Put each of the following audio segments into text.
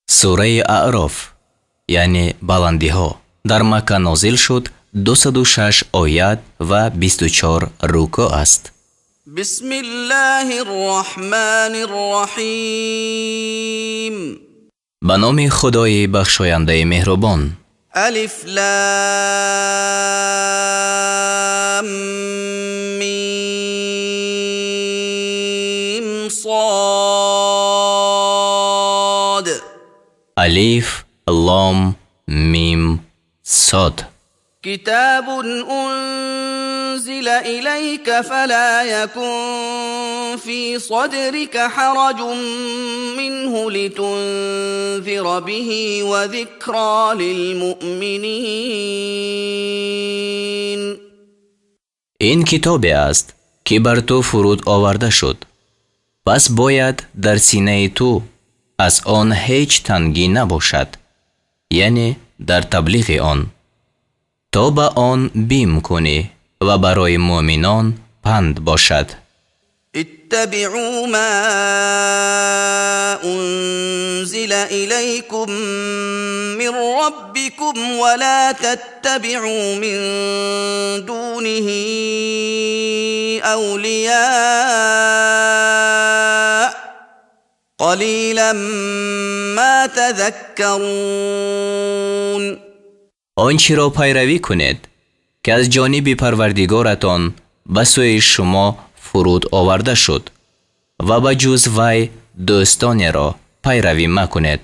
Сураи Аъроф, яъне баландиҳо, дар Макка нозил шуд, 206 оят ва 24 рукӯъ аст. Бисмиллоҳир Роҳманир Роҳим. Ба номи Худои бахшояндаи меҳрубон. Алиф Лом Мим Сод. Алиф Лом Мим Сод. Китобун унзила илайка фала якун фи садрика ҳараҷун минҳу литунзира биҳи ва зикро лилмуъминин. Ин китобе аст, ки бар ту фуруд оварда шуд, пас бояд дар синаи ту аз он ҳеҷ тангӣ набошад, яъне дар таблиғи он, то ба он бим кунӣ ва барои муъминон панд бошад. Иттабиъу ма унзила илайкум мин роббикум ва ла таттабиъу мин дуниҳи авлиё қалилан ма тазаккарун. Он чиро пайравӣ кунед, ки аз ҷониби Парвардигоратон ба сӯи шумо фуруд оварда шуд, ва ба ҷуз вай дӯстонеро пайравӣ макунед,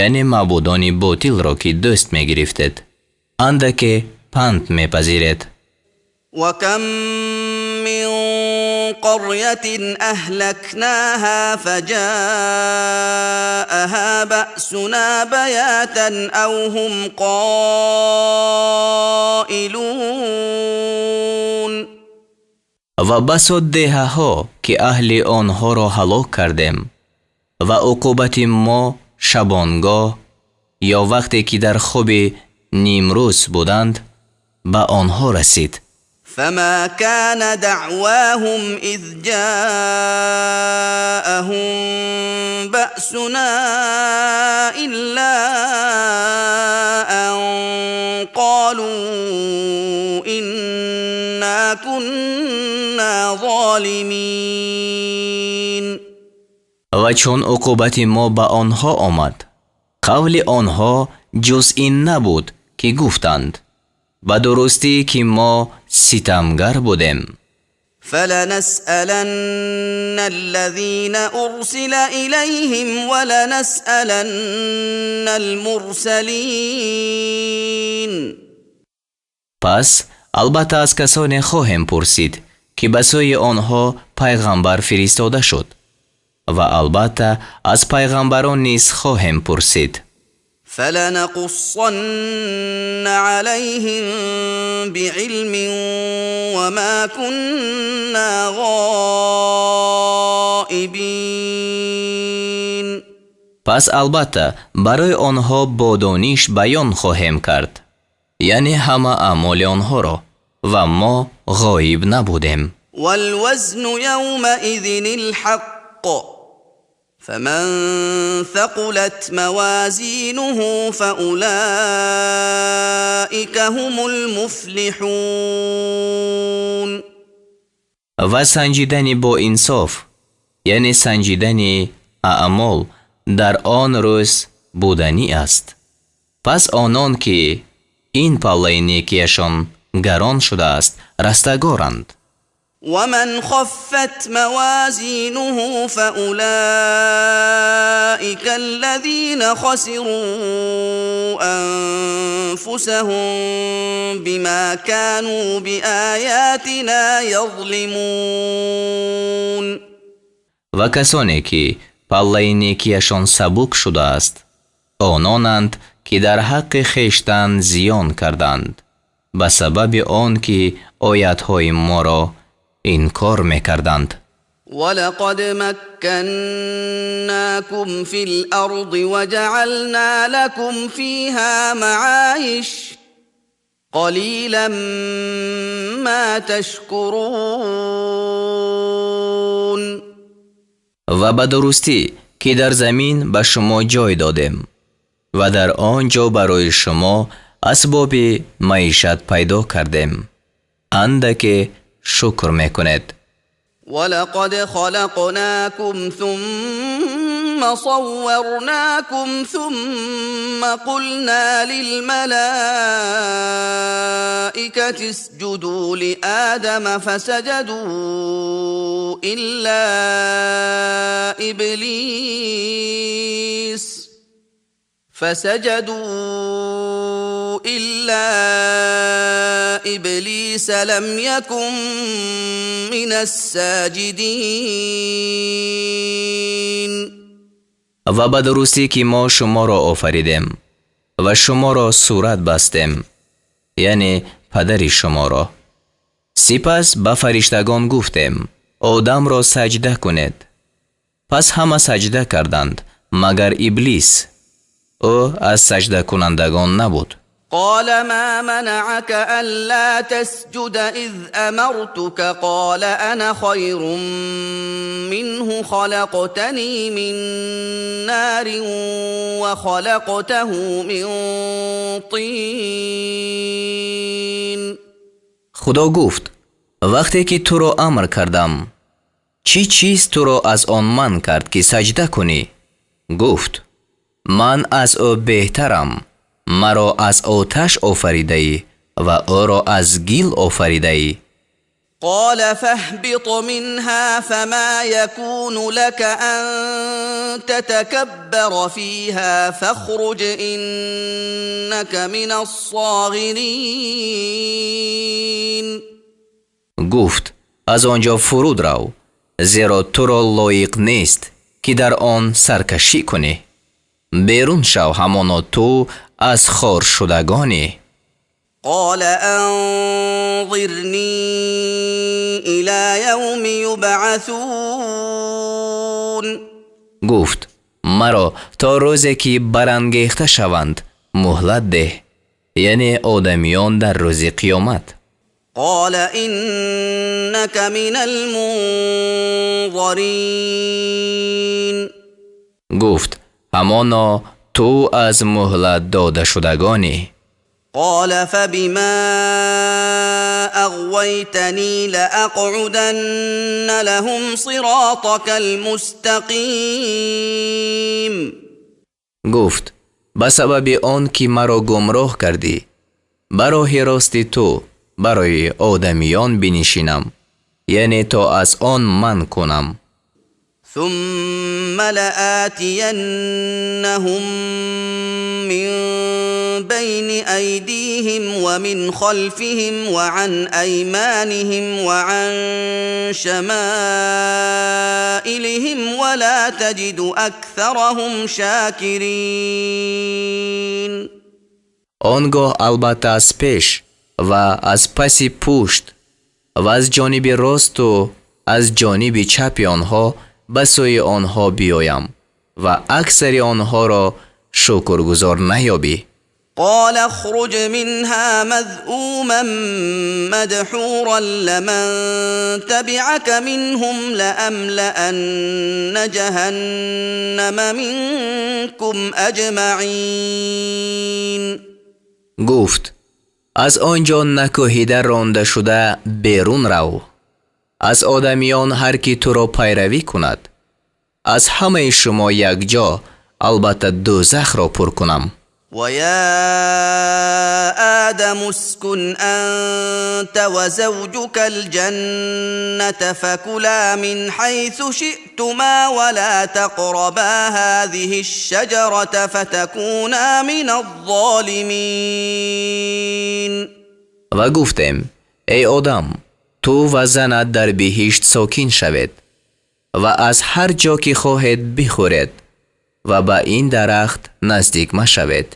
яъне маъбудони ботилро, ки дӯст мегирифтед. Андаке панд мепазиред. Ва кам мин қарятин аҳлакнаҳа фаҷаъаҳа баъсуна баятан ав ҳум қоилун. Ва басо деҳаҳо, ки аҳли онҳоро ҳалок кардем ва уқубати мо шабонгоҳ ё вақте ки дар хоби нимрӯз буданд, ба онҳо расид. Фама кана даъваҳум из ҷаъаҳум баъсуна илла ан қолу инна кунна золимин. Ва чун уқубати мо ба онҳо омад, қавли онҳо ҷуз ин набуд, ки гуфтанд: ба дурустӣ, ки мо ситамгар будем. Фаланасъаланна аллазина урсила илайҳим ва ланасъаланна алмурсалин. Пас албатта аз касоне хоҳем пурсид, ки ба сӯи онҳо пайғамбар фиристода шуд, ва албатта аз пайғамбарон низ хоҳем пурсид. Фаланақуссанна алайҳим биилмин ва ма кунна ғоибин. Пас албатта барои онҳо бо дониш баён хоҳем кард, яъне ҳама аъмоли онҳоро, ва мо ғоиб набудем. Валвазну явмаизинил ҳаққ фаман сақулат мавазинуҳу фаулаика ҳумул муфлиҳун. Ва санҷидани бо инсоф, яъне санҷидани аъмол, дар он рӯз буданӣ аст. Пас онон, ки ин паллаи некияшон гарон шудааст, растагоранд. Ва ман хаффат мавазинуҳу фаулаика аллазина хасиру анфусаҳум бима кану биаятина язлимун. Ва касоне, ки паллаи некияшон сабук шудааст, ононанд, ки дар ҳаққи хештан зиён карданд, ба сабаби он ки оятҳои моро инкор мекарданд. Валақад макканнакум фил арди ва ҷаъална лакум фиҳа маъоиш қалилан ма ташкурун. Ва ба дурустӣ, Ки дар замин ба шумо ҷой додем ва дар он ҷо барои шумо асбоби маишат пайдо кардем. Андаке шукр мекунед. ولقد خلقناكم ثم صورناكم ثم قلنا للملائكة اسجدوا لآدم فسجدوا إلا إبليس لم يكن من الساجدين. Ва ба дурустӣ, ки мо шуморо офаридем ва шуморо сурат бастем, яъне падари шуморо. Сипас ба фариштагон гуфтем: Одамро саҷда кунед. Пас ҳама саҷда карданд, магар Иблис, ӯ аз саҷдакунандагон набуд. قال ما منعك ألا تسجد إذ أمرتك؟ قال أنا خير منه، خلقتني من نار وخلقته من طين. Худо гуфт: Вақте ки туро амр кардам, чӣ чиз туро аз он манъ кард, ки саҷда кунӣ? Гуфт: Ман аз ӯ беҳтарам, маро аз оташ офаридаӣ ва ӯро аз гил офаридаӣ. قال فاهبط منها فما يكون لك أن تتكبر فيها فاخرج إنك من الصاغرين. Гуфт: Аз он ҷо фуруд рав, зеро туро лоиқ нест, ки дар он саркашӣ кунӣ. Берун шав, ҳамоно ту аз хоршудагонӣ. قال أنظرني إلى يوم يبعثون. Гуфт: Маро то рӯзе, ки барангехта шаванд, муҳлат деҳ, яъне одамиён дар рӯзи қиёмат. قال إنك من المنظرين. Гуфт: Ҳамоно ту аз муҳлат додашудагонӣ. قال فبما أغويتني لأقعدن لهم صراطك المستقيم. Гуфт: Ба сабаби он ки маро гумроҳ кардӣ, ба роҳи рости ту барои одамиён бинишинам, яъне то аз он манъ кунам. ثم لآتينهم من بين أيديهم ومن خلفهم وعن أيمانهم وعن شمائلهم ولا تجد أكثرهم شاكرين. Он гоҳ албатта аз пеш ва аз паси пушт ва аз ҷониби росту аз ҷониби чапи онҳо ба сӯи онҳо биёям ва аксари онҳоро шукргузор наёбӣ. قال اخرج منها مذءوما مدحورا، لمن تبعك منهم لأملأن جهنم منكم أجمعين. Гуфт: Аз он ҷо накӯҳида ронда шуда берун рав. Аз одамиён ҳар ки туро пайравӣ кунад, аз ҳамаи шумо якҷо албатта дӯзахро пур кунам. ويا آدم اسكن أنت وزوجك الجنة فكلا من حيث شئتما ولا تقربا هذه الشجرة فتكونا من الظالمين. Ва гуфтем: Эй Одам, ту ва занат дар биҳишт сокин шавед ва аз ҳар ҷо ки хоҳед бихӯред ва ба ин дарахт наздик машавед,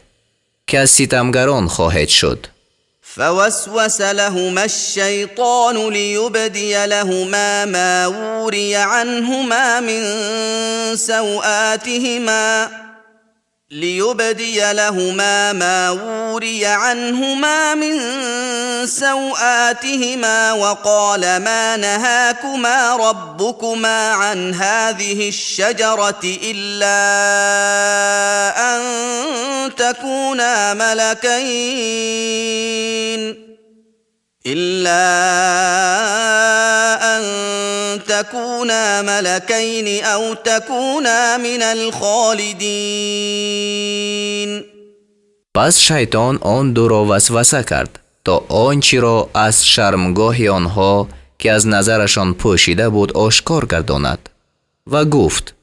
ки аз ситамгарон хоҳед шуд. فوسوس لهما الشيطان ليبدي لهما ما وري عنهما من سوآتهما. ليبدي لهما ما وري عنهما من سوآتهما وقال ما نهاكما ربكما عن هذه الشجرة إلا أن تكونا ملكين إلا أن تكونا ملكين أو تكونا من الخالدين. Пас шайтон он дуро васваса кард, то он чиро аз шармгоҳи онҳо, ки аз назарашон пӯшида буд, ошкор гардонад ва гуфт: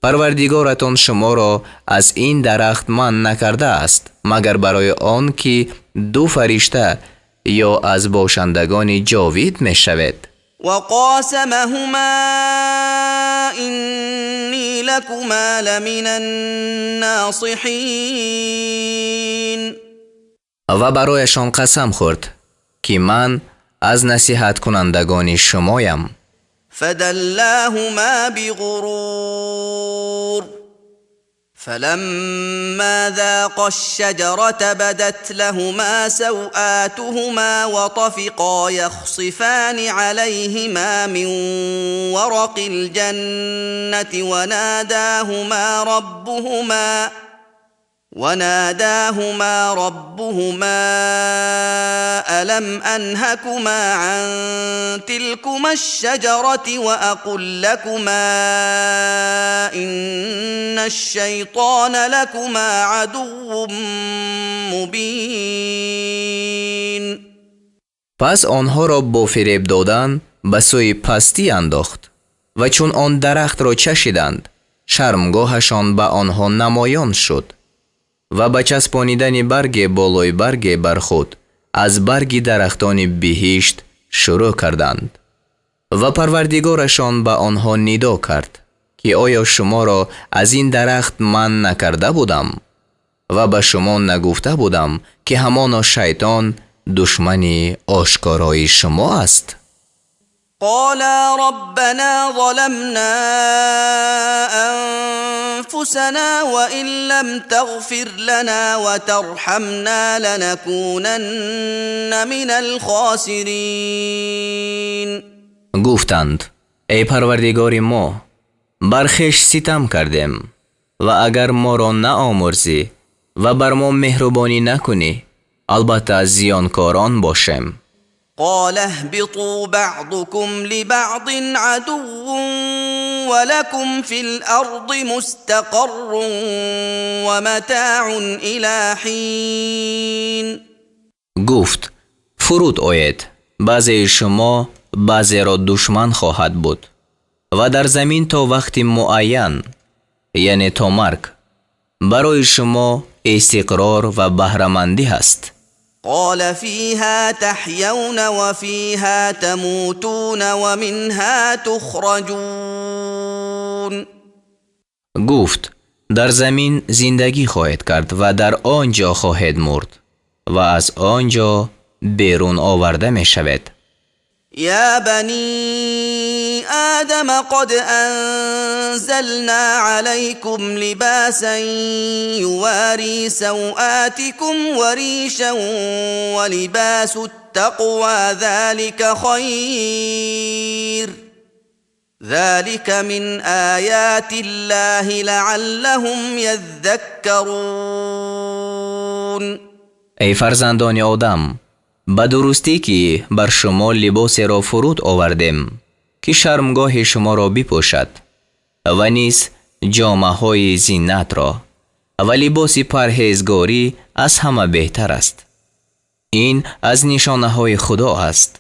Парвардигоратон шуморо аз ин дарахт манъ накардааст, магар барои он ки ду фаришта ё аз бошандагони ҷовид мешавед. وقاسمهما إني لكما لمن الناصحين. Ва барояшон қасам хӯрд, ки ман аз насиҳаткунандагони шумоям. فدلاهما بغرور فلما ذاقا الشجرة بدت لهما سوآتهما وطفقا يخصفان عليهما من ورق الجنة وناداهما ربهما ألم أنهكما عن تلكما الشجرة وأقل لكما إن الشيطان لكما عدو مبين. Пас онҳоро бо фиреб додан ба сӯи пастӣ андохт ва чун он дарахтро чашиданд, шармгоҳашон ба онҳо намоён шуд ва ба часпонидани барге болои барге бар худ аз барги дарахтони биҳишт шурӯъ карданд. Ва Парвардигорашон ба онҳо нидо кард, ки оё шуморо аз ин дарахт манъ накарда будам ва ба шумо нагуфта будам, ки ҳамоно шайтон душмани ошкорои шумо аст? قالا ربنا ظلمنا أنفسنا وإن لم تغفر لنا وترحمنا لنكونن من الخاسرين. Гуфтанд: эй Парвардигори мо, бар хеш ситам кардем ва агар моро наомӯрзӣ ва бар мо меҳрубонӣ накунӣ, албатта аз зиёнкорон бошем. قال اهبطوا بعضكم لبعض عدو ولكم في الأرض مستقر ومتاع إلى حين. Гуфт: фуруд оед, баъзеи шумо баъзеро душман хоҳад буд ва дар замин то вақти муайян, яъне то марг, барои шумо истиқрор ва баҳрамандӣ ҳаст. قال فيها تحيون وفيها تموتون ومنها تخرجون. Гуфт: дар замин зиндагӣ хоҳед кард ва дар он ҷо хоҳед мурд ва аз он ҷо берун оварда мешавед. يا بني آدم قد أنزلنا عليكم لباسا يواري سوآتكم وريشا ولباس التقوى ذلك خير ذلك من آيات الله لعلهم يذكرون. Эй фарзандони Одам, ба дурустӣ ки бар шумо либосеро фуруд овардем, ки шармгоҳи шуморо бипӯшад ва низ ҷомаҳои зинатро, ва либоси парҳезгорӣ аз ҳама беҳтар аст. Ин аз нишонаҳои Худо аст,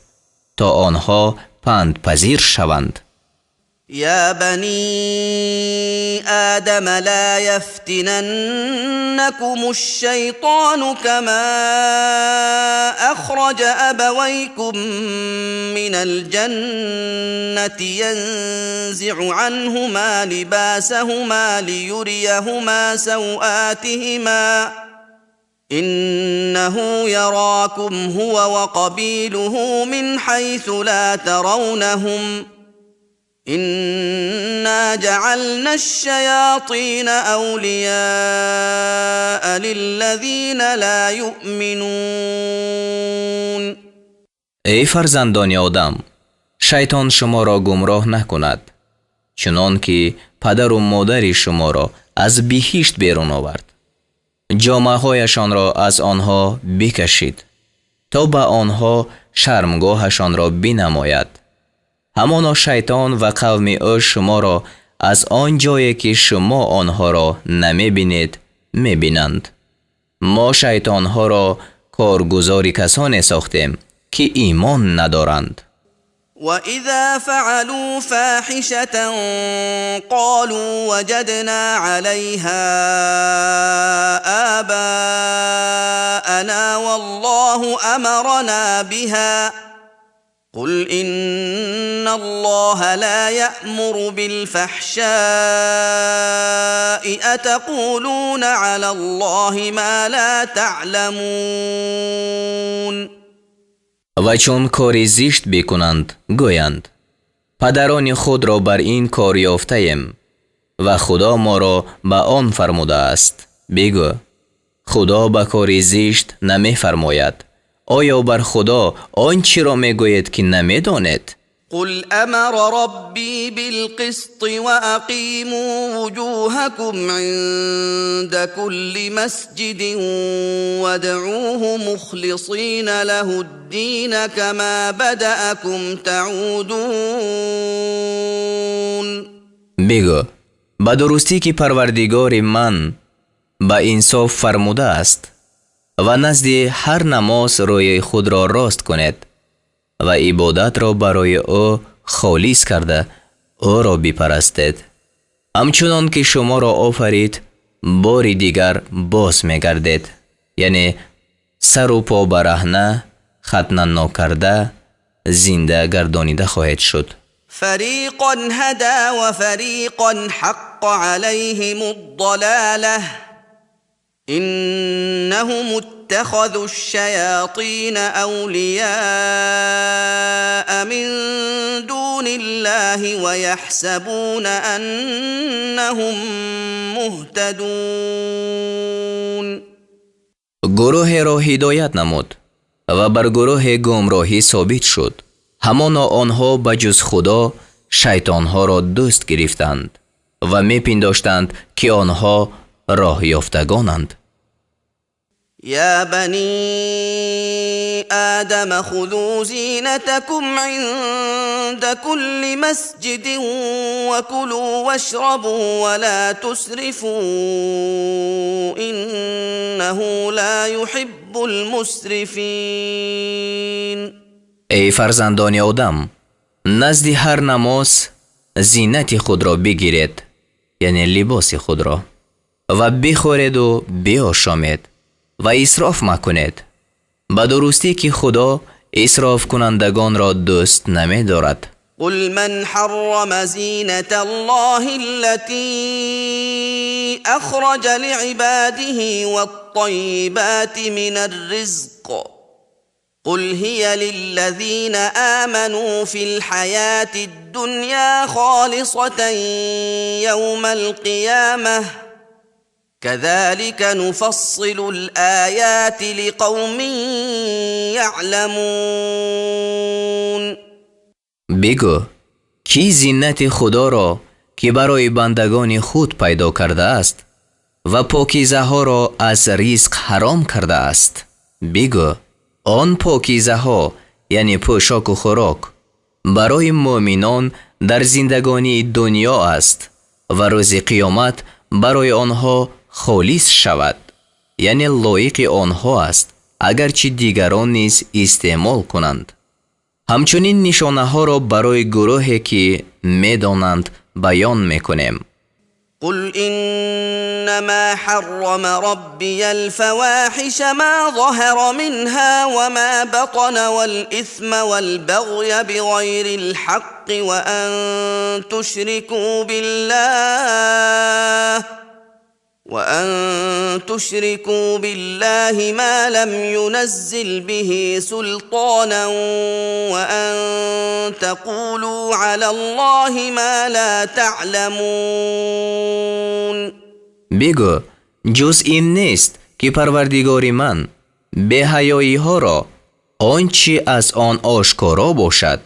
то онҳо пандпазир шаванд. يا بني آدم لا يفتننكم الشيطان كما أخرج أبويكم من الجنة ينزع عنهما لباسهما ليريهما سوآتهما إنه يراكم هو وقبيله من حيث لا ترونهم إنا جعلنا الشياطين أولياء للذين لا يؤمنون. Эй фарзандони Одам, шайтон шуморо гумроҳ накунад, чунон ки падару модари шуморо аз биҳишт берун овард. Ҷомаҳояшонро аз онҳо бикашид, то ба онҳо шармгоҳашонро бинамояд. Ҳамоно шайтон ва қавми ӯ шуморо аз он ҷое ки шумо онҳоро намебинед мебинанд. Мо шайтонҳоро коргузори касоне сохтем, ки имон надоранд. وإذا فعلوا فاحشة قالوا وجدنا عليها آباءنا والله أمرنا بها قل إن الله لا يأمر بالفحشاء أتقولون على الله ما لا تعلمون. Ва чун кори зишт бикунанд, гӯянд: падарони худро бар ин кор ёфтаем ва Худо моро ба он фармудааст. Бигӯ: Худо ба кори зишт намефармояд. Оё бар Худо он чиро мегӯед, ки намедонед? قل أمر ربي بالقسط وأقيموا وجوهكم عند كل مسجد وادعوه مخلصين له الدين كما بدأكم تعودون. Бигӯ: ба дурустӣ ки Парвардигори ман ба инсоф фармудааст ва назди ҳар намоз рӯи худро рост кунед ва ибодатро барои ӯ холис карда ӯро бипарастед. Ҳамчунон ки шуморо офарид, бори дигар боз мегардед, яъне сару по бараҳна, хатна нокарда зинда гардонида хоҳед шуд. فريقا هدى وفريقا حق عليهم الضلاله إنهم اتخذوا الشياطين أولياء من دون الله ويحسبون أنهم مهتدون. Гурӯҳеро ҳидоят намуд ва бар гурӯҳе гумроҳӣ собит шуд. Ҳамоно онҳо ба ҷуз Худо шайтонҳоро дӯст гирифтанд ва мепиндоштанд, ки онҳо роҳёфтагонанд. يا بني آدم خذوا زينتكم عند كل مسجد وكلوا واشربوا ولا تسرفوا إنه لا يحب المسرفين. Эй фарзандони Одам, назди ҳар намоз зинати худро бигиред, яъне либоси худро, ва бихӯреду биошомед ва исроф макунед. Ба дурустӣ ки Худо исрофкунандагонро дӯст намедорад. قل من حرم زينة الله التي أخرج لعباده والطيبات من الرزق قل هي للذين آمنوا في الحياة الدنيا خالصة يوم القيامة كذلك نفصل الآيات لقوم يعلمون. Бигӯ: кӣ зинати Худоро, ки барои бандагони худ пайдо кардааст, ва покизаҳоро аз ризқ ҳаром кардааст? Бигӯ: он покизаҳо, яъне пӯшоку хӯрок, барои муъминон дар зиндагонии дунё аст ва рӯзи қиёмат барои онҳо холис шавад, яъне лоиқи онҳо аст, агарчи дигарон низ истеъмол кунанд. Ҳамчунин нишонаҳоро барои гурӯҳе, ки медонанд, баён мекунем. قل إنما حرم ربي الفواحش ما ظهر منها وما بطن والإثم والبغي بغير الحق وأن تشركوا بالله ما لم ينزل به سلطانا وأن تقولوا على الله ما لا تعلمون. Бигӯ: ҷуз ин нест, ки Парвардигори ман беҳаёиҳоро он чӣ аз он ошкоро бошад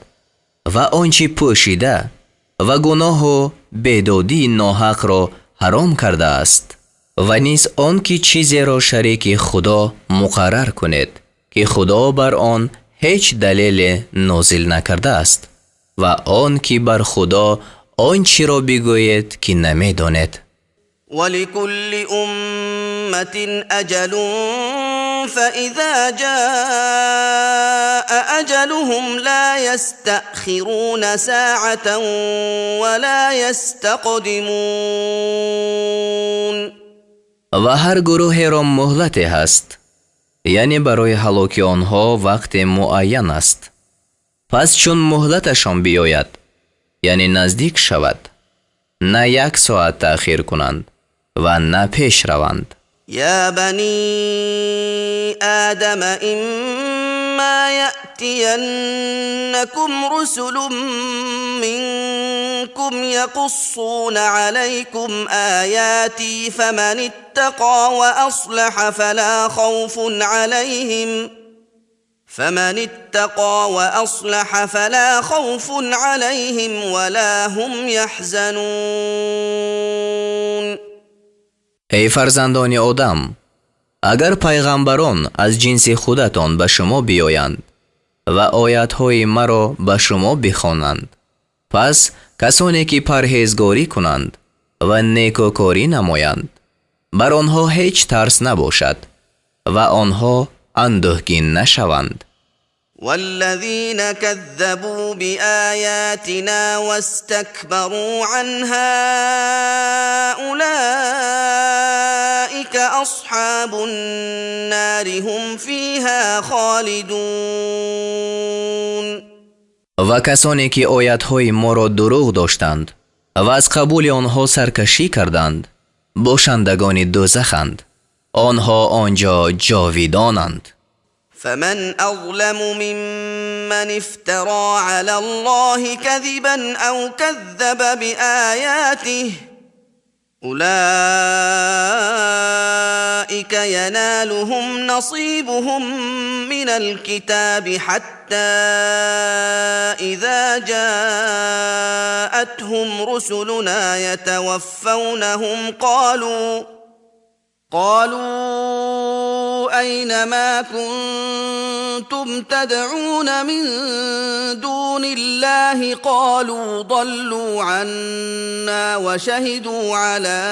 ва он чӣ пӯшида ва гуноҳу бедодии ноҳақро ҳаром кардааст, ва низ он ки чизеро шарики Худо муқаррар кунед, ки Худо бар он ҳеҷ далеле нозил накардааст, ва он ки бар Худо он чиро бигӯед, ки намедонед. ولكل أمة أجل فإذا جاء أجلهم لا يستأخرون ساعة ولا يستقدمون. Ва ҳар гурӯҳеро муҳлате ҳаст, яъне барои ҳалоки онҳо вақте муайян аст. Пас чун муҳлаташон биёяд, яъне наздик шавад, на як соат таъхир кунанд ва на пеш раванд. يا بني آدم إما يأتينكم رسل منكم يقصون عليكم آياتي فمن اتقى وأصلح فلا خوف عليهم فمن اتقى وأصلح فلا خوف عليهم ولا هم يحزنون. Эй фарзандони Одам, агар пайғамбарон аз ҷинси худатон ба шумо биёянд ва оятҳои маро ба шумо бихонанд, пас касоне ки парҳезгорӣ кунанд ва некӯкорӣ намоянд, бар онҳо ҳеҷ тарс набошад ва онҳо андӯҳгин нашаванд. والذين كذبوا بآياتنا واستكبروا عنها أولئك أصحاب النار هم فيها خالدون. Ва касоне ки оятҳои моро дурӯғ доштанд ва аз қабули онҳо саркашӣ карданд, бошандагони дӯзаханд, онҳо он ҷо ҷовидонанд. فمن أظلم ممن افترى على الله كذبا أو كذب بآياته أولئك ينالهم نصيبهم من الكتاب حتى إذا جاءتهم رسلنا يتوفونهم قالوا أين ما كنتم تدعون من دون الله قالوا ضلوا عنا وشهدوا على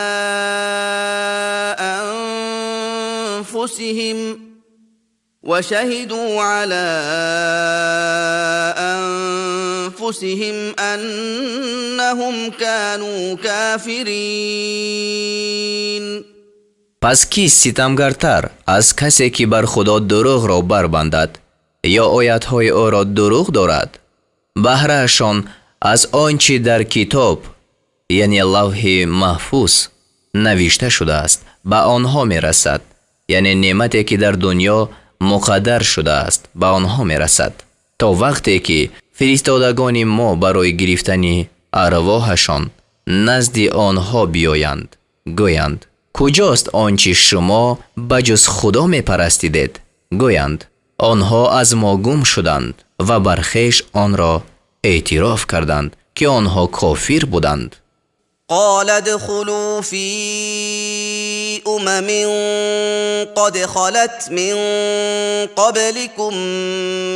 أنفسهم أنهم كانوا كافرين. Пас кист ситамгартар аз касе, ки бар Худо дурӯғро барбандад ё оятҳои ӯро дурӯғ дорад? Баҳраашон аз он чӣ дар китоб, яъне Лавҳи Маҳфуз, навишта шудааст, ба онҳо мерасад, яъне неъмате, ки дар дунё муқаддар шудааст, ба онҳо мерасад, то вақте ки фиристодагони мо барои гирифтани арвоҳашон назди онҳо биёянд, гӯянд: «Куҷост он чӣ шумо ба ҷуз Худо мепарастидед?» Гӯянд: «Онҳо аз мо гум шуданд», ва бар хеш онро эътироф карданд, ки онҳо кофир буданд. قال ادخلوا في أمم قد خلت من قبلكم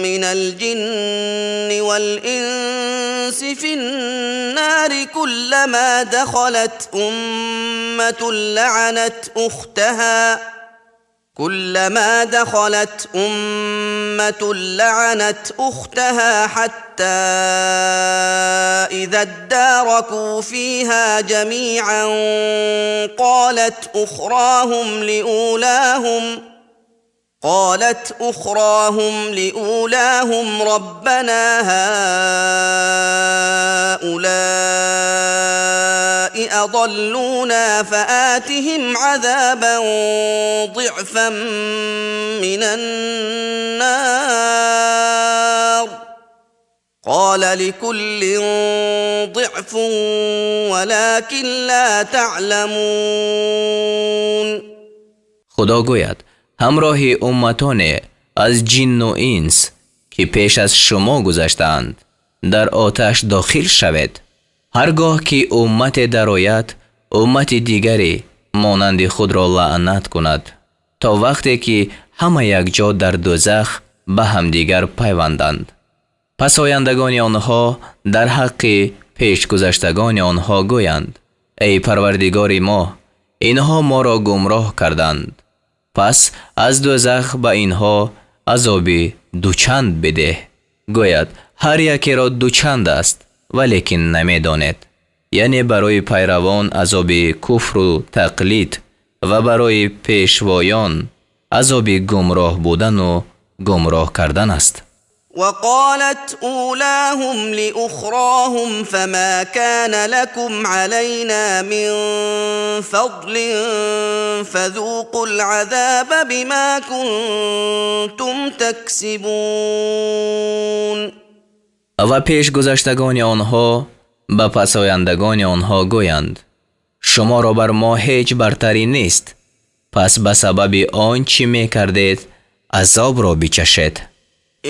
من الجن والإنس في النار كلما دخلت أمة لعنت أختها كلما دخلت أمة لعنت أختها حتى إذا اداركوا فيها جميعا قالت أخراهم لأولاهم ربنا هؤلاء أضلونا فآتهم عذابا ضعفا من النار. قال لكل ضعف ولكن لا تعلمون. Худо гӯяд: Ҳамроҳи умматоне аз ҷинну инс, ки пеш аз шумо гузаштаанд, дар оташ дохил шавед. Ҳар гоҳ ки уммате дарояд, уммати дигаре монанди худро лаънат кунад, то вақте ки ҳама якҷо дар дӯзах ба ҳамдигар пайванданд. Пас ояндагони онҳо дар ҳаққи пешгузаштагони онҳо гӯянд: Эй Парвардигори мо, инҳо моро гумроҳ карданд, пас аз дӯзах ба инҳо азоби дучанд бидеҳ. Гӯяд: Ҳар якеро дучанд аст, валекин намедонед. Яъне барои пайравон азоби куфру тақлид ва барои пешвоён азоби гумроҳ будан ва гумроҳ кардан аст. وقالت اولاهم لاخراهم فما كان لكم علينا من فضل فذوقوا العذاب بما كنتم تكسبون. Ва пешгузаштагони онҳо ба пасояндагони онҳо гӯянд: Шуморо бар мо ҳеҷ бартарӣ нест, пас ба сабаби он чӣ мекардед азобро бичашед.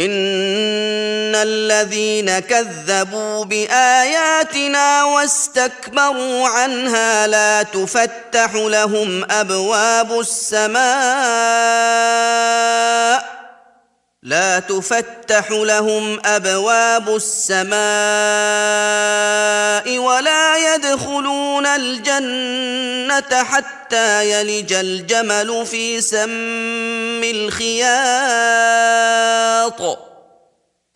ان الذين كذبوا باياتنا واستكبروا عنها لا تفتح لهم ابواب السماء لا تفتح لهم ابواب السماء ولا يدخلون الجنه حتى يلج الجمل في سم الخياط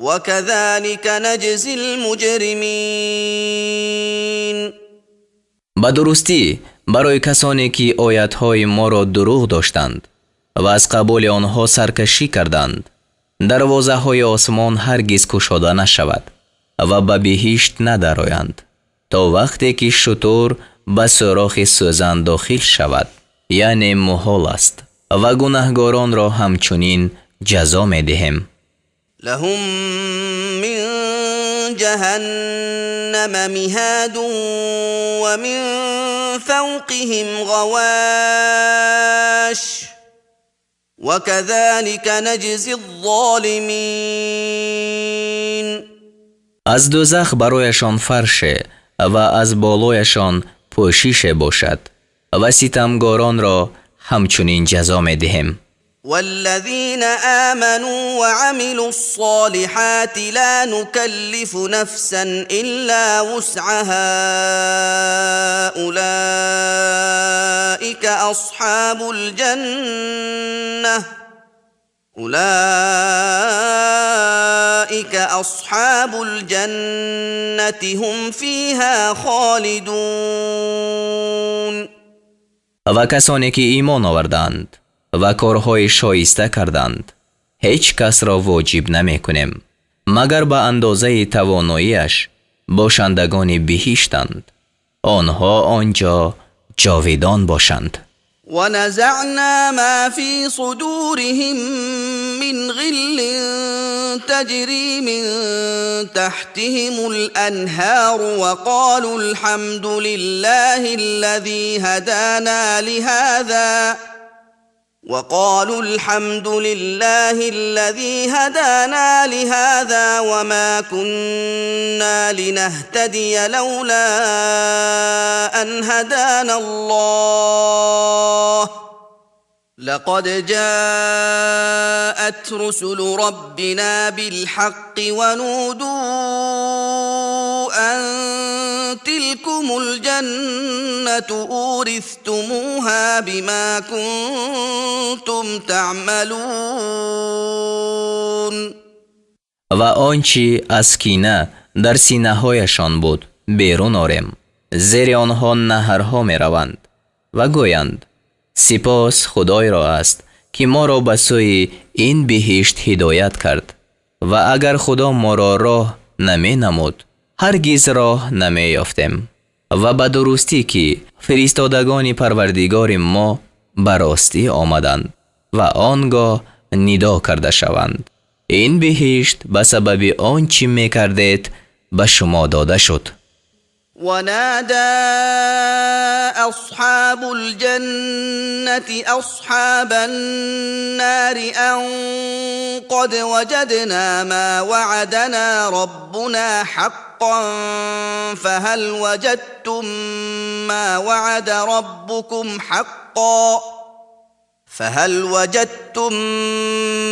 وكذلك نجزي المجرمين. Ба дурустӣ, барои касоне ки оятҳои моро дурӯғ доштанд ва аз қабули онҳо саркашӣ карданд, дарвозаҳои осмон ҳаргиз кушода нашавад ва ба биҳишт надароянд, то вақте ки шутур ба сӯрохи сӯзан дохил шавад, яъне муҳол аст, ва гунаҳгоронро ҳамчунин ҷазо медиҳем. لهم من جهنم مهاد ومن فوقهم غواش وكذلك نجزي الظالمين. Аз дӯзах барояшон фарше ва аз болояшон пӯшише бошад, ва ситамгоронро ҳамчунин ҷазо медиҳем. والذين امنوا وعملوا الصالحات لا نكلف نفسا الا وسعها اولئك اصحاب الجنه اولئك اصحاب الجنه هم فيها خالدون. Ва касоне ки имон оварданд ва корҳои шоиста карданд, ҳеҷ касро воҷиб намекунем, магар ба андозаи тавоноиаш, бошандагони биҳиштанд, онҳо он ҷо ҷовидон бошанд. ونزعنا ما في صدورهم من غل تجري من تحتهم الانهار وقالوا الحمد لله الذي هدانا لهذا وقالوا الحمد لله الذي هدانا لهذا وما كنا لنهتدي لولا ان هدانا الله لقد جاءت رسل ربنا بالحق ونودوا ان تلكم الجنه اورثتموها بما كنتم تعملون. Ва он чӣ аз кина дар синаҳояшон буд, берун орем, зери онҳо наҳрҳо мераванд, ва гӯянд: Сипос Худойро аст, ки моро ба сӯи ин биҳишт ҳидоят кард, ва агар Худо моро роҳ наменамуд, ҳаргиз роҳ намеёфтем, ва ба дурустӣ ки фиристодагони Парвардигори мо ба ростӣ омаданд. Ва он гоҳ нидо карда шаванд: Ин биҳишт ба сабаби он чӣ мекардед ба шумо дода шуд. ونادى أصحاب الجنة أصحاب النار أن قد وجدنا ما وعدنا ربنا حقا فهل وجدتم ما وعد ربكم حقا فهل وجدتم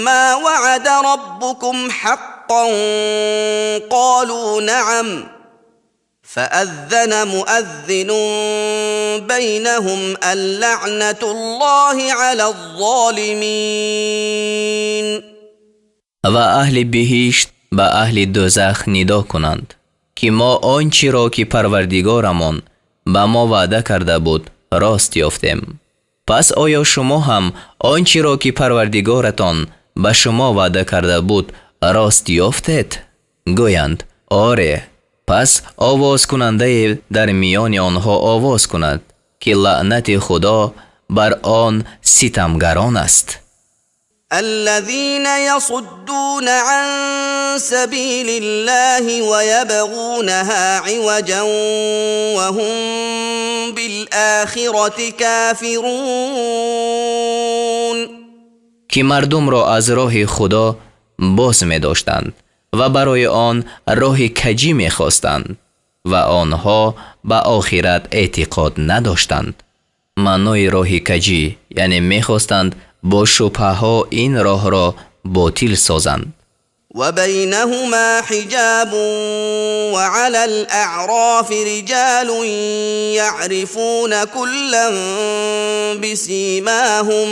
ما وعد ربكم حقا قالوا نعم فأذن مؤذن بينهم اللعنة الله على الظالمين. Ва аҳли биҳишт ба аҳли дӯзах нидо кунанд, ки мо он чиро ки Парвардигорамон ба мо ваъда карда буд, рост ёфтем. Пас оё шумо ҳам он чиро ки Парвардигоратон ба шумо ваъда карда буд, рост ёфтед? Гӯянд: оре. Пас овозкунандае дар миёни онҳо овоз кунад, ки лаънати Худо бар он ситамгарон аст. الذين يصدون عن سبيل الله ويبغونها عوجا وهم بالآخرة كافرون. Ки мардумро аз роҳи Худо боз медоштанд ва барои он роҳи каҷӣ мехостанд ва онҳо ба охират эътиқод надоштанд. Маънои роҳи каҷӣ, яъне мехостанд бо шубҳаҳо ин роҳро ботил созанд. وبينهما حجاب وعلى الأعراف رجال يعرفون كلا بسيماهم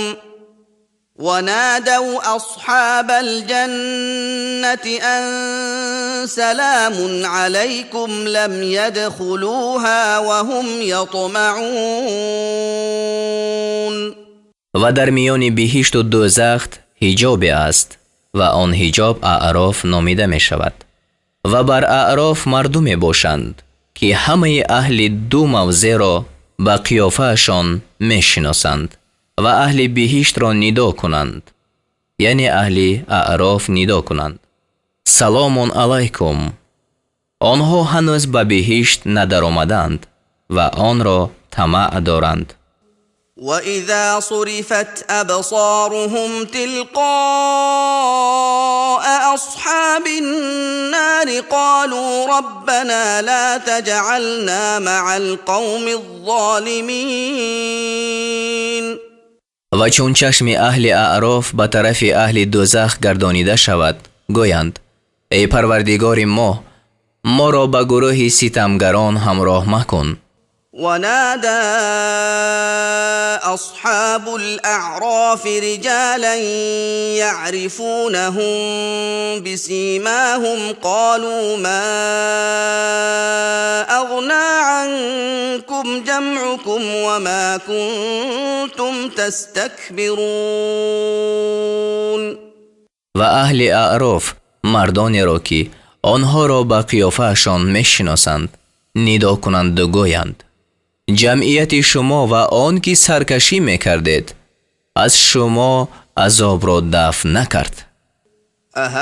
ونادوا أصحاب الجنة أن سلام عليكم لم يدخلوها وهم يطمعون. Ва дар миёни биҳишту дӯзах ҳиҷобе аст ва он ҳиҷоб Аъроф номида мешавад. Ва бар Аъроф мардуме бошанд, ки ҳамаи аҳли ду мавзеъро ба қиёфаашон мешиносанд ва аҳли биҳиштро нидо кунанд, яъне аҳли Аъроф нидо кунанд: саломун алайкум. Онҳо ҳанӯз ба биҳишт надаромаданд ва онро тамаъ доранд. وإذا صرفت أبصارهم تلقاء أصحاب النار قالوا ربنا لا تجعلنا مع القوم الظالمين. Ва чун чашми аҳли Аъроф ба тарафи аҳли дӯзах гардонида шавад, гӯянд: эй Парвардигори мо, моро ба гурӯҳи ситамгарон ҳамроҳ макун. ونادى أصحاب الأعراف رجالا يعرفونهم بسيماهم قالوا ما أغنى عنكم جمعكم وما كنتم تستكبرون. Ва аҳли Аъроф мардонеро, ки онҳоро ба қиёфаашон мешиносанд, нидо кунанду гӯянд: ҷамъияти шумо ва он ки саркашӣ мекардед, аз шумо азобро дафъ накард. أهؤلاء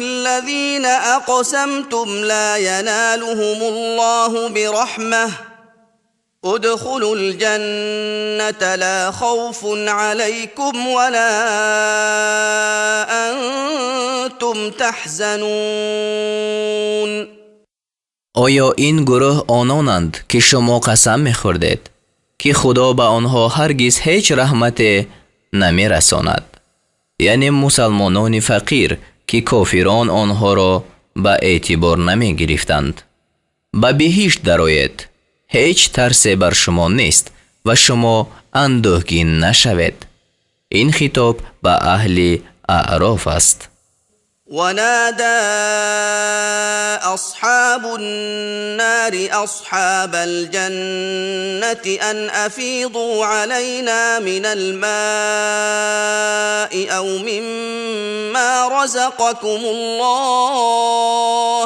الذين أقسمتم لا ينالهم الله برحمة ادخلوا الجنة لا خوف عليكم ولا أنتم تحزنون. Оё ин гурӯҳ ононанд, ки шумо қасам мехӯрдед, ки Худо ба онҳо ҳаргиз ҳеҷ раҳмате намерасонад? Яъне мусалмонони фақир, ки кофирон онҳоро ба эътибор намегирифтанд. Ба биҳишт дароед, ҳеҷ тарсе бар шумо нест ва шумо андӯҳгин нашавед. Ин хитоб ба аҳли Аъроф аст. ونادى أصحاب النار أصحاب الجنة أن أفيضوا علينا من الماء أو مما رزقكم الله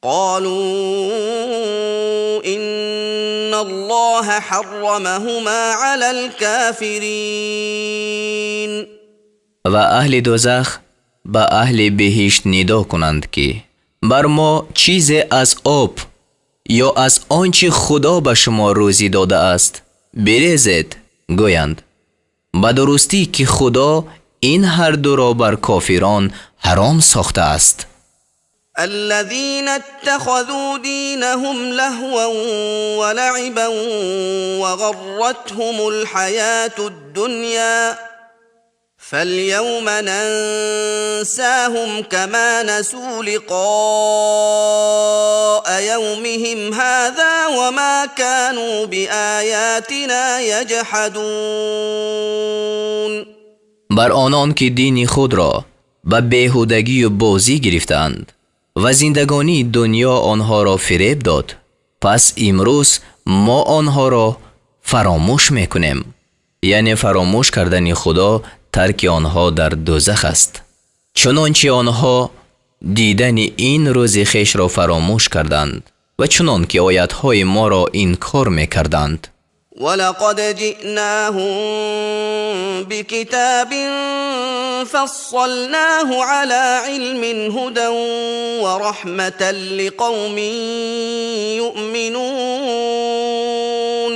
قالوا إن الله حرمهما على الكافرين. Ва аҳли дӯзах Ба аҳли биҳишт нидо кунанд, ки бар мо чизе аз об ё аз он чӣ Худо ба шумо рӯзӣ додааст бирезед, гӯянд: ба дурустӣ, ки Худо ин ҳар дуро бар кофирон ҳаром сохтааст. الذين اتخذوا دينهم لهوا ولعبا وغرتهم الحياة الدنيا فاليوم ننساهم كما نسوا لقاء يومهم هذا وما كانوا بآياتنا يجحدون. Бар онон ки дини худро ба беҳудагию бозӣ гирифтаанд ва зиндагонии дунё онҳоро фиреб дод, пас имрӯз мо онҳоро фаромӯш мекунем, яъне фаромӯш кардани Худо тарки онҳо дар дӯзах аст, чунончи онҳо дидани ин рӯзи хешро фаромӯш карданд ва чунон ки оятҳои моро инкор мекарданд. ولقد جئناهم بكتاب فصلناه على علم هدى ورحمة لقوم يؤمنون.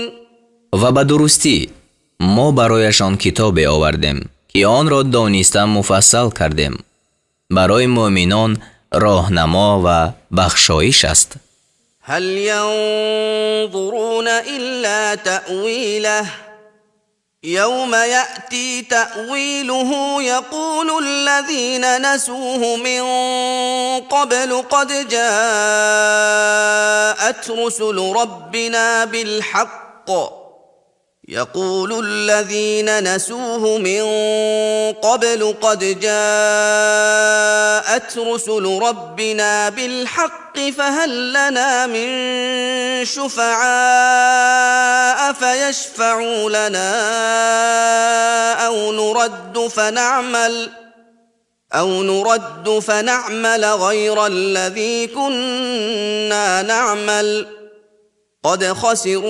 Ва ба дурустӣ, мо барояшон китобе овардем, ки онро дониста муфассал кардем, барои муъминон роҳнамо ва бахшоиш аст. هل ينظرون إلا تأويله يوم يأتي تأويله يقول الذين نسوه من قبل قد جاءت رسل ربنا بالحق يقول الذين نسوه من قبل قد جاءت رسل ربنا بالحق فهل لنا من شفعاء فيشفعوا لنا أو نرد فنعمل غير الذي كنا نعمل قد خسروا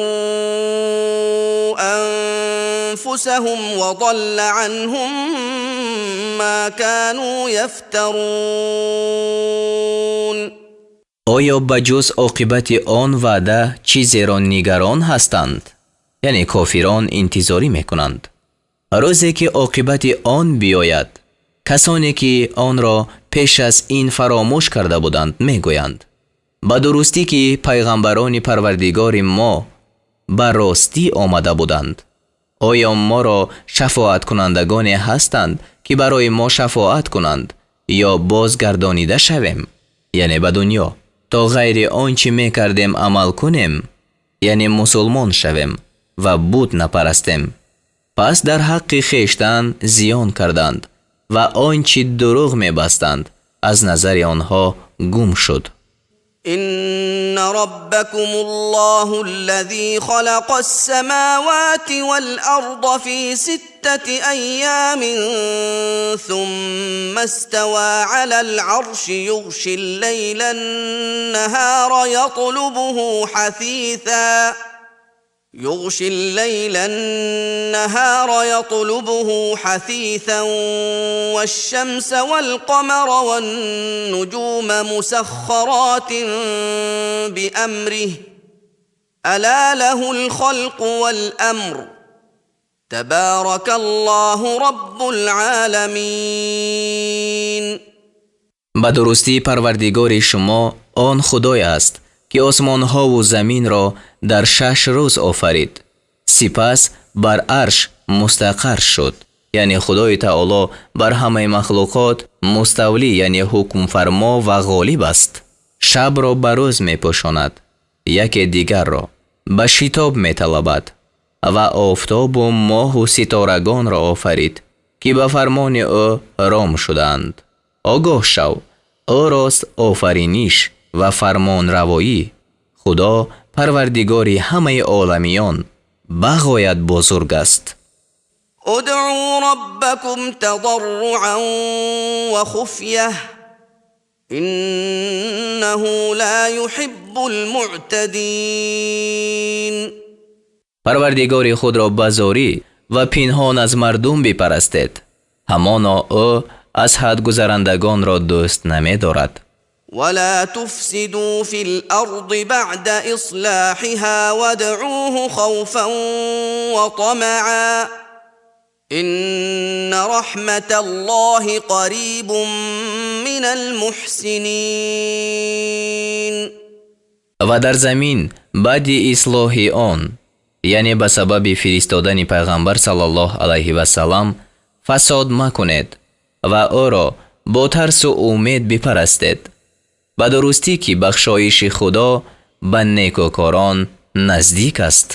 أنفسهم وضل عنهم ما كانوا يفترون. Оё ба ҷуз оқибати он ваъда чизеро нигарон ҳастанд, яъне кофирон интизорӣ мекунанд? Рӯзе ки оқибати он биёяд, касоне ки онро пеш аз ин фаромӯш карда буданд, мегӯянд: ба дурустӣ, ки пайғамбарони Парвардигори мо ба ростӣ омада буданд. Оё моро шафоаткунандагоне ҳастанд, ки барои мо шафоат кунанд, ё бозгардонида шавем, яъне ба дунё, то ғайри он чӣ мекардем амал кунем, яъне мусулмон шавем ва бут напарастем? Пас дар ҳаққи хештан зиён карданд ва он чӣ дурӯғ мебастанд, аз назари онҳо гум шуд. إن ربكم الله الذي خلق السماوات والأرض في ستة أيام ثم استوى على العرش يغشي الليل النهار يطلبه حثيثا يغشي الليل النهار يطلبه حثيثا والشمس والقمر والنجوم مسخرات بأمره ألا له الخلق والأمر تبارك الله رب العالمين. Ба дурустӣ, Парвардигори шумо он Худое аст, ки осмонҳову заминро дар 6 рӯз офарид, сипас бар арш мустақар шуд, яъне Худои Таоло бар ҳамаи махлуқот муставлӣ, яъне ҳукмфармо ва ғолиб аст. Шабро ба рӯз мепӯшонад, яке дигарро ба шитоб металабад, ва офтобу моҳу ситорагонро офарид, ки ба фармони ӯ ром шудаанд. Огоҳ шав, ӯрост офариниш ва фармонравоӣ. Худо, Парвардигори ҳамаи оламиён, бағоят бузург аст. ادعوا ربكم تضرعا وخفية إنه لا يحب المعتدين. Парвардигори худро ба зорӣ ва пинҳон аз мардум бипарастед, ҳамоно ӯ аз ҳад гузарандагонро дӯст намедорад. ولا تفسدوا في الأرض بعد إصلاحها وادعوه خوفا وطمعا إن رحمة الله قريب من المحسنين. Ва дар замин баъди ислоҳи он, яъне ба сабаби фиристодани пайғамбар саллаллоҳу алайҳи вассалам, фасод макунед ва ӯро бо тарсу умед бипарастед. Ба дурустӣ ки бахшоиши Худо ба некӯкорон наздик аст.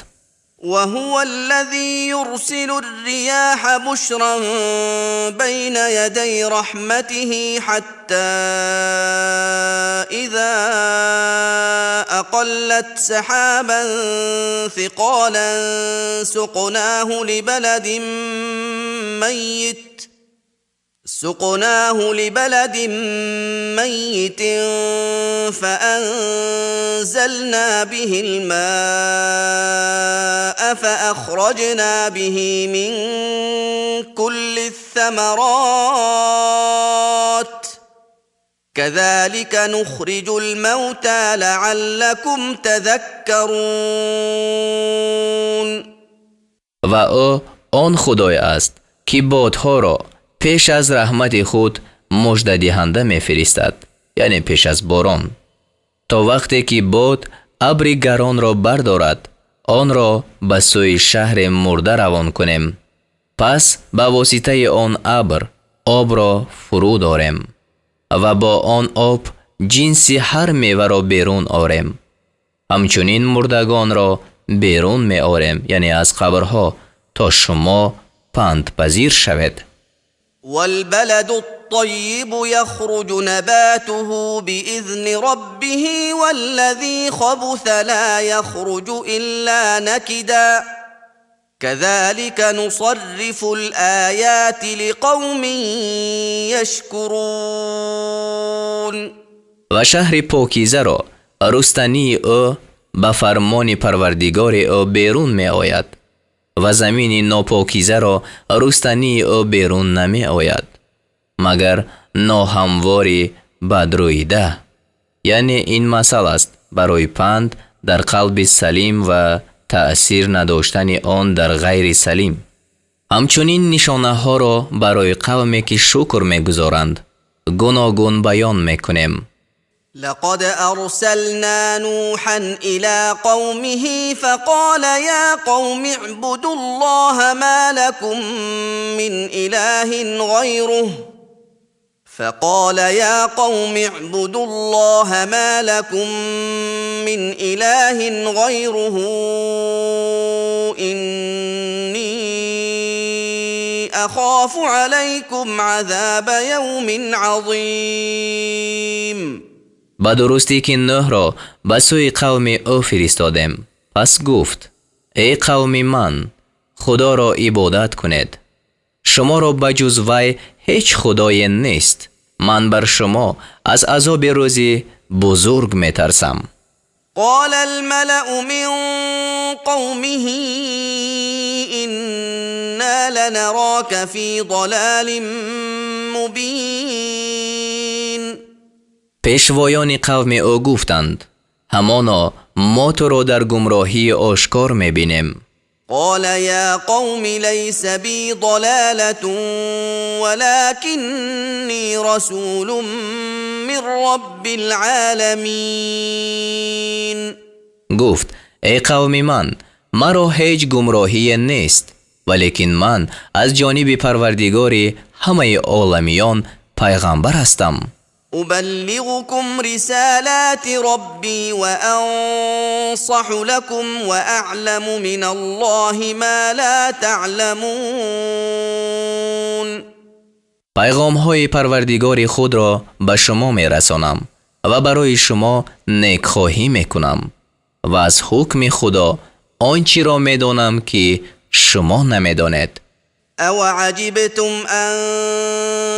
وهو الذي يرسل الرياح بشرا بين يدي رحمته حتى إذا أقلت سحابا ثقالا سقناه لبلد ميت فأنزلنا به الماء فأخرجنا به من كل الثمرات كذلك نخرج الموتى لعلكم تذكرون. Ва ӯ он Худое аст, ки бодҳоро пеш аз раҳмати худ муждадиҳанда мефиристад, яъне пеш аз борон, то вақте ки бод абри гаронро бардорад, онро ба сӯи шаҳре мурда равон кунем, пас ба воситаи он абр обро фурӯ дорем ва бо он об ҷинси ҳар меваро берун орем. Ҳамчунин мурдагонро берун меорем, яъне аз қабрҳо, то шумо пандпазир шавед. والبلد الطيب يخرج نباته بإذن ربه والذي خبث لا يخرج إلا نكدا كذلك نصرف الآيات لقوم يشكرون. Ва шаҳри покизаро рустании ӯ ба фармони Парвардигори ӯ берун меояд ва замини нопокизаро рустании ӯ берун намеояд, магар ноҳамвори бадрӯида. Яъне ин масал аст барои панд дар қалби салим ва таъсир надоштани он дар ғайри салим. Ҳамчунин нишонаҳоро барои қавме ки шукр мегузоранд, гуногун баён мекунем. لقد أرسلنا نوحا إلى قومه فقال يا قوم اعبدوا الله ما لكم من إله غيره فقال يا قوم اعبدوا الله ما لكم من إله غيره إني أخاف عليكم عذاب يوم عظيم. Ба дурустӣ ки Нӯҳро ба сӯи қавми ӯ фиристодем. Пас гуфт: эй қавми ман, Худоро ибодат кунед, шуморо ба ҷуз вай ҳеҷ худое нест. Ман бар шумо аз азоби рӯзи бузург метарсам. قال الملأ من قومه إنا لنراك في ضلال مبين. Пешвоёни қавми ӯ гуфтанд: ҳамоно мо туро дар гумроҳии ошкор мебинем. قال يا قوم ليس بي ضلالة ولكني رسول من رب العالمين. Гуфт: эй қавми ман, маро ҳеҷ гумроҳие нест, валекин ман аз ҷониби Парвардигори ҳамаи оламиён пайғамбар ҳастам. أبلغكم رسالات ربي وأنصح لكم وأعلم من الله ما لا تعلمون. Пайғомҳои Парвардигори худро ба шумо мерасонам ва барои шумо некхоҳӣ мекунам ва аз ҳукми Худо он чиро медонам, ки шумо намедонед. أوعجبتم أن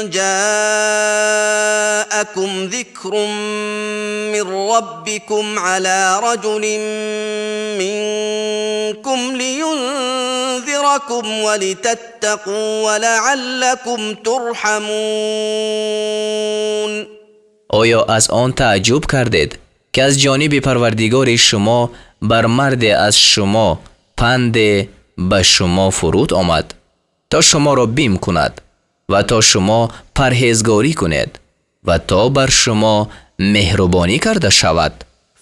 جاءكم ذكر من ربكم على رجل منكم لينذركم؟ لينذركم ولتتقوا ولعلكم ترحمون. Оё аз он тааҷҷуб кардед, ки аз ҷониби Парвардигори шумо бар марде аз шумо панде ба шумо фуруд омад, то шуморо бим кунад ва то шумо парҳезгорӣ кунед ва то бар шумо меҳрубонӣ карда шавад?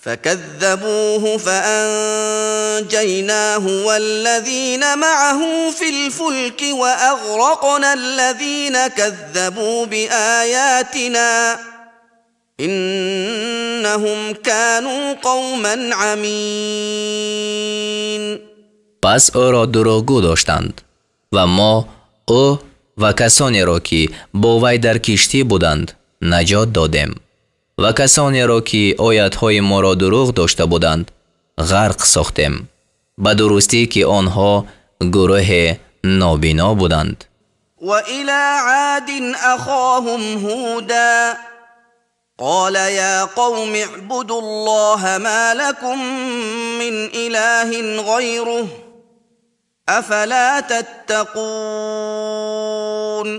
فكذبوه فأنجيناه والذين معه في الفلك وأغرقنا الذين كذبوا بآياتنا إنهم كانوا قوما عمين. Пас ӯро дурӯғгӯ доштанд ва мо ӯ ва касонеро, ки бо вай дар киштӣ буданд, наҷот додем ва касонеро, ки оятҳои моро дурӯғ дошта буданд, ғарқ сохтем. Ба дурустӣ, ки онҳо гурӯҳе нобино буданд. وإلى عاد أخاهم هودا قال يا قوم اعبدوا الله ما لكم من إله غيره أفلا تتقون.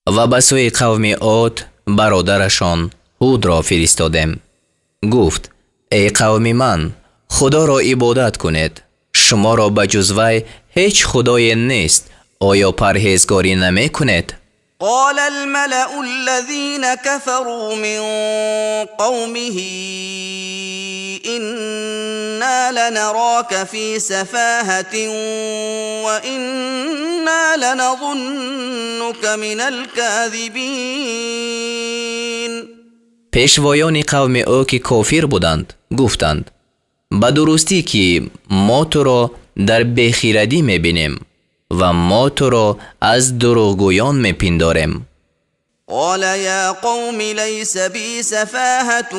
Ва ба сӯи қавми Од бародарашон Ҳудро фиристодем. Гуфт: «Эй қавми ман, Худоро ибодат кунед, шуморо ба ҷуз вай ҳеҷ худое нест. Оё парҳезгорӣ намекунед?» قال الملأ الذين كفروا من قومه إنا لنراك في سفاهة وإنا لنظنك من الكاذبين. Пешвоёни қавми ӯ, ки кофир буданд, гуфтанд: «Ба дурустӣ, ки мо туро дар бехирадӣ мебинем ва мо туро аз дурӯғгӯён мепиндорем». قال يا قوم ليس بي سفاهة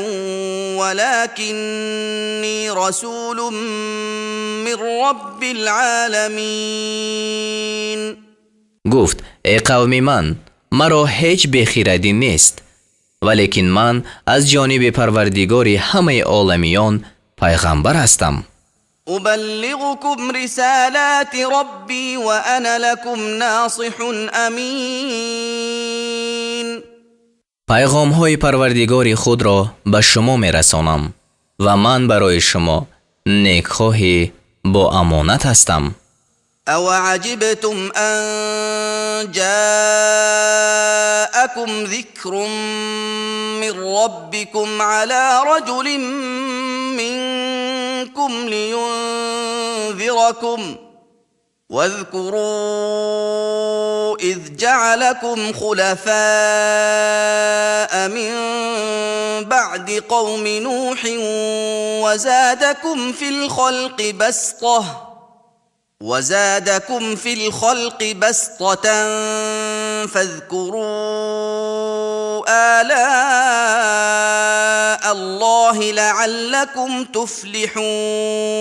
ولكني رسول من رب العالمين. Гуфт: «Эй қавми ман, маро ҳеҷ бехирадӣ нест, валекин ман аз ҷониби Парвардигори ҳамаи оламиён пайғамбар ҳастам». أبلغكم رسالات ربي وأنا لكم ناصح أمين. Пайғомҳои Парвардигори худро ба шумо мерасонам ва ман барои шумо некхоҳи бо амонат ҳастам. أوعجبتم أن جاءكم ذكر من ربكم على رجل منكم لينذركم واذكروا إذ جعلكم خلفاء من بعد قوم نوح وزادكم في الخلق بسطة فاذكروا آلاء الله لعلكم تفلحون.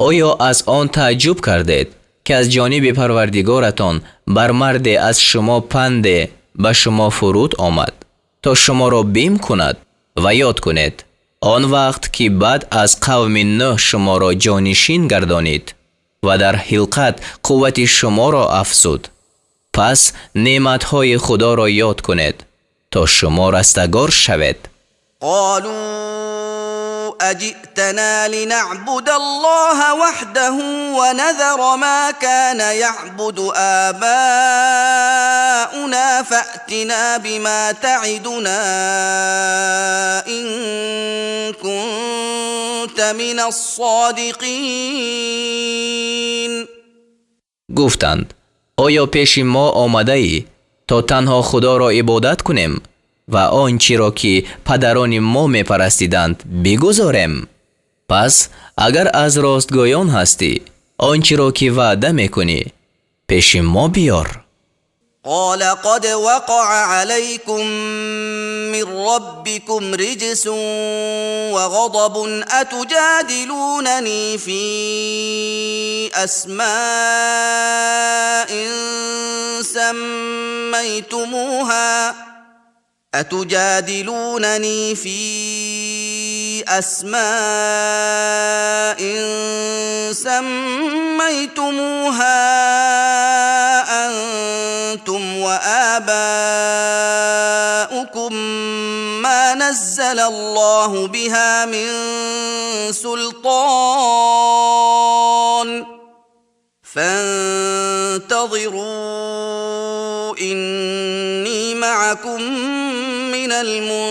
Оё аз он тааҷҷуб кардед, ки аз ҷониби Парвардигоратон бар марде аз шумо панде ба шумо фуруд омад, то шуморо бим кунад? Ва ёд кунед он вақт, ки баъд аз қавми Нӯҳ шуморо ҷонишин гардонид ва дар хилқат қуввати шуморо афзуд. Пас неъматҳои Худоро ёд кунед, то шумо растагор шавед. قالوا أجئتنا لنعبد الله وحده ونذر ما كان يعبد آباؤنا فأتنا بما تعدنا إن كنت من الصادقين. Гуфтанд: «Оё пеши мо омадаӣ, то танҳо Худоро ибодат кунем ва он чиро, ки падарони мо мепарастиданд, бигузорем? Пас агар аз ростгӯён ҳастӣ, он чиро, ки ваъда мекунӣ, пеши мо биёр». قال قد وقع عليكم من ربكم رجس وغضب أتجادلونني في أسماء سميتموها أتجادلونني في أسماء سميتموها أنتم وآباؤكم ما نزل الله بها من سلطان فانتظروا إني معكم من المنتظرين.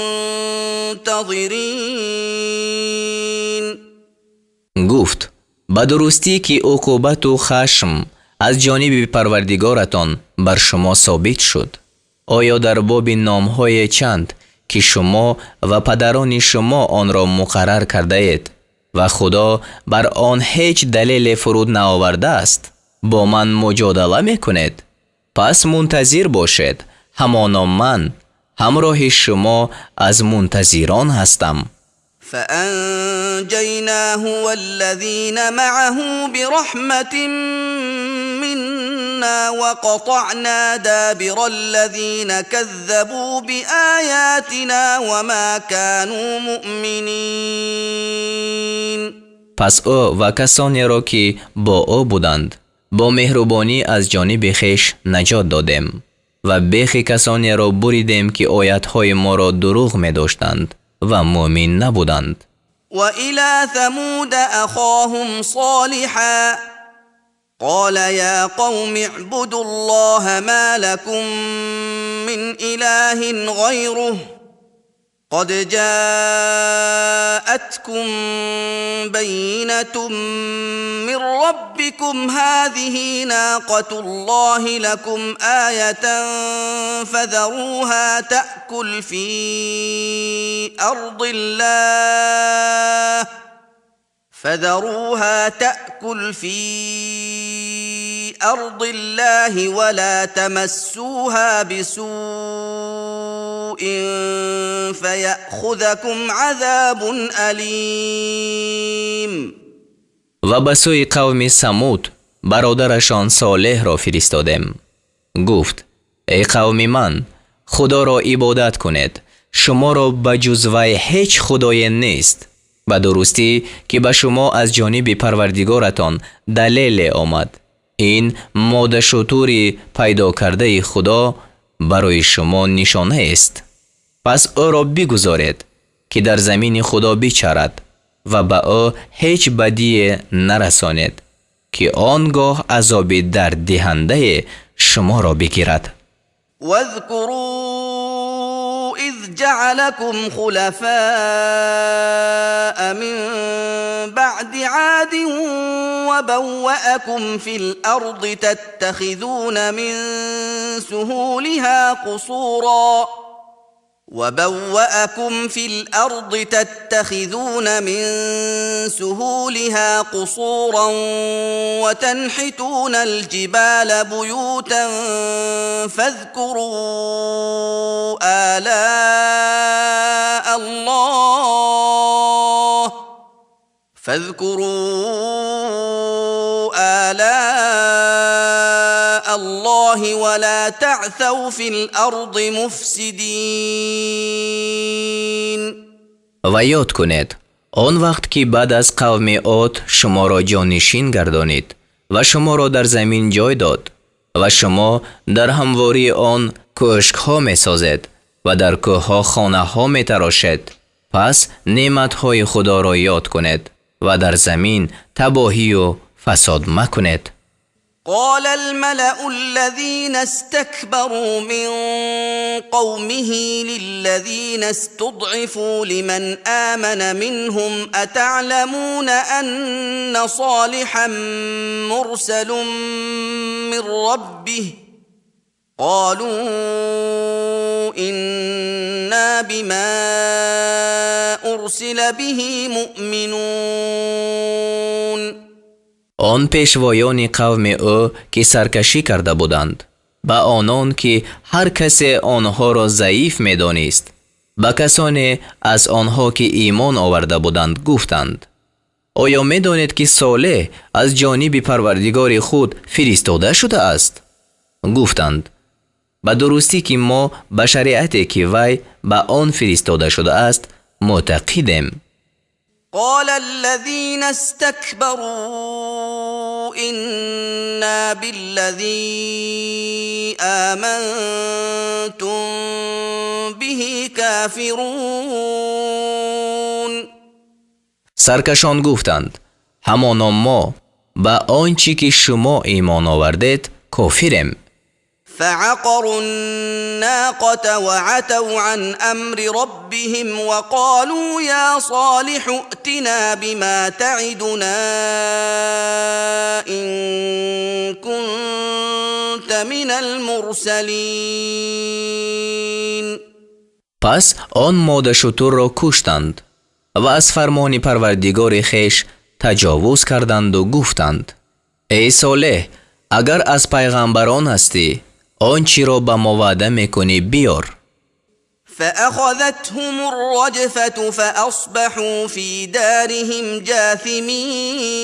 Гуфт: ба дурустӣ, ки уқубату хашм аз ҷониби Парвардигоратон бар шумо собит шуд. Оё дар боби номҳое чанд, ки шумо ва падарони шумо онро муқаррар кардаед ва Худо бар он ҳеҷ далеле фуруд наовардааст, бо ман муҷодала мекунед? Пас мунтазир бошед, ҳамоно ман ҳамроҳи шумо аз мунтазирон ҳастам. فأنجيناه والذين معه برحمة منا وقطعنا دابر الذين كذبوا بآياتنا وما كانوا مؤمنين. Пас ӯ ва касонеро, ки бо ӯ буданд, бо меҳрубонӣ аз ҷониби хеш наҷот додем ва бехи касонеро буридем, ки оятҳои моро дурӯғ медоштанд ва муъмин набуданд. وإلى ثمود أخاهم صالحا قال يا قوم اعبدوا الله ما لكم من إله غيره قد جاءتكم بينة من ربكم هذه ناقة الله لكم آية فذروها تأكل في أرض الله فذروها تأكل في أرض الله ولا تمسوها بسوء فيأخذكم عذاب أليم. Ва ба сӯи қавми Самуд бародарашон Солеҳро фиристодем. Гуфт: эй қавми ман, Худоро ибодат кунед, шуморо ба ҷуз вай ҳеҷ худое нест. Ба дурустӣ, ки ба шумо аз ҷониби Парвардигоратон далеле омад. Ин модашутури пайдо кардаи Худо барои шумо нишонаест. Пас ӯро бигузоред, ки дар замини Худо бичарад, ва ба ӯ ҳеҷ бадие нарасонед, ки он гоҳ азоби дарддиҳандае шуморо бигирад. واذكروا إذ جعلكم خلفاء من بعد عاد وبوأكم في الأرض تتخذون من سهولها قصورا وبوأكم في الأرض تتخذون من سهولها قصورا وتنحتون الجبال بيوتا فاذكروا آلاء الله فاذكروا آلاء الله ولا تعثوا في الأرض مفسدين. Ва ёд кунед он вақт, ки баъд аз қавми Од шуморо ҷонишин гардонид ва шуморо дар замин ҷой дод, ва шумо дар ҳамвории он кӯшкҳо месозед ва дар кӯҳҳо хонаҳо метарошед. Пас неъматҳои Худоро ёд кунед ва дар замин табоҳию фасод макунед. قال الملأ الذين استكبروا من قومه للذين استضعفوا لمن آمن منهم أتعلمون أن صالحا مرسل من ربه؟ قالوا إنا بما أرسل به مؤمنون. Он пешвоёни қавми ӯ, ки саркашӣ карда буданд, ба онон, ки ҳар касе онҳоро заиф медонист, ба касоне аз онҳо, ки имон оварда буданд, гуфтанд: оё медонед, ки Солеҳ аз ҷониби Парвардигори худ фиристода шудааст? Гуфтанд: ба дурустӣ, ки мо ба шариате, ки вай ба он фиристода шудааст, мӯътақидем. قال الذين استكبروا إنا بالذي آمنتم به كافرون. Саркашон гуфтанд: ҳамоно мо ба он чӣ ки шумо имон овардед, кофирем. فعقروا الناقة وعتوا عن أمر ربهم وقالوا يا صالح ائتنا بما تعدنا إن كنت من المرسلين. Пас он модашутурро куштанд ва аз фармони Парвардигори хеш таҷовуз карданду гуфтанд: эй Солеҳ, агар аз пайғамбарон ҳастӣ, он чиро ба мо ваъда мекунӣ, биёр. فأخذتهم الرجفة فأصبحوا في دارهم جاثمين.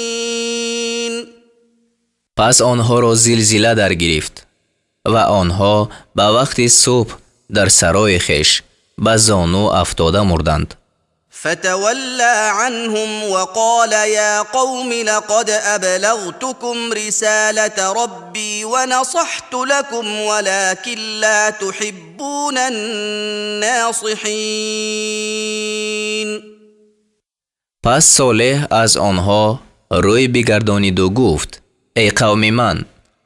Пас онҳоро зилзила даргирифт ва онҳо ба вақти субҳ дар сарои хеш ба зону афтода мурданд. فتولى عنهم وقال يا قوم لقد أبلغتكم رسالة ربي ونصحت لكم ولكن لا تحبون الناصحين. Пас Солеҳ аз онҳо рӯй бигардониду гуфт: эй қавми ман,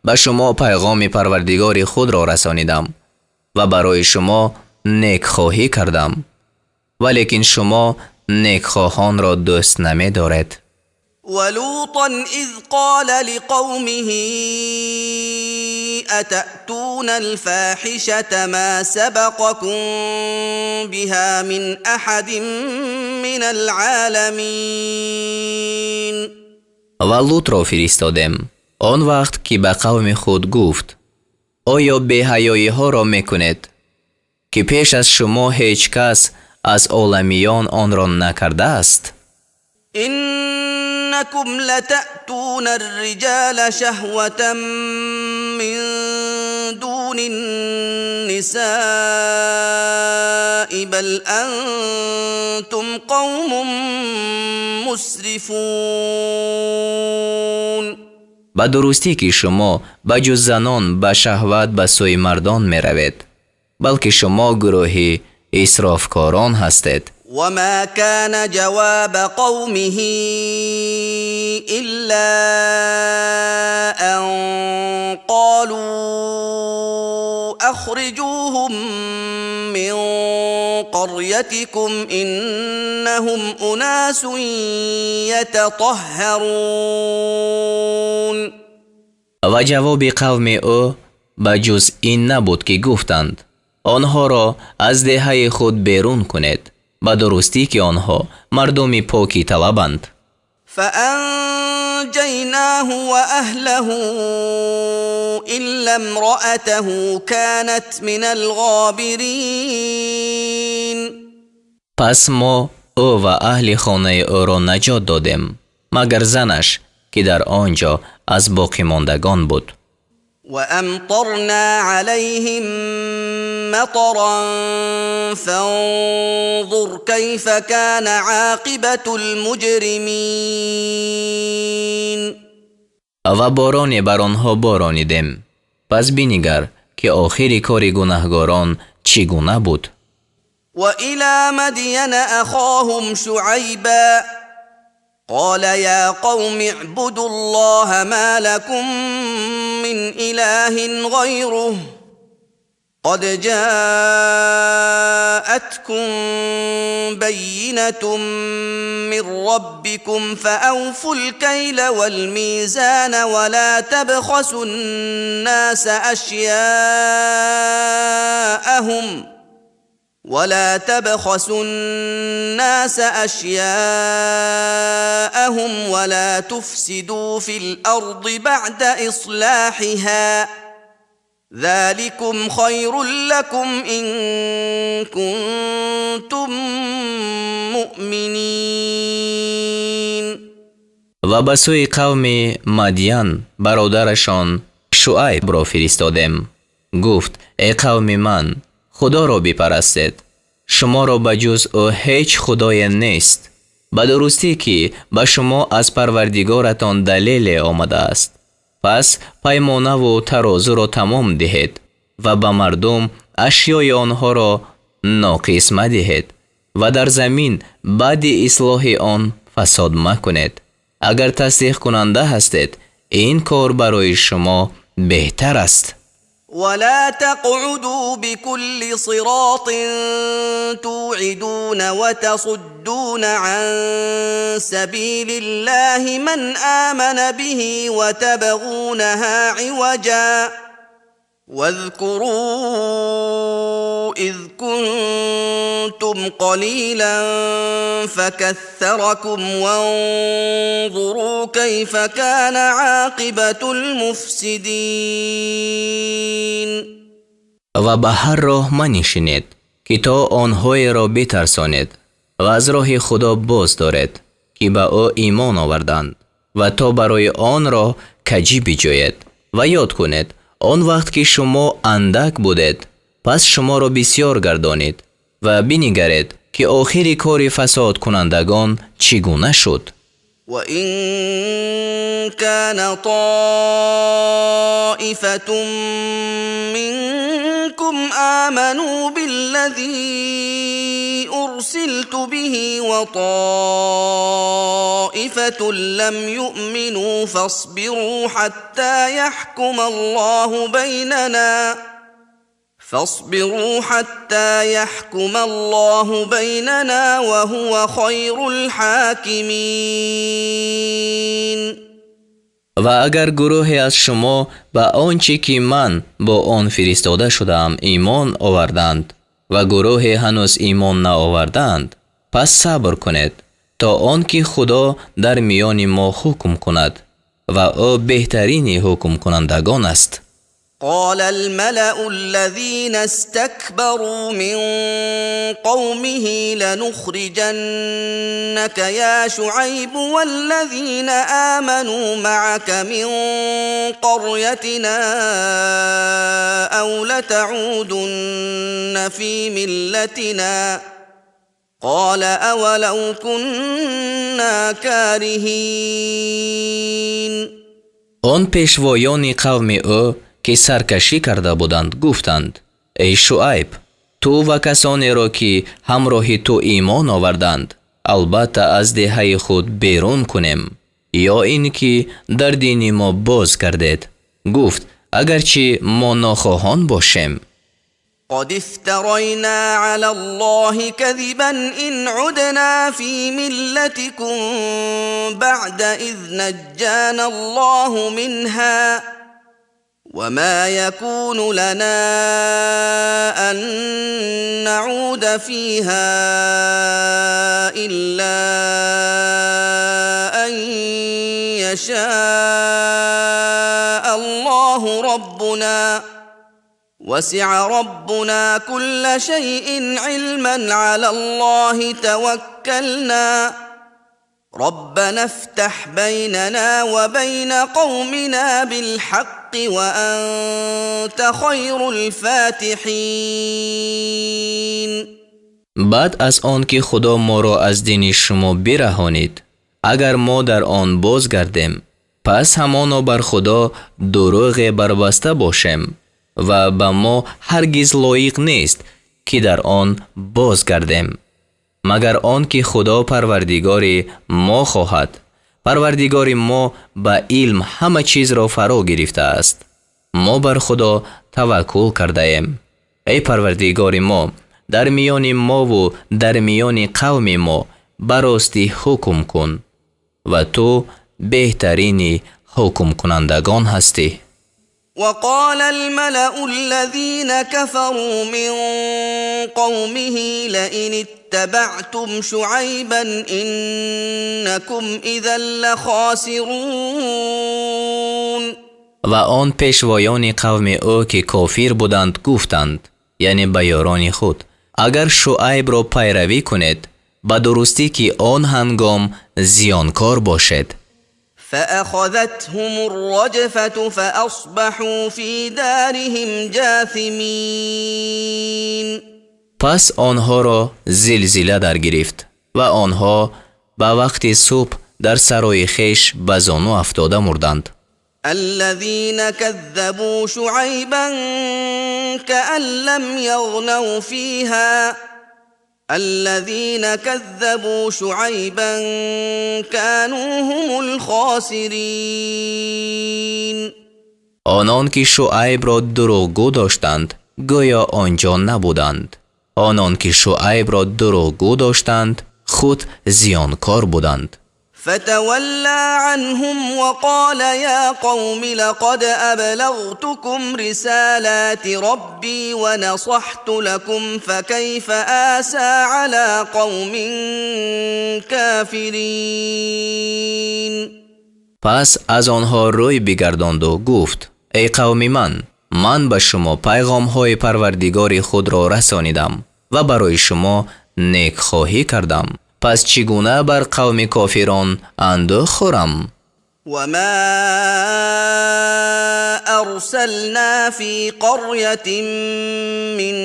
ба шумо пайғоми Парвардигори худро расонидам ва барои шумо некхоҳӣ кардам, валекин шумо некхоҳонро дӯст намедоред. ولوطا إذ قال لقومه أتأتون الفاحشة ما سبقكم بها من أحد من العالمين. Ва Лутро фиристодем он вақт, ки ба қавми худ гуфт: оё беҳаёиҳоро мекунед, ки пеш аз шумо ҳеҷ кас аз оламиён онро накардааст? إنكم لتأتون الرجال شهوة من دون النساء بل أنتم قوم مسرفون. Ба дурустӣ, ки шумо ба ҷуз занон ба шаҳват ба сӯи мардон меравед, балки шумо гурӯҳи исрофкорон ҳастед. وما كان جواب قومه إلا أن قالوا أخرجوهم من قريتكم إنهم أناس يتطهرون. Ва ҷавоби қавми ӯ ба ҷуз ин набуд, ки гуфтанд: онҳоро аз деҳаи худ берун кунед, ба дурустӣ, ки онҳо мардуми покӣ талабанд. فأنجيناه وأهله إلا امرأته كانت من الغابرين. Пас мо ӯ ва аҳли хонаи ӯро наҷот додем, магар занаш, ки дар он ҷо аз боқимондагон буд. وأمطرنا عليهم مطرا فانظر كيف كان عاقبة المجرمين. Ва бороне бар онҳо боронидем, пас бинигар, ки охири кори гунаҳгорон чӣ гуна буд. وإلى مدين أخاهم شعيبا قال يا قوم اعبدوا الله ما لكم من إله غيره قد جاءتكم بينة من ربكم فأوفوا الكيل والميزان ولا تبخسوا الناس أشياءهم ولا تفسدوا في الأرض بعد إصلاحها ذلكم خير لكم إن كنتم مؤمنين. Ва ба сӯи қавми Мадян бародарашон Шуайбро фиристодем. Гуфт: эй қавми ман, Худоро бипарастед, шуморо ба ҷуз ӯ ҳеҷ худое нест. Ба дурустӣ, ки ба шумо аз Парвардигоратон далеле омадааст. Пас паймонаву тарозуро тамом диҳед ва ба мардум ашёи онҳоро ноқис мадиҳед ва дар замин баъди ислоҳи он фасод макунед. Агар тасдиқкунанда ҳастед, ин кор барои шумо беҳтар аст. ولا تقعدوا بكل صراط توعدون وتصدون عن سبيل الله من آمن به وتبغونها عوجا واذكروا إذ كنتم قليلا فكثركم وانظروا كيف كان عاقبة المفسدين. Ва ба ҳар роҳ манишинед, ки то онҳоеро битарсонед ва аз роҳи Худо боз доред, ки ба ӯ имон оварданд, ва то барои он роҳ каҷӣ биҷӯед. Ва ёд кунед он вақт, ки шумо андак будед, пас шуморо бисёр гардонид, ва бинигаред, ки охири кори фасодкунандагон чӣ гуна шуд. وإن كان طائفة منكم آمنوا بالذي أرسلت به وطائفة لم يؤمنوا فاصبروا حتى يحكم الله بيننا وهو خير الحاكمين. Ва агар гурӯҳе аз шумо ба он чӣ ки ман бо он фиристода шудаам имон оварданд ва гурӯҳе ҳанӯз имон наовардаанд, пас сабр кунед, то он ки Худо дар миёни мо ҳукм кунад, ва ӯ беҳтарини ҳукмкунандагон аст. قال الملأ الذين استكبروا من قومه لنخرجنك يا شعيب والذين آمنوا معك من قريتنا أو لتعودن في ملتنا قال أولو كنا كارهين. Он пешвоёни қавми ӯ, ки саркашӣ карда буданд, гуфтанд: «Эй Шуайб, ту ва касонеро, ки ҳамроҳи ту имон оварданд, албатта аз деҳаи худ берун кунем ё ин ки дар дини мо боз гардед». Гуфт: «Агарчи мо нохоҳон бошем?» قد افترينا على الله كذبا إن عدنا في ملتكم بعد إذ نجانا الله منها وما يكون لنا أن نعود فيها إلا أن يشاء الله ربنا وسع ربنا كل شيء علما على الله توكلنا ربنا افتح بيننا وبين قومنا بالحق وأنت خير الفاتحين. Баъд аз он ки Худо моро аз дини шумо бираҳонид, агар мо дар он бозгардем, пас ҳамоно бар Худо дурӯғе барбаста бошем ва ба мо ҳаргиз лоиқ нест, ки дар он бозгардем, магар он ки Худо Парвардигори мо хоҳад. Парвардигори мо ба илм ҳама чизро фаро гирифтааст. Мо бар Худо таваккул кардаем. Эй Парвардигори мо, дар миёни мову дар миёни қавми мо ба ростӣ ҳукм кун, ва ту беҳтарини ҳукмкунандагон ҳастӣ. وقال الملأ الذين كفروا من قومه لئن اتبعتم شعيبا إنكم إذا لخاسرون. Ва он пешвоёни қавми ӯ, ки кофир буданд, гуфтанд, яъне ба ёрони худ: «Агар Шуайбро пайравӣ кунед, ба дурустӣ, ки он ҳангом зиёнкор бошед». فأخذتهم الرجفة فأصبحوا في دارهم جاثمين. Пас онҳоро зилзила даргирифт ва онҳо ба вақти субҳ дар сарои хеш ба зону афтода мурданд. الذين كذبوا شعيبا كأن لم يغنوا فيها الذين كذبوا شعيبا كانوا هم الخاسرين. Онон ки Шуайбро дурӯғгӯ доштанд, гӯё он ҷо набуданд. Онон ки Шуайбро дурӯғгӯ доштанд, худ зиёнкор буданд. فتولى عنهم وقال يا قوم لقد أبلغتكم رسالات ربي ونصحت لكم فكيف آسى على قوم كافرين. Пас аз онҳо рӯй бигардонду гуфт: эй қавми ман, ман ба шумо пайғомҳои Парвардигори худро расонидам ва барои шумо некхоҳӣ кардам. Пас чӣ гуна бар қавми кофирон андӯҳ хӯрам? وما أرسلنا في قرية من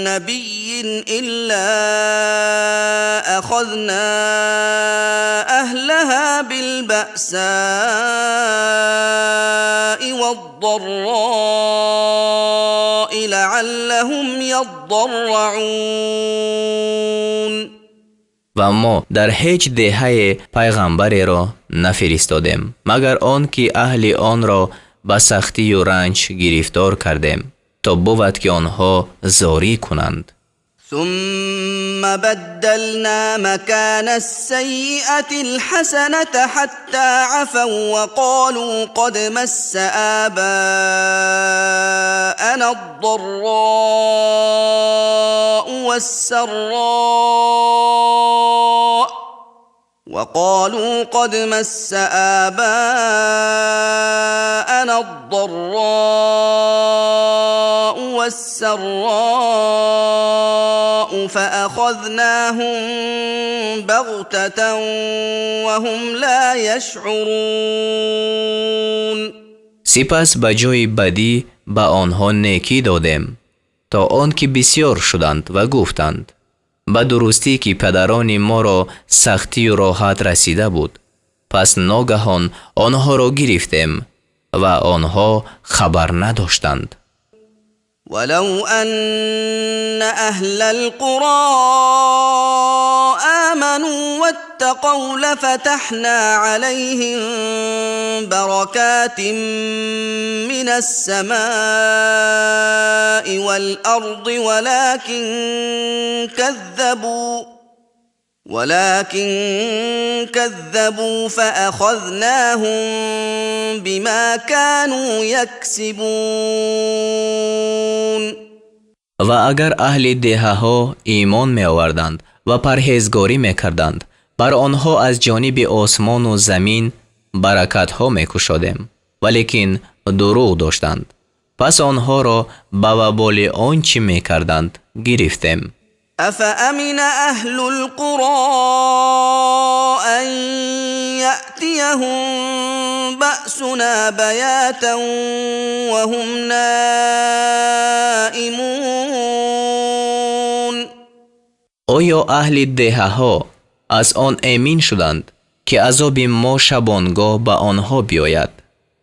نبي إلا أخذنا أهلها بالبأساء والضراء لعلهم يضرعون. Ва мо дар ҳеҷ деҳае пайғамбареро нафиристодем, магар он ки аҳли онро ба сахтию ранҷ гирифтор кардем, то бувад ки онҳо зорӣ кунанд. ثم بدلنا مكان السيئة الحسنة حتى عفوا وقالوا قد مس آباءنا الضراء والسراء وقالوا قد مس آباءنا الضراء والسراء فأخذناهم بغتة وهم لا يشعرون. Сипас ба ҷои бадӣ ба онҳо некӣ додем, то он ки бисёр шуданд ва гуфтанд: ба дурустӣ ки падарони моро сахтию роҳат расида буд. Пас ногаҳон онҳоро гирифтем ва онҳо хабар надоштанд. ولو أن أهل القرى آمنوا واتقوا لفتحنا عليهم بركات من السماء والأرض ولكن كذبوا فأخذناهم بما كانوا يكسبون. Ва агар аҳли деҳаҳо имон меоварданд ва парҳезгорӣ мекарданд, бар онҳо аз ҷониби осмону замин баракатҳо мекушодем, валекин дурӯғ доштанд, пас онҳоро ба ваболи он чӣ мекарданд гирифтем. أفأمن أهل القرى أن يأتيهم بأسنا بياتا وهم نائمون؟ Оё аҳли деҳаҳо аз он эмин шуданд, ки азоби мо шабонгоҳ ба онҳо биёяд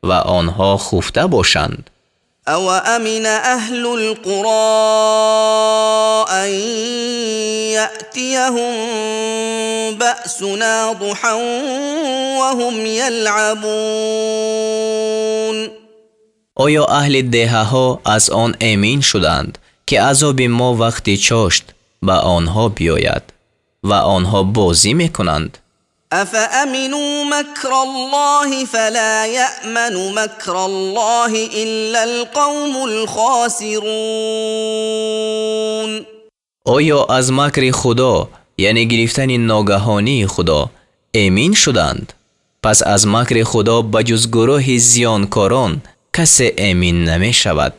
ва онҳо хуфта бошанд? أوأمن أهل القرى أن يأتيهم بأسنا ضحى وهم يلعبون؟ Оё аҳли деҳаҳо аз он эмин шуданд, ки азоби мо вақти чошт ба онҳо биёяд ва онҳо бозӣ мекунанд? أفأمنوا مكر الله فلا يأمن مكر الله إلا القوم الخاسرون. Оё аз макри Худо, яъне гирифтани ногаҳонии Худо, эмин шуданд? Пас аз макри Худо ба ҷуз гурӯҳи зиёнкорон касе эмин намешавад.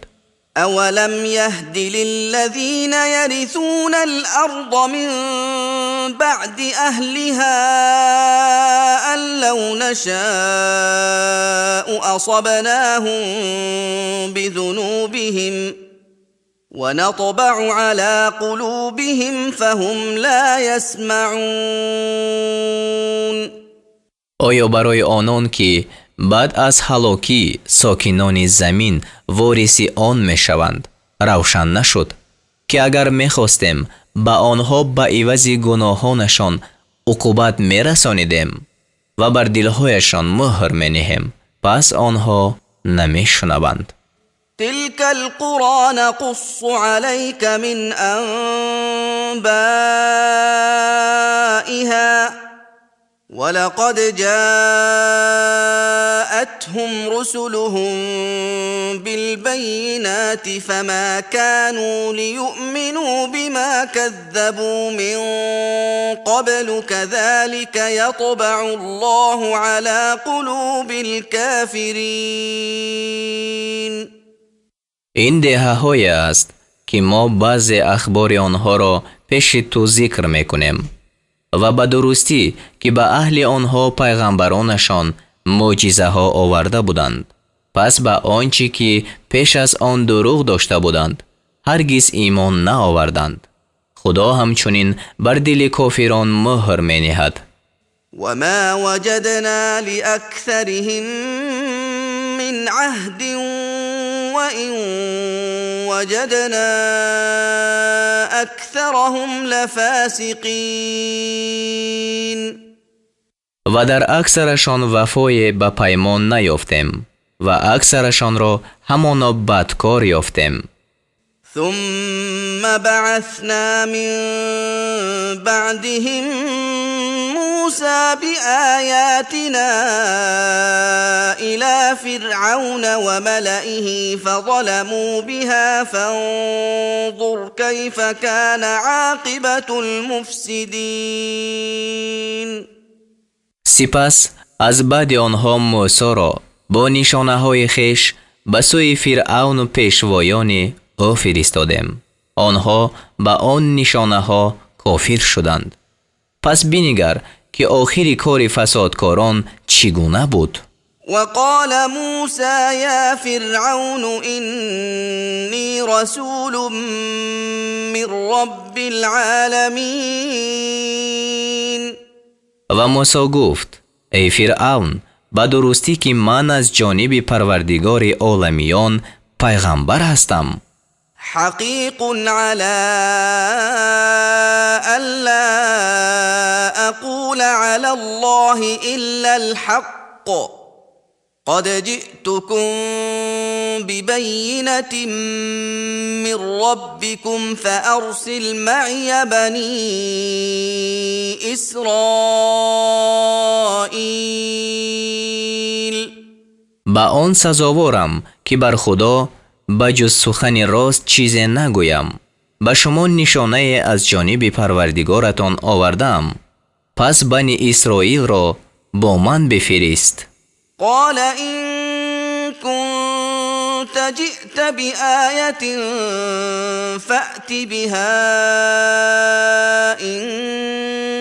أولم يهد للذين يرثون الأرض من بعد أهلها أن لو نشاء أصبناهم بذنوبهم. ونطبع على قلوبهم فهم لا يسمعون. Оё барои онон, ки баъд аз ҳалокӣ сокинони замин вориси он мешаванд, равшан нашуд, ки агар мехостем, ба онҳо ба ивази гуноҳонашон уқубат мерасонидем ва бар дилҳояшон муҳр мениҳем, пас онҳо намешунаванд. تلك القرى نقص عليك من أنبائها ولقد جاءتهم رسلهم بالبينات فما كانوا ليؤمنوا بما كذبوا من قبل كذلك يطبع الله على قلوب الكافرين. Ин деҳаҳое аст, ки мо баъзе ахбори онҳоро пеши ту зикр мекунем ва ба дурустӣ, ки ба аҳли онҳо пайғамбаронашон мӯъҷизаҳо оварда буданд, пас ба он чӣ ки пеш аз он дурӯғ дошта буданд, ҳаргиз имон наоварданд. Худо ҳамчунин бар дили кофирон муҳр мениҳад. وما وجدنا لأكثرهم من عهد وإن وجدنا أكثرهم لفاسقين. Ва дар аксарашон вафое ба паймон наёфтем ва аксарашонро ҳамоно бадкор ёфтем. ثم بعثنا من بعدهم موسى بآياتنا إلى فرعون وملئه فظلموا بها فانظر كيف كان عاقبة المفسدين. Сипас аз баъди онҳо Мӯсоро бо нишонаҳои хеш ба сӯи Фиръавну пешвоёни ӯ фиристодем. Онҳо ба он нишонаҳо кофир шуданд, пас бинигар, ки охири кори фасодкорон чӣ гуна буд. وقال موسى يا فرعون إني رسول من رب العالمين. Ва Мӯсо гуфт: «Эй Фиръавн, ба дурустӣ, ки ман аз ҷониби Парвардигори оламиён пайғамбар ҳастам.» حقيق على ألا أقول على الله إلا الحق قد جئتكم ببينة من ربكم فأرسل معي بني إسرائيل. Ба он сазоворам, ки бар Худо ба ҷуз сухани рост чизе нагӯям. Ба шумо нишонае аз ҷониби Парвардигоратон овардаам, пас Бани Исроилро бо ман бифирист. قال إن كنت جئت بآية فأت بها إن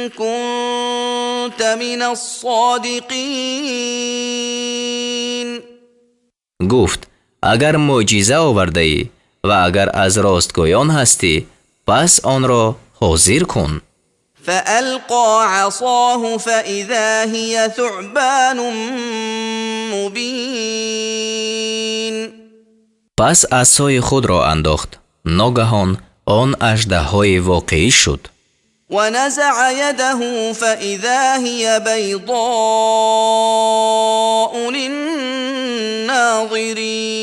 كنت من الصادقين. Гуфт: «Агар мӯъҷиза овардаӣ ва агар аз ростгӯён ҳастӣ, пас онро ҳозир кун.» فألقى عصاه فإذا هي ثعبان مبين. Пас асои худро андохт, ногаҳон он аждаҳои воқеӣ шуд. ونزع يده فإذا هي بيضاء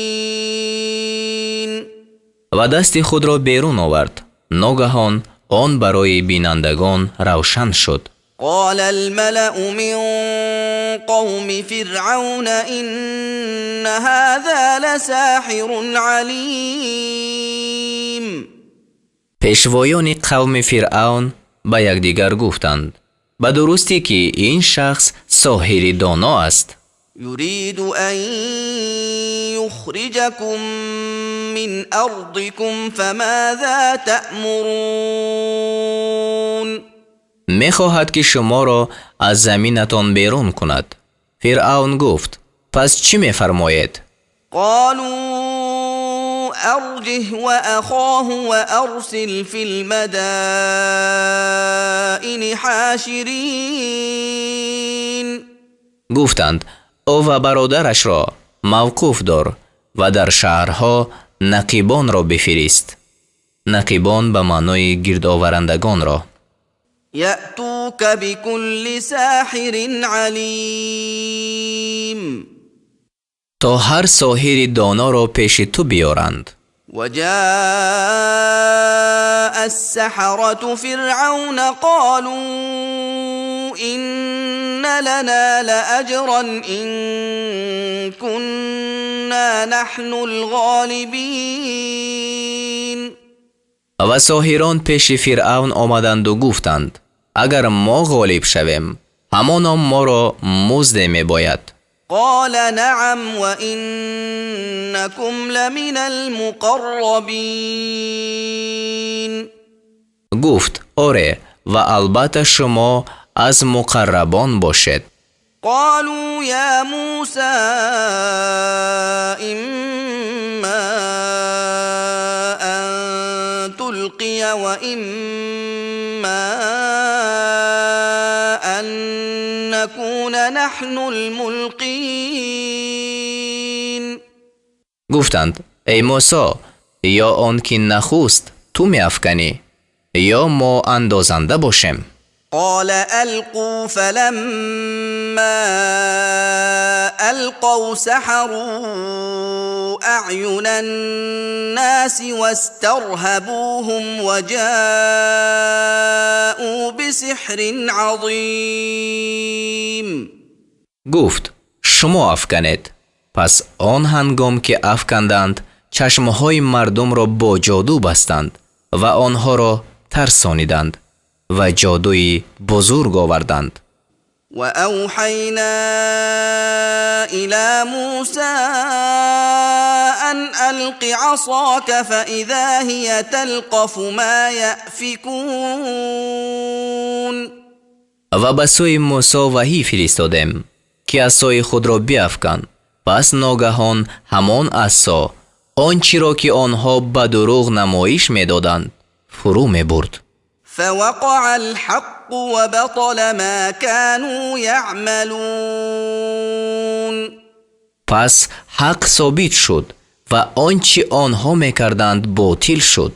للناظرين. Ва дасти худро берун овард, ногаҳон он барои бинандагон равшан шуд. قال الملأ من قوم فرعون إن هذا لساحر عليم. Пешвоёни қавми Фиръавн ба якдигар гуфтанд: «Ба дурустӣ, ки ин шахс соҳири доно аст.» يريد أن يخرجكم من أرضكم فماذا تأمرون؟ Мехоҳад, ки шуморо аз заминатон берун кунад. Фиръавн гуфт: «Пас чӣ мефармоед?» قالوا أرجه وأخاه وأرسل في المدائن حاشرين. Гуфтанд: ӯ ва бародарашро мавқуф дор ва дар шаҳрҳо нақибонро бифирист. Нақибон ба маънои гирдоварандагонро. يأتوك بكل ساحر عليم. То ҳар соҳири доноро пеши ту биёранд. وجاء السحرة فرعون قالوا إن لنا لأجرا إن كنا نحن الغالبين. Ва соҳирон пеши Фиръавн омаданду гуфтанд: агар мо ғолиб шавем, ҳамоно моро музде мебояд. قال نعم وإنكم لمن المقربين. Гуфт: оре, ва албатта шумо аз муқаррабон бошед. قالوا يا موسى إما أن تلقي وإما أن نكون نحن الملقين. Гуфтанд: эй Мусо, ё он ки нахуст ту меафканӣ, ё мо андозанда бошем. قال ألقوا. فلما ألقوا سحروا أعين الناس واسترهبوهم وجاءوا بسحر عظيم. Гуфт: шумо афканед. Пас он ҳангом ки афканданд, чашмҳои мардумро бо ҷоду бастанд ва онҳоро тарсониданд ва ҷодуи бузург оварданд. وأوحينا إلى موسى أن ألق عصاك فإذا هي تلقف ما يأفكون. Ва ба сӯи Мусо ваҳӣ фиристодем, ки асои худро биафкан. Пас ногаҳон ҳамон асо он чиро, ки онҳо ба дурӯғ намоиш медоданд, фурӯ мебурд. فوقع الحق وبطل ما كانوا يعملون. Пас ҳақ собит шуд ва он чи онҳо мекарданд, ботил шуд.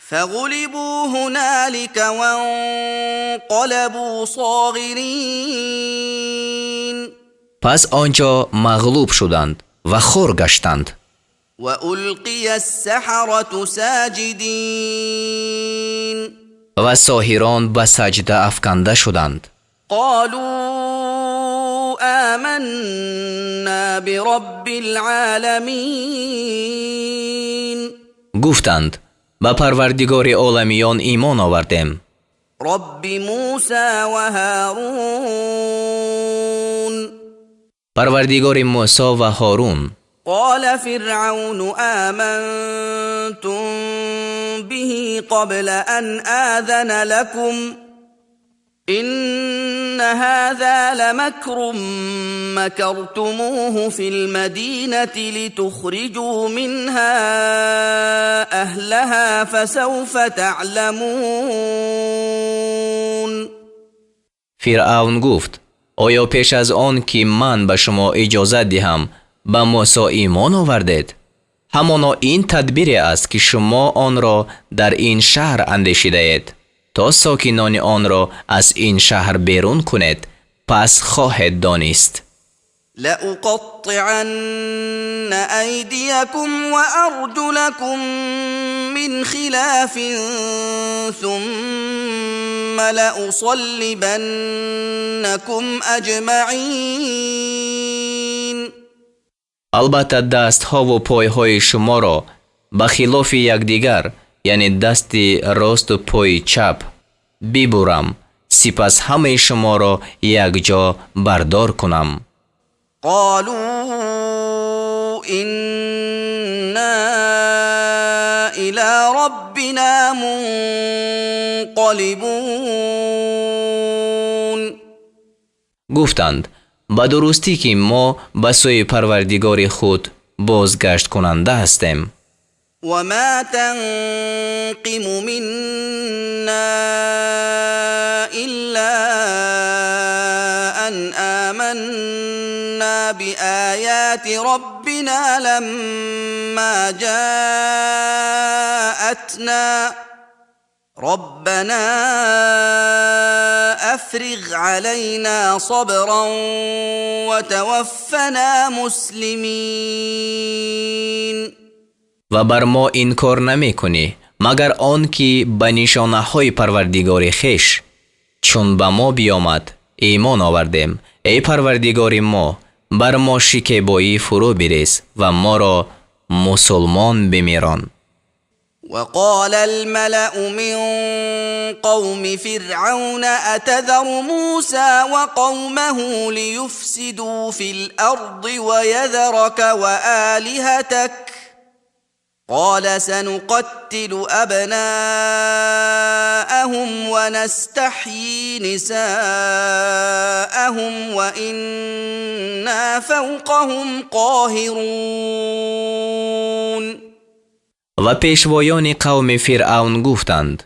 فغلبوا هنالك وانقلبوا صاغرين. Пас он ҷо мағлуб шуданд ва хор гаштанд. وألقي السحرة ساجدين. Ва соҳирон ба саҷда афканда шуданд. قالوا آمنا برب العالمين. Гуфтанд: ба Парвардигори оламиён имон овардем. رب موسى وهارون. Парвардигори Мусо ва Ҳорун. قال فرعون آمنتم به قبل أن آذن لكم إن هذا لمكر مكرتموه في المدينة لتخرجوا منها أهلها فسوف تعلمون. Фиръавн гуфт: оё пеш аз он ки ман ба шумо иҷозат диҳам, ба Мусо имон овардед? Ҳамоно ин тадбире аст, ки шумо онро дар ин шаҳр андешидаед, то сокинони онро аз ин шаҳр берун кунед. Пас хоҳед донист. لأقطعن أيديكم وأرجلكم من خلاف ثم لأصلبنكم أجمعين. Албатта, дастҳову пойҳои шуморо ба хилофи якдигар, яъне дасти росту пои чап, бибурам, сипас ҳамаи шуморо якҷо бардор кунам. قالوا إنا إلى ربنا منقلبون. Гуфтанд: ба дурустӣ, ки мо ба сӯи Парвардигори худ бозгашткунанда ҳастем. وما تنقم منا إلا أن آمنا بآيات ربنا لما جاءتنا ربنا أفرغ علينا صبرا وتوفنا مسلمين. Ва бар мо инкор намекунӣ, магар он ки ба нишонаҳои Парвардигори хеш, чун ба мо биёмад, имон овардем. Эй Парвардигори мо, бар мо шикебоӣ фурӯ бирез ва моро мусулмон бимирон. وقال الملأ من قوم فرعون أتذر موسى وقومه ليفسدوا في الأرض ويذرك وآلهتك؟ قال سنقتل أبناءهم ونستحيي نساءهم وإنا فوقهم قاهرون. Ва пешвоёни қавми Фиръавн гуфтанд: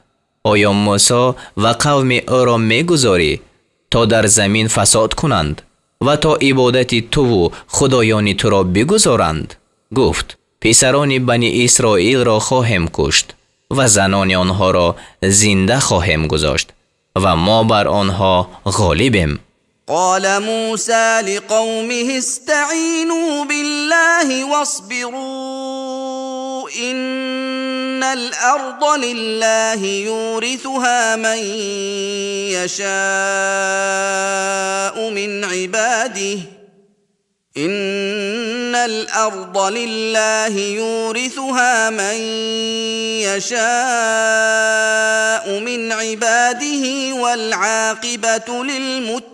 «Оё Мусо ва қавми ӯро мегузорӣ, то дар замин фасод кунанд ва то ибодати туву худоёни туро бигузоранд?» Гуфт: «Писарони Бани Исроилро хоҳем кушт ва занони онҳоро зинда хоҳем гузошт ва мо бар онҳо ғолибем». قال موسى لقومه استعينوا بالله واصبروا إن الأرض لله يورثها من يشاء من عباده إن الأرض لله يورثها من يشاء من عباده والعاقبة للمتقين.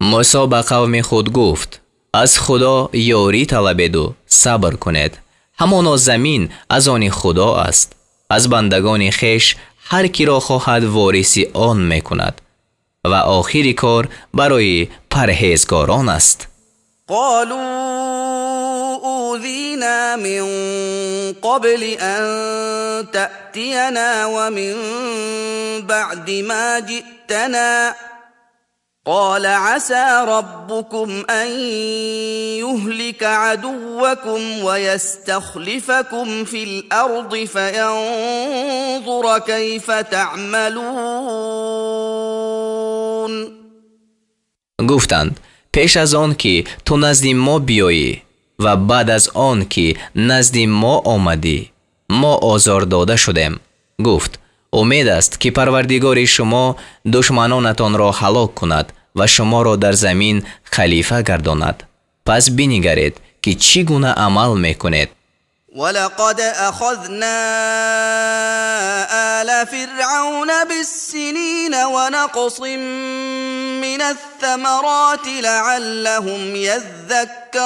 Мусо ба қавми худ гуфт: «Аз Худо ёрӣ талабеду сабр кунед. Ҳамоно замин аз они Худо аст, аз бандагони хеш ҳар киро хоҳад вориси он мекунад ва охири кор барои парҳезгорон аст». قالوا أوذينا من قبل أن تأتينا ومن بعد ما جئتنا. قال عسى ربكم أن يهلك عدوكم ويستخلفكم في الأرض فينظر كيف تعملون. Гуфтанд: «Пеш аз он ки ту назди мо биёӣ ва баъд аз он ки назди мо омадӣ, мо озор дода шудем». Гуфт: «Умед аст, ки Парвардигори шумо душманонатонро ҳалок кунад ва шуморо дар замин халифа гардонад, пас бинигаред, ки чӣ гуна амал мекунед». ولقد أخذنا آل فرعون بالسنين ونقص من الثمرات لعلهم يذكرون.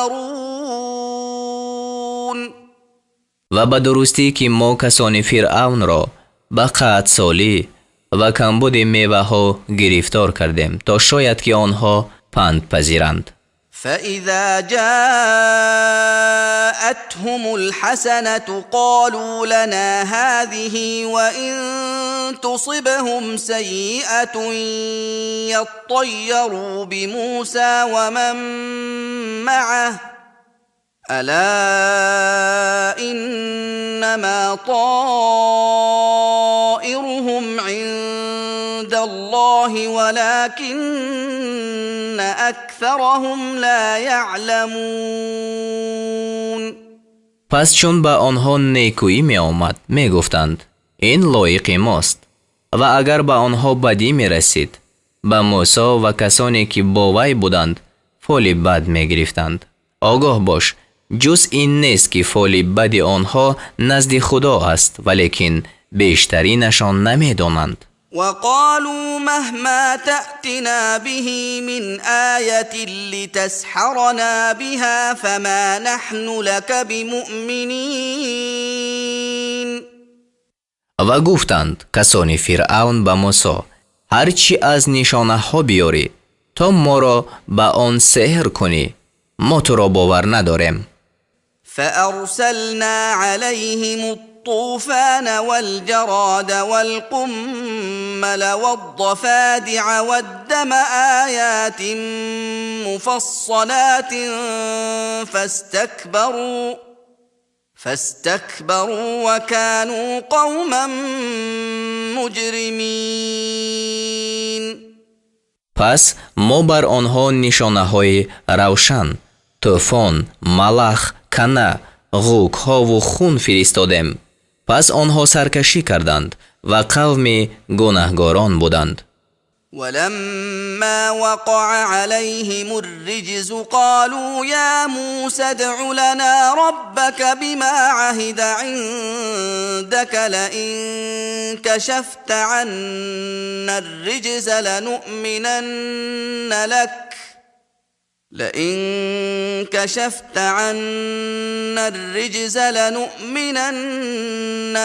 Ва ба дурустӣ, ки мо касони Фиръавнро ба қаҳтсолӣ ва камбуди меваҳо гирифтор кардем, то шояд ки онҳо панд пазиранд. فإذا جاءتهم الحسنة قالوا لنا هذه وإن تصبهم سيئة يطيروا بموسى ومن معه. ألا إنما طائرهم عند الله ولكن أكثرهم لا يعلمون. Пас чун ба онҳо некӯӣ меомад, мегуфтанд: «Ин лоиқи мост», ва агар ба онҳо бадӣ мерасид, ба Мусо ва касоне ки бо вай буданд, фоли бад мегирифтанд. Огоҳ бош, ҷуз ин нест, ки фоли бади онҳо назди Худо аст, валекин бештаринашон намедонанд. وقالوا مهما تأتنا به من آية لتسحرنا بها فما نحن لك بمؤمنين. Ва гуфтанд касони Фиръавн ба Мусо: «Ҳар чӣ аз нишонаҳо биёрӣ, то моро ба он сеҳр кунӣ, мо туро бовар надорем». فأرسلنا عليهم الطوفان والجراد والقمل والضفادع والدم آيات مفصلات فاستكبروا وكانوا قوما مجرمين. Пас мо бар онҳо нишонаҳои равшан, тӯфон, малах, кана, ғӯкҳову хун фиристодем. Пас онҳо саркашӣ карданд ва қавми гунаҳгорон буданд. ولما وقع عليهم الرجز قالوا يا موسى ادع لنا ربك بما عهد عندك، لئن كشفت عنا الرجز لنؤمنن لك لئن كشفت عنا الرجز لنؤمنن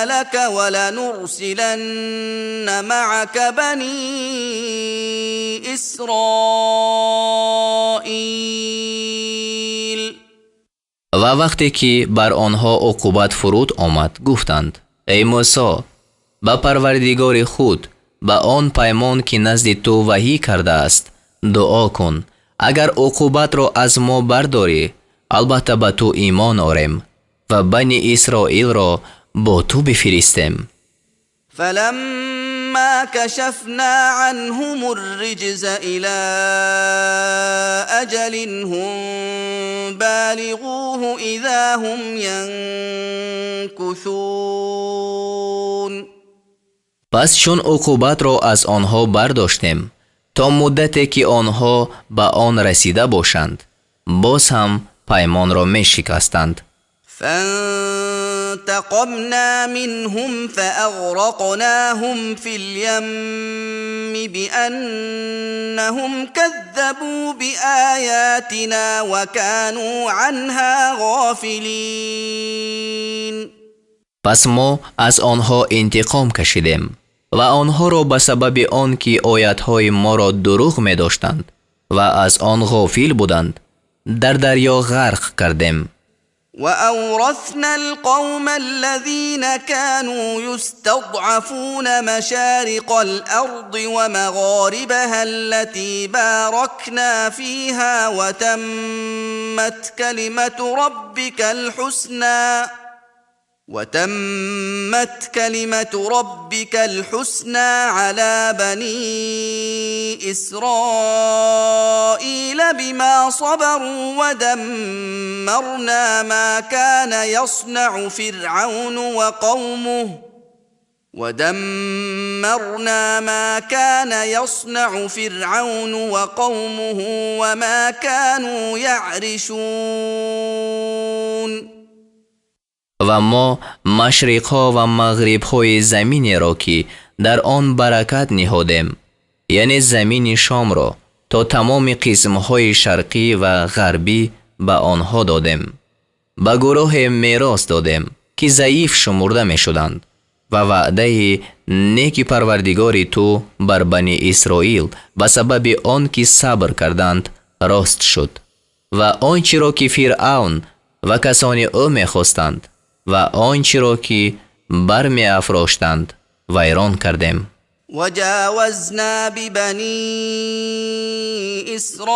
لك ولنرسلن معك بني إسرائيل. Ва вақте ки бар онҳо уқубат фуруд омад, гуфтанд: эй Мусо, ба Парвардигори худ ба он паймон, ки назди ту ваҳӣ кардааст, дуо кун. Агар уқубатро аз мо бардорӣ, албатта ба ту имон орем ва Бани Исроилро бо ту бифиристем. فلما كشفنا عنهم الرجز إلى أجل هم بالغوه إذا هم ينكثون. Пас чун уқубатро аз онҳо бардоштем то муддате, ки онҳо ба он расида бошанд, боз ҳам паймонро мешикастанд. فانتقمنا منهم فأغرقناهم في اليم بأنهم كذبوا بآياتنا وكانوا عنها غافلين. Пас мо аз онҳо интиқом кашидем ва онҳоро ба сабаби он ки оятҳои моро дурӯғ медоштанд ва аз он ғофил буданд, дар дарё ғарқ кардем. وأورثنا القوم الذين كانوا يستضعفون مشارق الأرض ومغاربها التي باركنا فيها، وتمت كلمة ربك الحسنى على بني إسرائيل بما صبروا، ودمرنا ما كان يصنع فرعون وقومه ودمرنا ما كان يصنع فرعون وقومه وما كانوا يعرشون. Ва мо машриқҳо ва мағрибҳои заминеро, ки дар он баракат ниҳодем, яъне замини Шомро то тамоми қисмҳои шарқӣ ва ғарбӣ ба онҳо додем, ба гурӯҳе мерос додем, ки заиф шумурда мешуданд, ва ваъдаи неки Парвардигори ту бар Бани Исроил ба сабаби он ки сабр карданд, рост шуд, ва он чиро ки Фиръавн ва касони ӯ мехостанд ва он чиро ки бармеафроштанд, вайрон кардем. وجاوزنا ببني إسرائيل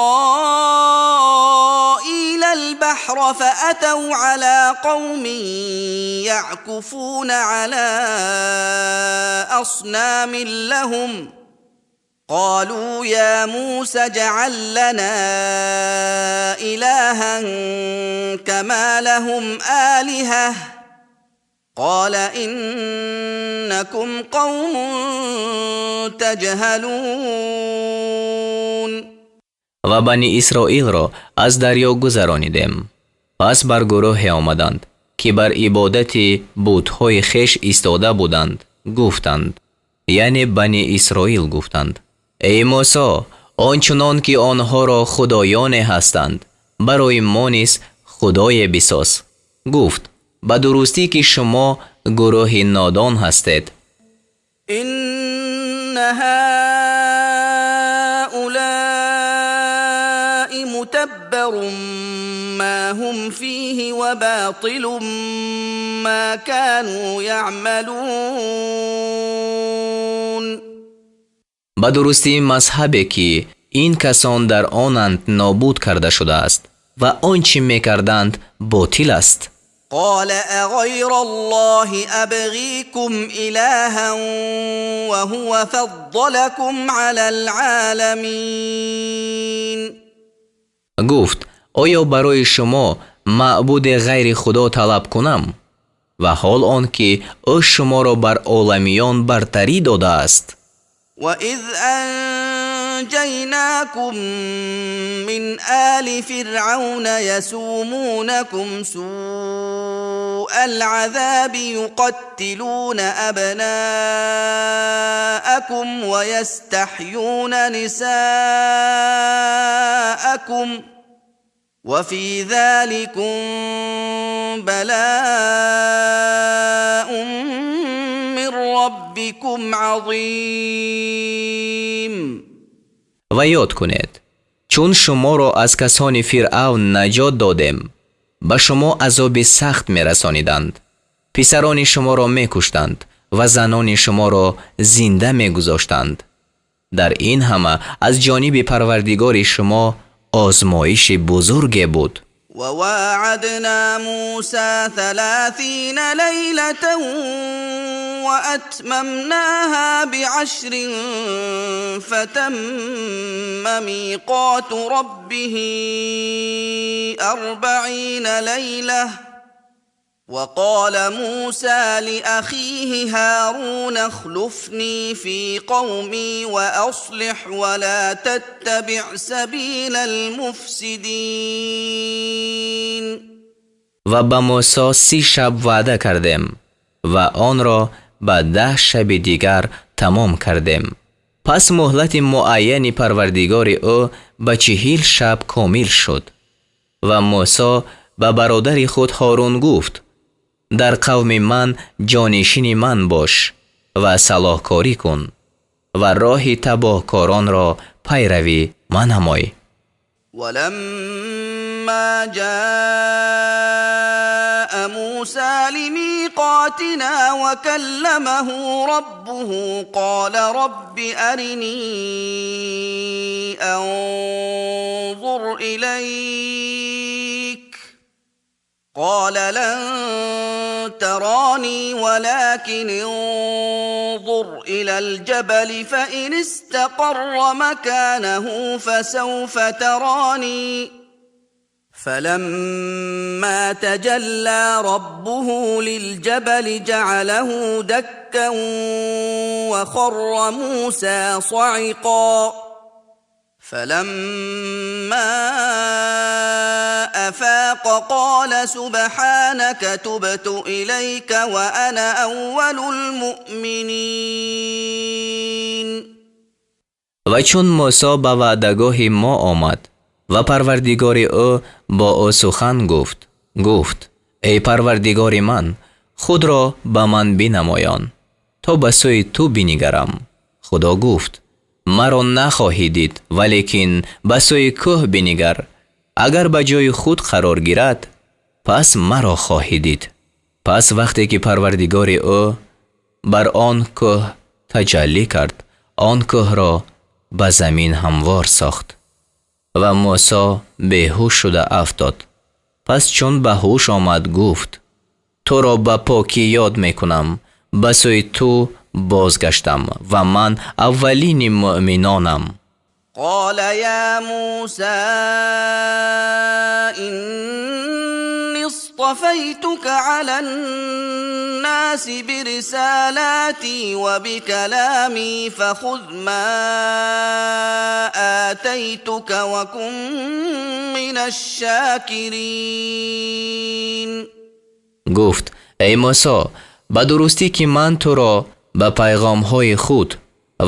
البحر فأتوا على قوم يعكفون على أصنام لهم، قالوا يا موسى اجعل لنا إلها كما لهم آلهة، قال إنكم قوم تجهلون. Ва Бани Исроилро аз дарё гузаронидем. Пас бар гурӯҳе омаданд, ки бар ибодати бутҳои хеш истода буданд. Гуфтанд, яъне Бани Исроил гуфтанд: эй Мусо, он чунон ки онҳоро худоёне ҳастанд, барои мо низ худое бисоз. Гуфт: ба дурустӣ ки шумо гурӯҳи нодон ҳастед. إن هؤلاء متبر ما هم فيه وباطل ما كانوا يعملون. Ба дурустӣ, мазҳабе, ки ин касон дар онанд, нобуд карда шудааст ва он чӣ мекарданд, ботил аст. قال أغير الله أبغيكم إلها وهو فضلكم على العالمين. Гуфт: оё барои шумо маъбуде ғайри Худо талаб кунам, ва ҳол он ки ӯ шуморо бар оламиён бартарӣ додааст? وإذ أنجيناكم من آل فرعون يسومونكم سوء العذاب يقتلون أبناءكم ويستحيون نساءكم وفي ذلكم بلاء من ربكم عظيم. Ва ёд кунед, чун шуморо аз касони Фиръавн наҷот додем. Ба шумо азоби сахт мерасониданд, писарони шуморо мекуштанд ва занони шуморо зинда мегузоштанд. Дар ин ҳама аз ҷониби Парвардигори шумо озмоиши бузурге буд. وواعدنا موسى 30 ليلة وأتممناها بعشر فتم ميقات ربه 40 ليلة. وقال موسى لأخيه هارون اخلفني في قومي وأصلح ولا تتبع سبيل المفسدين. Ва ба Мусо 30 шаб ваъда кардем ва онро ба 10 шаби дигар тамом кардем. Пас муҳлати муайяни Парвардигори ӯ ба 40 шаб комил шуд. Ва Мусо ба бародари худ Ҳорун гуфт: дар қавми ман ҷонишини ман бош ва салоҳкорӣ кун ва роҳи табоҳкоронро пайравӣ манамой. ولما جاء موسى لميقاتنا وكلمه ربه قال رب أرني أنظر إليك. قال لن تراني ولكن انظر إلى الجبل فإن استقر مكانه فسوف تراني. فلما تجلى ربه للجبل جعله دكا وخر موسى صعقا. فلما أفاق قال سبحانك تبت إليك وأنا أول المؤمنين. Ва чун Мусо ба ваъдагоҳи мо омад ва Парвардигори ӯ бо ӯ сухан гуфт, гуфт: эй Парвардигори ман, худро ба ман бинамоён, то ба сӯи ту бинигарам. Худо гуфт: маро нахоҳӣ дид, валекин ба сӯи кӯҳ бинигар. Агар ба ҷои худ қарор гирад, пас маро хоҳӣ дид. Пас вақте ки Парвардигори ӯ бар он кӯҳ таҷаллӣ кард, он кӯҳро ба замин ҳамвор сохт ва Мусо беҳуш шуда афтод. Пас чун ба ҳуш омад, гуфт: туро ба покӣ ёд мекунам, ба сӯи ту бозгаштам ва ман аввалини муъминонам. قال يا موسى إني اصطفيتك على الناس برسالاتي وبكلامي فخذ ما آتيتك وكن من الشاكرين. Гуфт: эй Мусо, ба дурустӣ ки ман туро ба пайғомҳои худ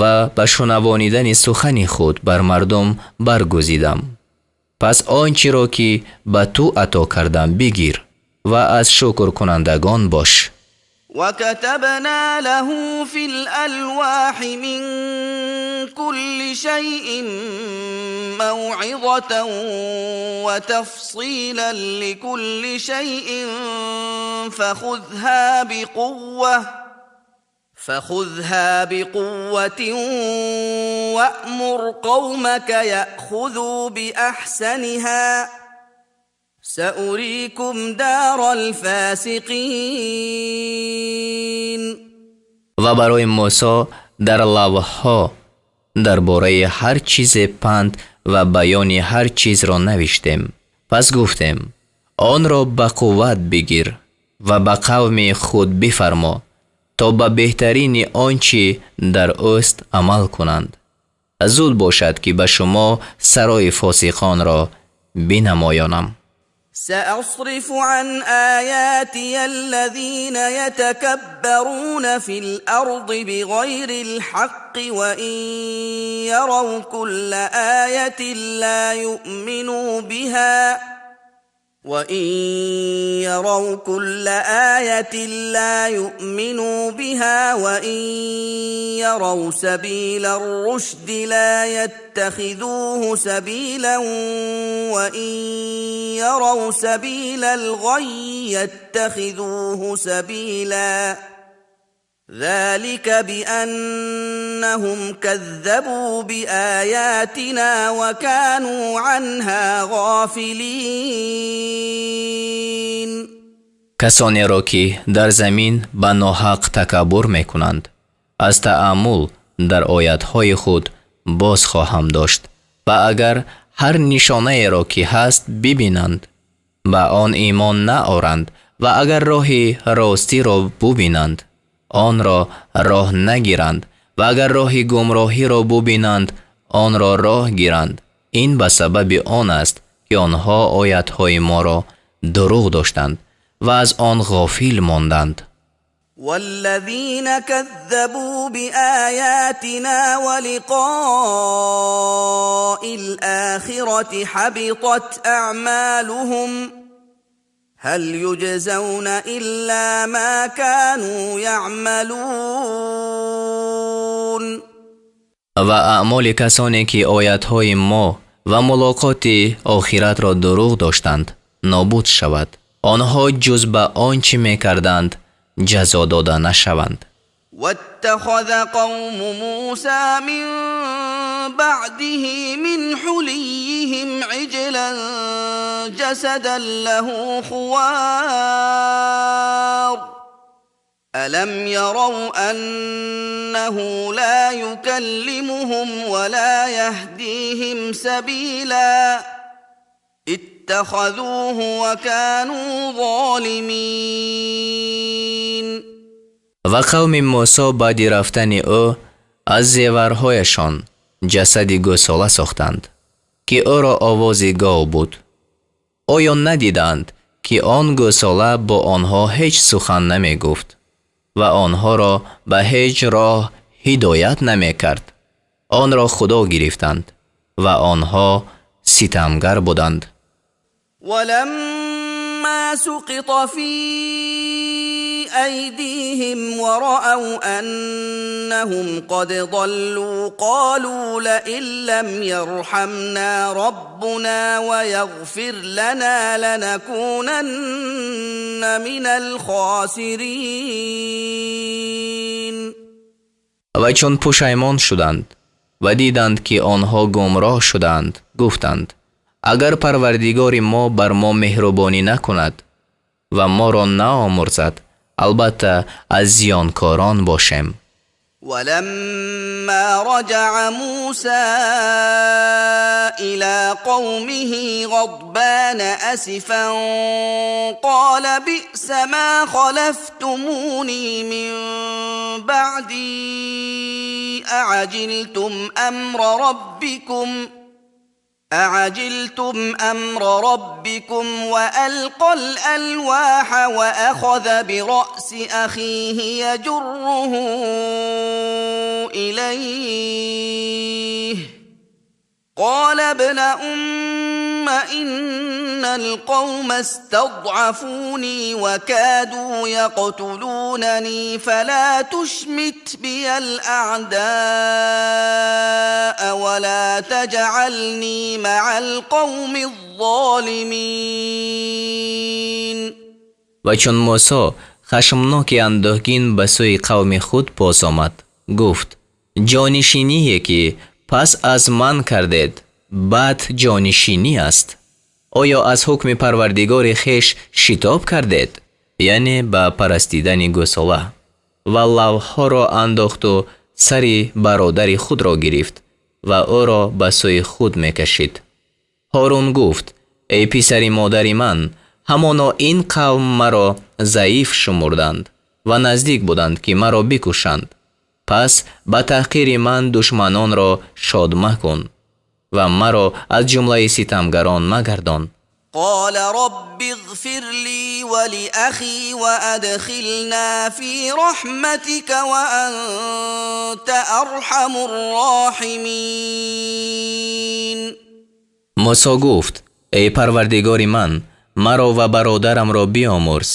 ва ба шунавонидани сухани худ бар мардум баргузидам. Пас он чиро ки ба ту ато кардам, бигир ва аз шукркунандагон бош. وكتبنا له في الألواح من كل شيء موعظة وتفصيلا لكل شيء فخذها بقوة وأمر قومك يأخذوا بأحسنها سأريكم دار الفاسقين. Ва барои Мусо дар лавҳҳо дар бораи ҳар чизе панд ва баёни ҳар чизро навиштем. Пас гуфтем: онро ба қувват бигир ва ба қавми худ бифармо, то ба беҳтарини он чӣ дар ӯст амал кунанд. Зуд бошад, ки ба шумо сарои фосиқонро бинамоёнам. سأصرف عن آياتي الذين يتكبرون في الأرض بغير الحق وإن يروا كل آية لا يؤمنوا بها وإن يروا كل آية لا يؤمنوا بها وإن يروا سبيل الرشد لا يتخذوه سبيلا وإن يروا سبيل الغي يتخذوه سبيلا ذلك بأنهم كذبوا بآياتنا وكانوا عنها غافلين. Касонеро, ки дар замин ба ноҳақ такаббур мекунанд, аз таъаммул дар оятҳои худ боз хоҳам дошт ва агар ҳар нишонаеро, ки ҳаст, бибинанд, ба он имон наоранд ва агар роҳи ростиро бубинанд, онро роҳ нагиранд ва агар роҳи гумроҳиро бубинанд, онро роҳ гиранд. Ин ба сабаби он аст, ки онҳо оятҳои моро дурӯғ доштанд ва аз он ғофил монданд. والذين كذبوا بآياتنا ولقاء الآخرة حبطت أعمالهم هل يجزون إلا ما كانوا يعملون. Ва аъмоли касоне, ки оятҳои мо ва мулоқоти охиратро дурӯғ доштанд, нобуд шавад. Онҳо ҷуз ба он чӣ мекарданд ҷазо дода нашаванд. واتخذ قوم موسى من بعده من حليهم عجلا جسدا له خوار ألم يروا أنه لا يكلمهم ولا يهديهم سبيلا اتخذوه وكانوا ظالمين. Ва қавми Мусо баъди рафтани ӯ аз зеварҳояшон ҷасади гӯсола сохтанд, ки ӯро овози гов буд. Оё надиданд, ки он гӯсола бо онҳо ҳеҷ сухан намегуфт ва онҳоро ба ҳеҷ роҳ ҳидоят намекард? Онро худо гирифтанд ва онҳо ситамгар буданд. ولما سقط في أيديهم ورأوا أنهم قد ضلوا قالوا لئن لم يرحمنا ربنا ويغفر لنا لنكونن من الخاسرين. Ва чун пушаймон шуданд ва диданд, ки онҳо гумроҳ шуданд, гуфтанд: агар Парвардигори мо бар мо меҳрубонӣ накунад ва моро наомӯрзад, албатта аз зиёнкорон бошем. ولما رجع موسى إلى قومه غضبان أسفا قال بئس ما خلفتموني من بعدي أعجلتم أمر ربكم وألقى الألواح وأخذ برأس أخيه يجره إليه قال ابن أم إن القوم استضعفوني وكادوا يقتلونني فلا تشمت بي الأعداء ولا تجعلني مع القوم الظالمين. Ва чун Мусо хашмноки андӯҳгин ба сӯи қавми худ боз омад, гуфт: «Ҷонишиние, ки пас аз ман кардед, бад ҷонишинӣ аст. Оё аз ҳукми Парвардигори хеш шитоб кардед, яъне ба парастидани гӯсола?» Ва лавҳҳоро андохту сари бародари худро гирифт ва ӯро ба сӯи худ мекашид. Ҳорун гуфт: «Эй писари модари ман, ҳамоно ин қавм маро заиф шумурданд ва наздик буданд, ки маро бикушанд. Пас ба таҳқири ман душманонро шод макун ва маро аз ҷумлаи ситамгарон магардон». قال رب اغفر لي ولأخي وأدخلنا في رحمتك وأنت أرحم الراحمين. Мусо гуфт: «Эй Парвардигори ман, маро ва бародарамро биомӯрз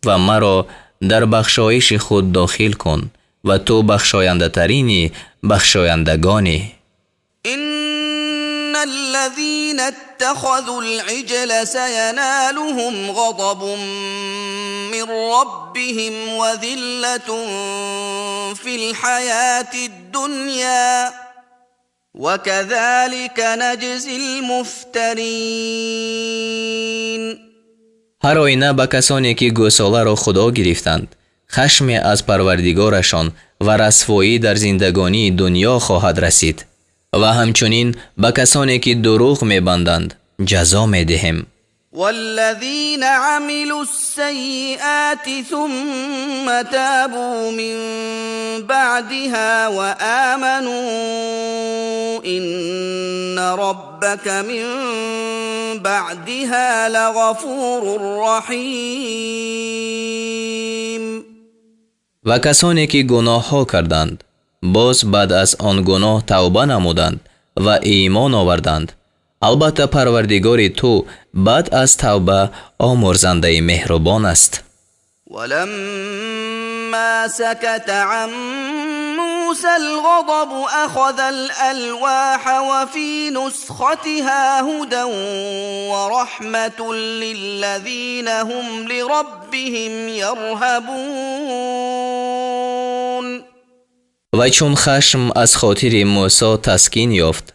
ва маро дар бахшоиши худ дохил кун, ва ту бахшояндатарини бахшояндагонӣ». إن الذين اتخذوا العجل سينالهم غضب من ربهم وذلة في الحياة الدنيا وكذلك نجزي المفترين. Ҳар оина ба касоне, ки гӯсоларо худо гирифтанд, хашме аз Парвардигорашон ва расвоӣ дар зиндагонии дунё хоҳад расид ва ҳамчунин ба касоне, ки дурӯғ мебанданд, ҷазо медиҳем. والذين عملوا السيئات ثم تابوا من بعدها وآمنوا إن ربك من بعدها لغفور رحيم. Ва касоне, ки гуноҳҳо карданд, боз баъд аз он гуноҳ тавба намуданд ва имон оварданд, албатта, Парвардигори ту баъд аз тавба омӯрзандаи меҳрубон аст. ولما سكت عن موسى الغضب أخذ الألواح وفي نسختها هدى ورحمة للذين هم لربهم يرهبون. Ва чун хашм аз хотири Мусо таскин ёфт,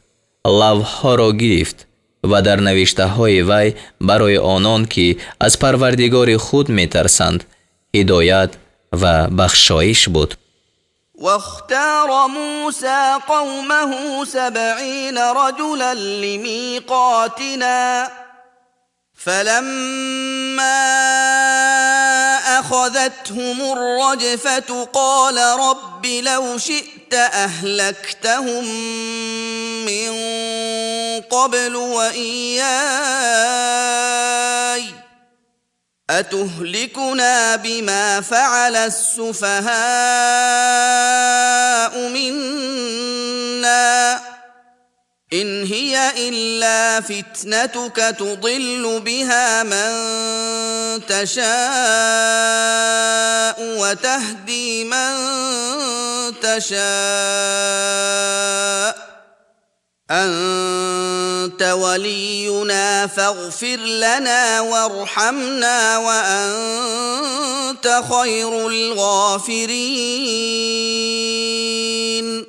лавҳҳоро гирифт ва дар навиштаҳои вай барои онон, ки аз Парвардигори худ метарсанд, ҳидоят ва бахшоиш буд. واختار موسى قومه 70 رجلا لميقاتنا فلما اخذتهم الرجفه قال رب لو شئت اهلكتهم من قبل واياي اتهلكنا بما فعل السفهاء منا ان هي الا فتنتك تضل بها من تشاء وتهدي من تشاء انت ولينا فاغفر لنا وارحمنا وانت خير الغافرين.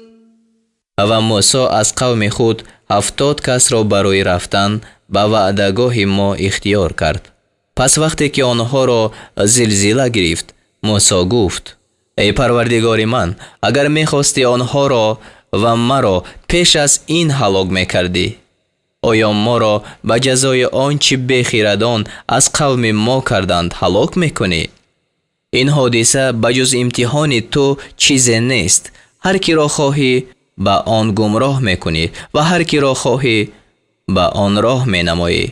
Ва Мусо аз қавми худ 70 касро барои рафтан ба ваъдагоҳи мо ихтиёр кард. Пас вақте ки онҳоро зилзила гирифт, Мусо гуфт: «Эй Парвардигори ман, агар мехостӣ, онҳоро ва маро пеш аз ин ҳалок мекардӣ. Оё моро ба ҷазои он чӣ бехирадон аз қавми мо карданд ҳалок мекунӣ? Ин ҳодиса ба ҷуз имтиҳони ту чизе нест. Ҳар киро хоҳӣ, ба он гумроҳ мекунӣ ва ҳар киро хоҳӣ, ба он роҳ менамоӣ.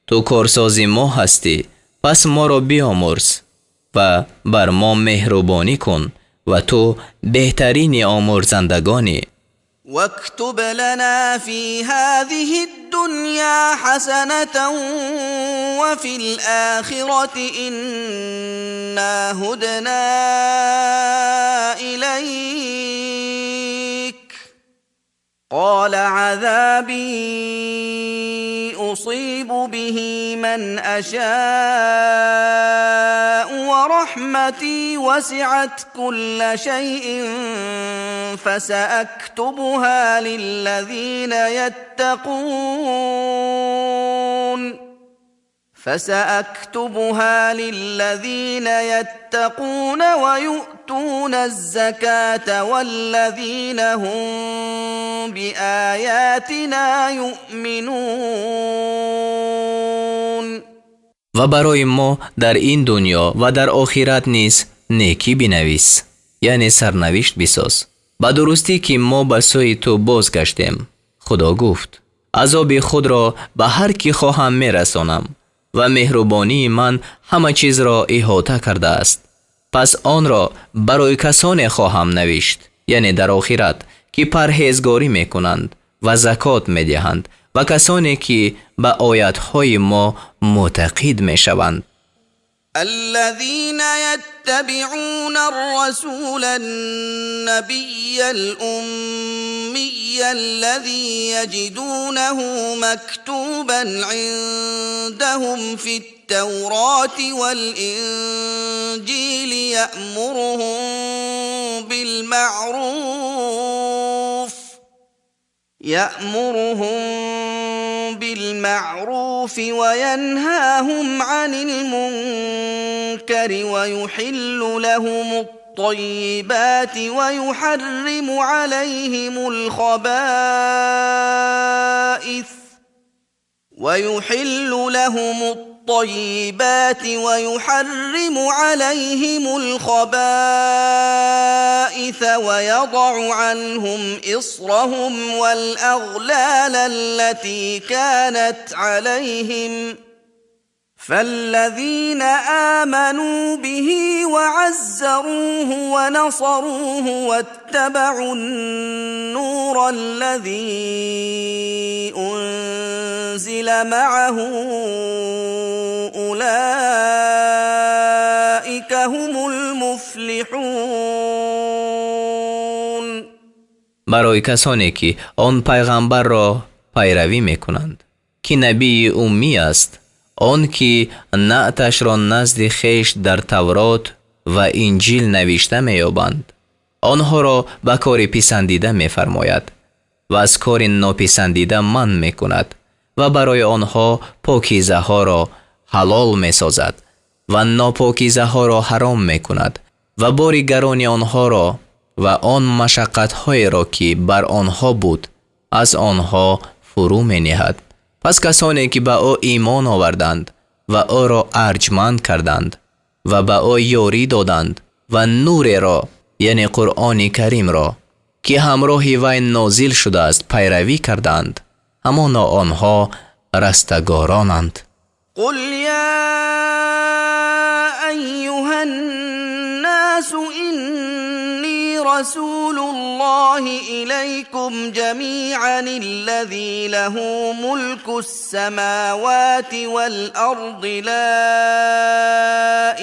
Ту корсози мо ҳастӣ, пас моро биомӯрз ва бар мо меҳрубонӣ кун ва ту беҳтарини омӯрзандагонӣ». واكتب لنا في هذه الدنيا حسنة وفي الآخرة إنا هدنا إليك. قال عذابي أصيب به من أشاء ورحمتي وسعت كل شيء فسأكتبها للذين يتقون ويؤتون الزكاة والذين هم بآياتنا يؤمنون. Ва барои мо дар ин дунё ва дар охират низ некӣ бинавис, яъне сарнавишт бисоз. Ба дурустӣ, ки мо ба сӯи ту бозгаштем. Худо гуфт: азоби худро ба ҳар кӣ хоҳам мерасонам ва меҳрубонии ман ҳама чизро иҳота кардааст. Пас онро барои касоне хоҳам навишт, яъне дар охират, ки парҳезгорӣ мекунанд ва закот медиҳанд ва касоне ки ба оятҳои мо мӯътақид мешаванд. الذين يتبعون الرسول النبي الأمي الذي يجدونه مكتوبا عندهم في التوراة والإنجيل يأمرهم بالمعروف وينهاهم عن المنكر ويحل لهم الطيبات ويحرم عليهم الخبائث ويضع عنهم إصرهم والأغلال التي كانت عليهم. فالذين آمنوا به وعزروه ونصروه واتبعوا النور الذي أنزل معه أولئك هم المفلحون. Барои касоне ки он пайғамбарро пайравӣ мекунанд, ки набии уммӣ аст, он ки наъташро назди хеш дар Таврот ва Инҷил навишта меёбанд, онҳоро ба кори писандида мефармояд ва аз кори нописандида манъ мекунад ва барои онҳо покизаҳоро ҳалол месозад ва нопокизаҳоро ҳаром мекунад ва бори гарони онҳоро ва он машаққатҳоеро, ки бар онҳо буд, аз онҳо фурӯ мениҳад. Пас касоне ки ба ӯ имон оварданд ва ӯро арҷманд карданд ва ба ӯ ёрӣ доданд ва нуреро, яъне Қуръони Каримро, ки ҳамроҳи вай нозил шудааст, пайравӣ карданд, ҳамоно онҳо растагоронанд. قل يا أيها الناس إني رسول الله إليكم جميعا الذي له ملك السماوات والأرض لا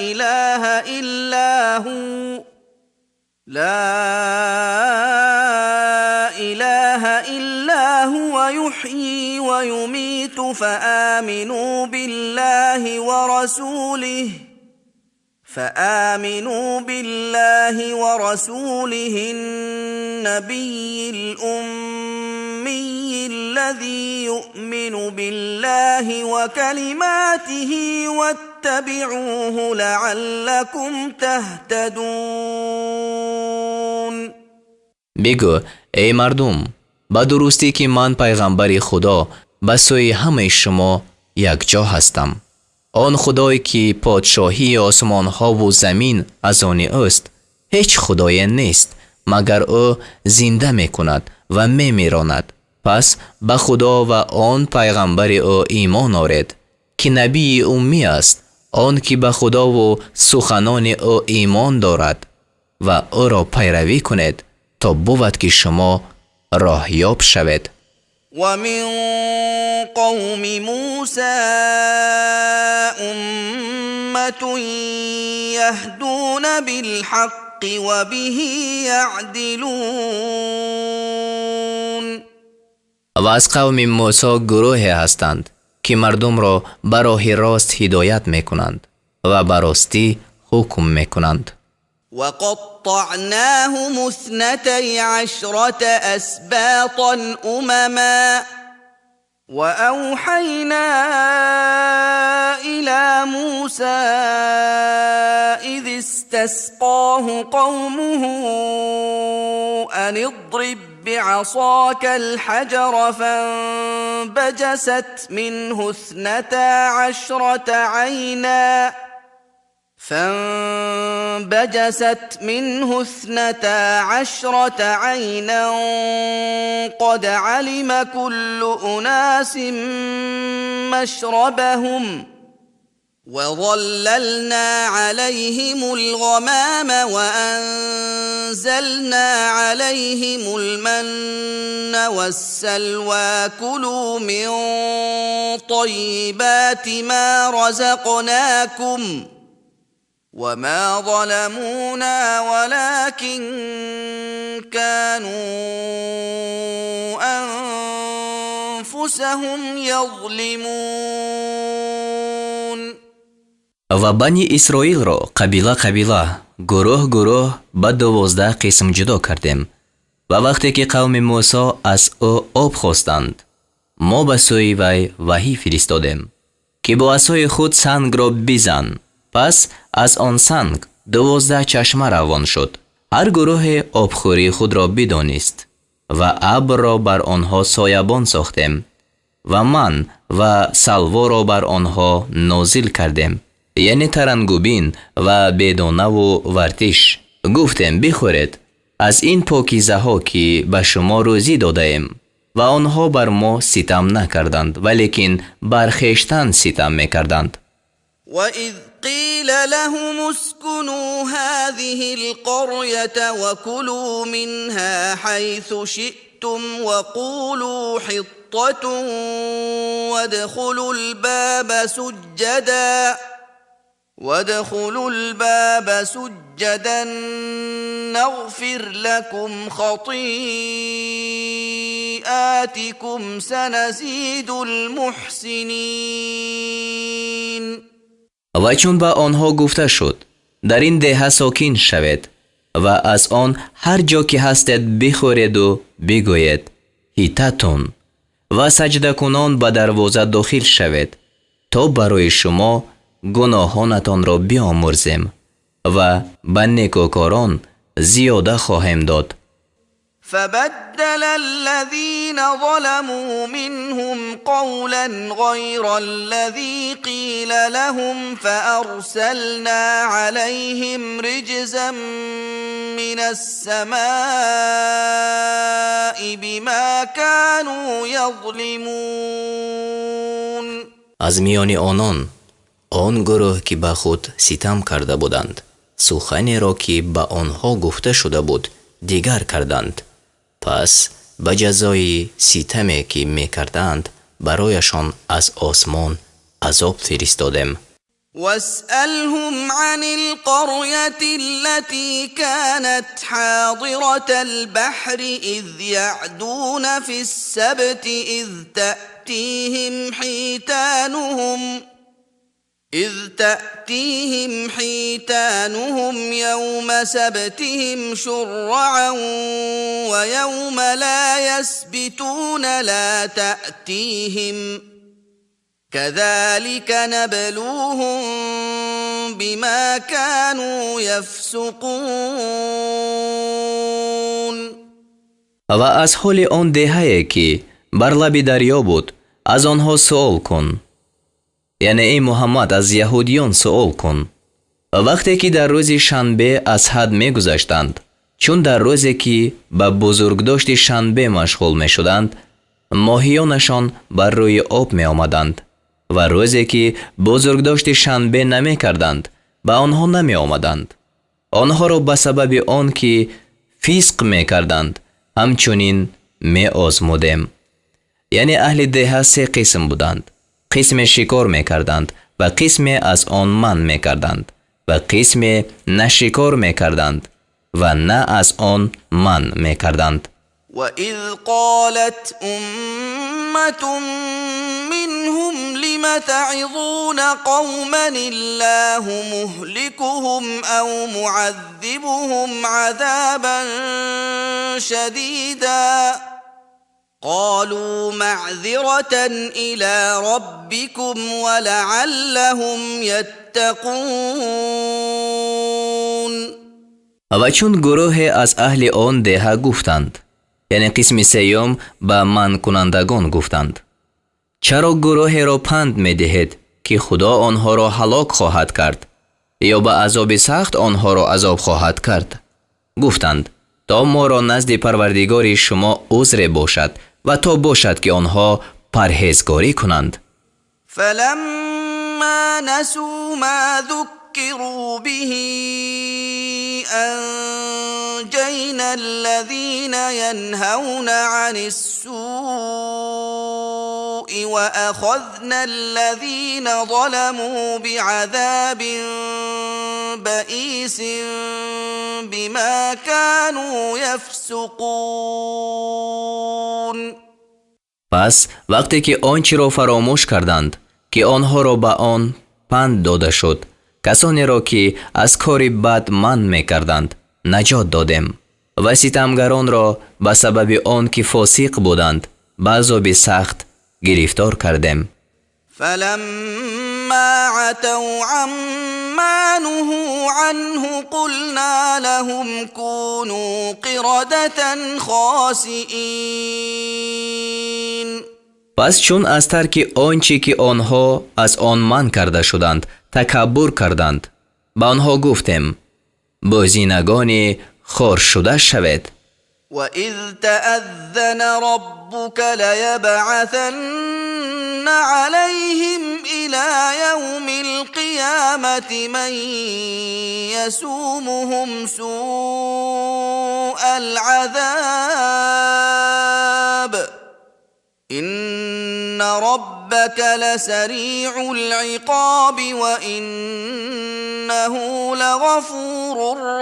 إله إلا هو يحيي ويميت فآمنوا بالله ورسوله النبي الأمي الذي يؤمن بالله وكلماته واتبعوه لعلكم تهتدون. Бигӯ: эй мардум, ба дурустӣ, ки ман пайғамбари Худо ба сӯи ҳамаи шумо якҷо ҳастам. Он Худое ки подшоҳии осмонҳову замин аз они ӯст, ҳеҷ худое нест, магар ӯ, зинда мекунад ва мемиронад. Пас ба Худо ва он пайғамбари ӯ имон оред, ки набии уммӣ аст, он ки ба Худову суханони ӯ имон дорад, ва ӯро пайравӣ кунед, то бувад, ки шумо Роҳёб шавед. ومن قوم موسى أمة يهدون بالحق وبه يعدلون. Ва аз қавми Мусо гурӯҳе ҳастанд, ки мардумро ба роҳи рост ҳидоят мекунанд ва ба ростӣ ҳукм мекунанд. وقطعناهم 12 أسباطا أمما وأوحينا إلى موسى إذ استسقاه قومه أن اضرب بعصاك الحجر فانبجست منه 12 عينا فانبجست منه 12 عينا قد علم كل أناس مشربهم وظللنا عليهم الغمام وأنزلنا عليهم المن والسلوى كلوا من طيبات ما رزقناكم وما ظلمونا ولكن كانوا أنفسهم يظلمون. Ва Бани Исроилро қабила қабила, гурӯҳ гурӯҳ ба 12 қисм ҷудо кардем. Ва вақте ки қавми Мусо аз ӯ об хостанд, мо ба сӯи вай ваҳӣ фиристодем, ки бо асои худ сангро бизан. Пас аз он санг 12 чашма равон шуд. Ҳар гурӯҳе обхӯрии худро бидонист ва абрро бар онҳо соябон сохтем ва ман ва салворо бар онҳо нозил кардем, яъне тарангубин ва бедонаву вартиш. Гуфтем: бихӯред аз ин покизаҳо, ки ба шумо рӯзӣ додаем. Ва онҳо бар мо ситам накарданд, валекин бар хештан ситам мекарданд. وإذ قيل لهم اسكنوا هذه القرية وكلوا منها حيث شئتم وقولوا حطة وادخلوا الباب سجدا نغفر لكم خطيئاتكم سنزيد المحسنين. Ва чун ба онҳо гуфта шуд: дар ин деҳа сокин шавед ва аз он ҳар ҷо ки ҳастед бихӯреду бигӯед ҳиттатун ва саҷдакунон ба дарвоза дохил шавед, то барои шумо гуноҳонатонро биомӯрзем ва ба некӯкорон зиёда хоҳем дод. فبدل الذين ظلموا منهم قولا غير الذي قيل لهم فأرسلنا عليهم رجزا من السماء بما كانوا يظلمون. Аз миёни онон он гурӯҳ, ки ба худ ситам карда буданд, суханеро, ки ба онҳо гуфта шуда буд, дигар карданд. Пас ба ҷазои ситаме, ки мекарданд, барояшон аз осмон азоб фиристодем. واسألهم عن القرية التي كانت حاضرة البحر إذ يعدون في السبت إذ تأتيهم حيتانهم يوم سبتهم شرعا ويوم لا يسبتون لا تأتيهم كذلك نبلوهم بما كانوا يفسقون. Ва аз ҳоли он деҳае, ки бар лаби дарё буд, аз онҳо суол кун, яъне эй Муҳаммад, аз яҳудиён суол кун, вақте ки дар рӯзи шанбе аз ҳад мегузаштанд, чун дар рӯзе ки ба бузургдошти шанбе машғул мешуданд, моҳиёнашон бар рӯи об меомаданд ва рӯзе ки бузургдошти шанбе намекарданд, ба онҳо намеомаданд. Онҳоро ба сабаби он ки фисқ мекарданд, ҳамчунин Меозмудем. Яъне аҳли деҳа се қисм буданд: қисме шикор мекарданд ва қисме аз он манъ мекарданд ва қисме на шикор мекарданд ва на аз он манъ мекарданд. وإذ قالت أمة منهم لم تعظون قوما الله مهلكهم أو معذبهم عذابا شديدا قالوا معذرة إلى ربكم ولعلهم يتقون. Ва чун гурӯҳе аз аҳли он деҳа гуфтанд, яъне қисми сеюм ба манъкунандагон гуфтанд: чаро гурӯҳеро панд медиҳед, ки Худо онҳоро ҳалок хоҳад кард ё ба азоби сахт онҳоро азоб хоҳад кард? Гуфтанд: то моро назди Парвардигори шумо узре бошад ва то бошад, ки онҳо парҳезгорӣ кунанд. فلما نسوا ما ذكروا به أنجينا الذين ينهون عن السوء وأخذنا الذين ظلموا بعذاب بئيس بما كانوا يفسقون. Пас вақте ки он чиро фаромӯш карданд, ки онҳоро ба он панд дода шуд, касонеро, ки аз кори бад манъ мекарданд, наҷот додем ва ситамгаронро ба сабаби он ки фосиқ буданд, ба азоби сахт гирифтор кардем. فلما عتوا عما نهوا عنه قلنا لهم كونوا قردة خاسئين. Пас чун аз тарки он чӣ ки онҳо аз он манъ карда шуданд, такаббур карданд, ба онҳо гуфтем: бӯзинагони хоршуда шавед. وإذ تأذن ربك ليبعثن عليهم إلى يوم القيامة من يسومهم سوء العذاب إن ربك لسريع العقاب وإنه لغفور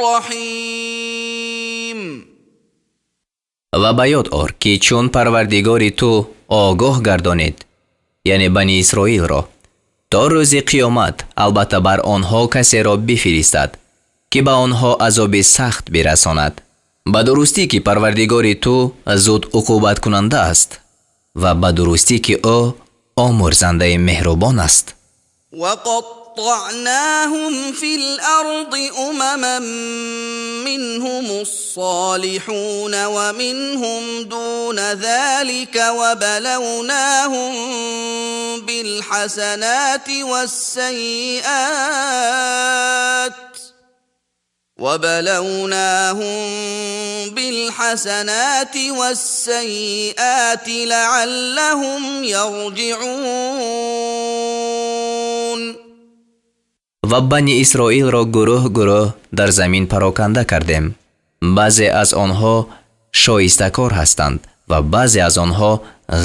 رحيم. Ва ба ёд ор, ки чун Парвардигори ту огоҳ гардонид, яъне Бани Исроилро, то рӯзи қиёмат албатта бар онҳо касеро бифиристад, ки ба онҳо азоби сахт бирасонад, ба дурустӣ ки Парвардигори ту зуд уқубаткунанда аст ва ба дурустӣ ки ӯ омӯрзандаи меҳрубон аст. وقطعناهم في الأرض أمما منهم الصالحون ومنهم دون ذلك وبلوناهم بالحسنات والسيئات وبلوناهم بالحسنات والسيئات لعلهم يرجعون. Ва Бани Исроилро гурӯҳ гурӯҳ дар замин пароканда кардем. Баъзе аз онҳо шоистакор ҳастанд ва баъзе аз онҳо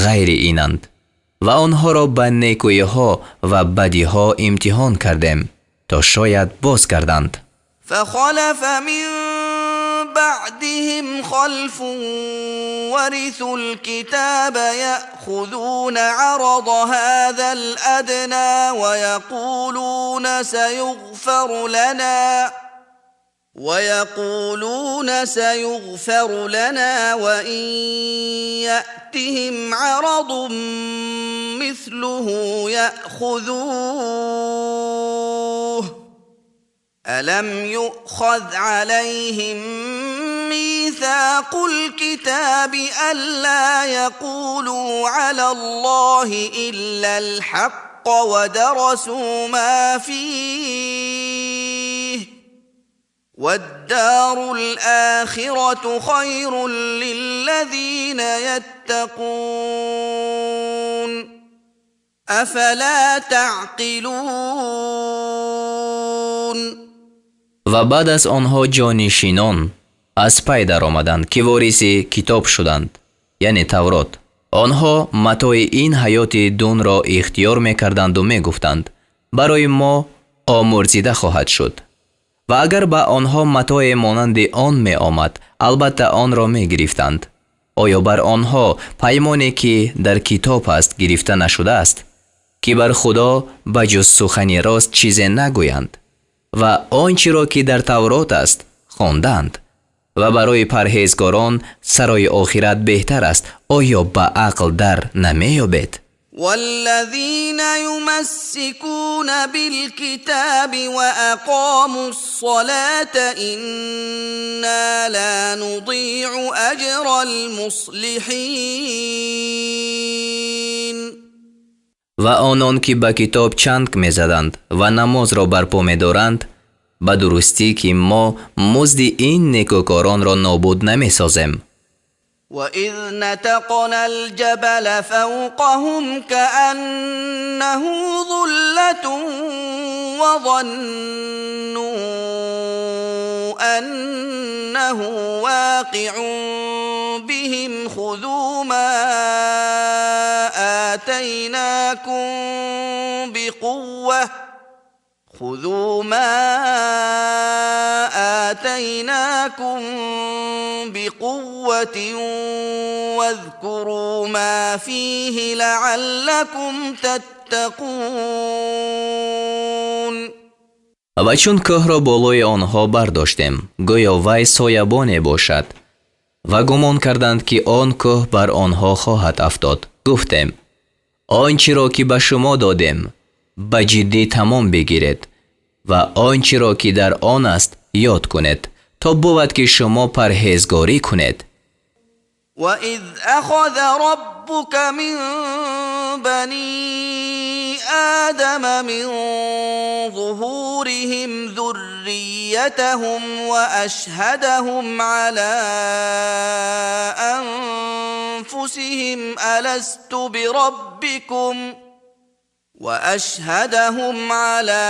ғайри инанд ва онҳоро ба некӯиҳо ва бадиҳо имтиҳон кардем, то шояд боз гарданд. فخلف من بعدهم خلف ورثوا الكتاب يأخذون عرض هذا الأدنى ويقولون سيغفر لنا وإن يأتهم عرض مثله يأخذوه. ألم يؤخذ عليهم ميثاق الكتاب ألا يقولوا على الله إلا الحق ودرسوا ما فيه والدار الآخرة خير للذين يتقون أفلا تعقلون. Ва баъд аз онҳо ҷонишинон аз пай даромаданд, ки вориси китоб шуданд. Яъне Таврот. Онҳо матои ин ҳаёти дунро ихтиёр мекарданду мегуфтанд: барои мо омурзида хоҳад шуд. Ва агар ба онҳо матое монанди он меомад, албатта онро мегирифтанд. Оё бар онҳо паймоне, ки дар китоб аст, гирифта нашудааст, ки бар Худо ба ҷуз сухани рост чизе нагӯянд ва он чиро, ки дар Таврот аст, хонданд? Ва барои парҳезгорон сарои охират беҳтар аст. Оё ба ақл дар намеёбед? والذين يمسكون بالكتاب وأقاموا الصلاة إنا لا نضيع أجر المصلحين. Ва онон, ки ба китоб чанг мезаданд ва намозро барпо медоранд, ба дурустӣ, ки мо музди ин некӯкоронро нобуд намесозем. وإذ نتقنا الجبل فوقهم كأنه ظلة وظنوا أنه واقع بهم خذوا ما آتيناكم بقوة خذوا ما آتيناكم بقوة واذكروا ما فيه لعلكم تتقون. Ва чун кӯҳро болои онҳо бардоштем, гӯё вай соябоне бошад, ва гумон карданд, ки он кӯҳ бар онҳо хоҳад афтод, гуфтем: он чиро, ки ба шумо додем, ба ҷиддӣ тамом бигиред ва он чиро, ки дар он аст, ёд кунед, то бувад, ки шумо парҳезгорӣ кунед. وإذ أخذ ربك من بني آدم من ظهورهم ذريتهم وأشهدهم على أنفسهم ألست بربكم واشهدهم على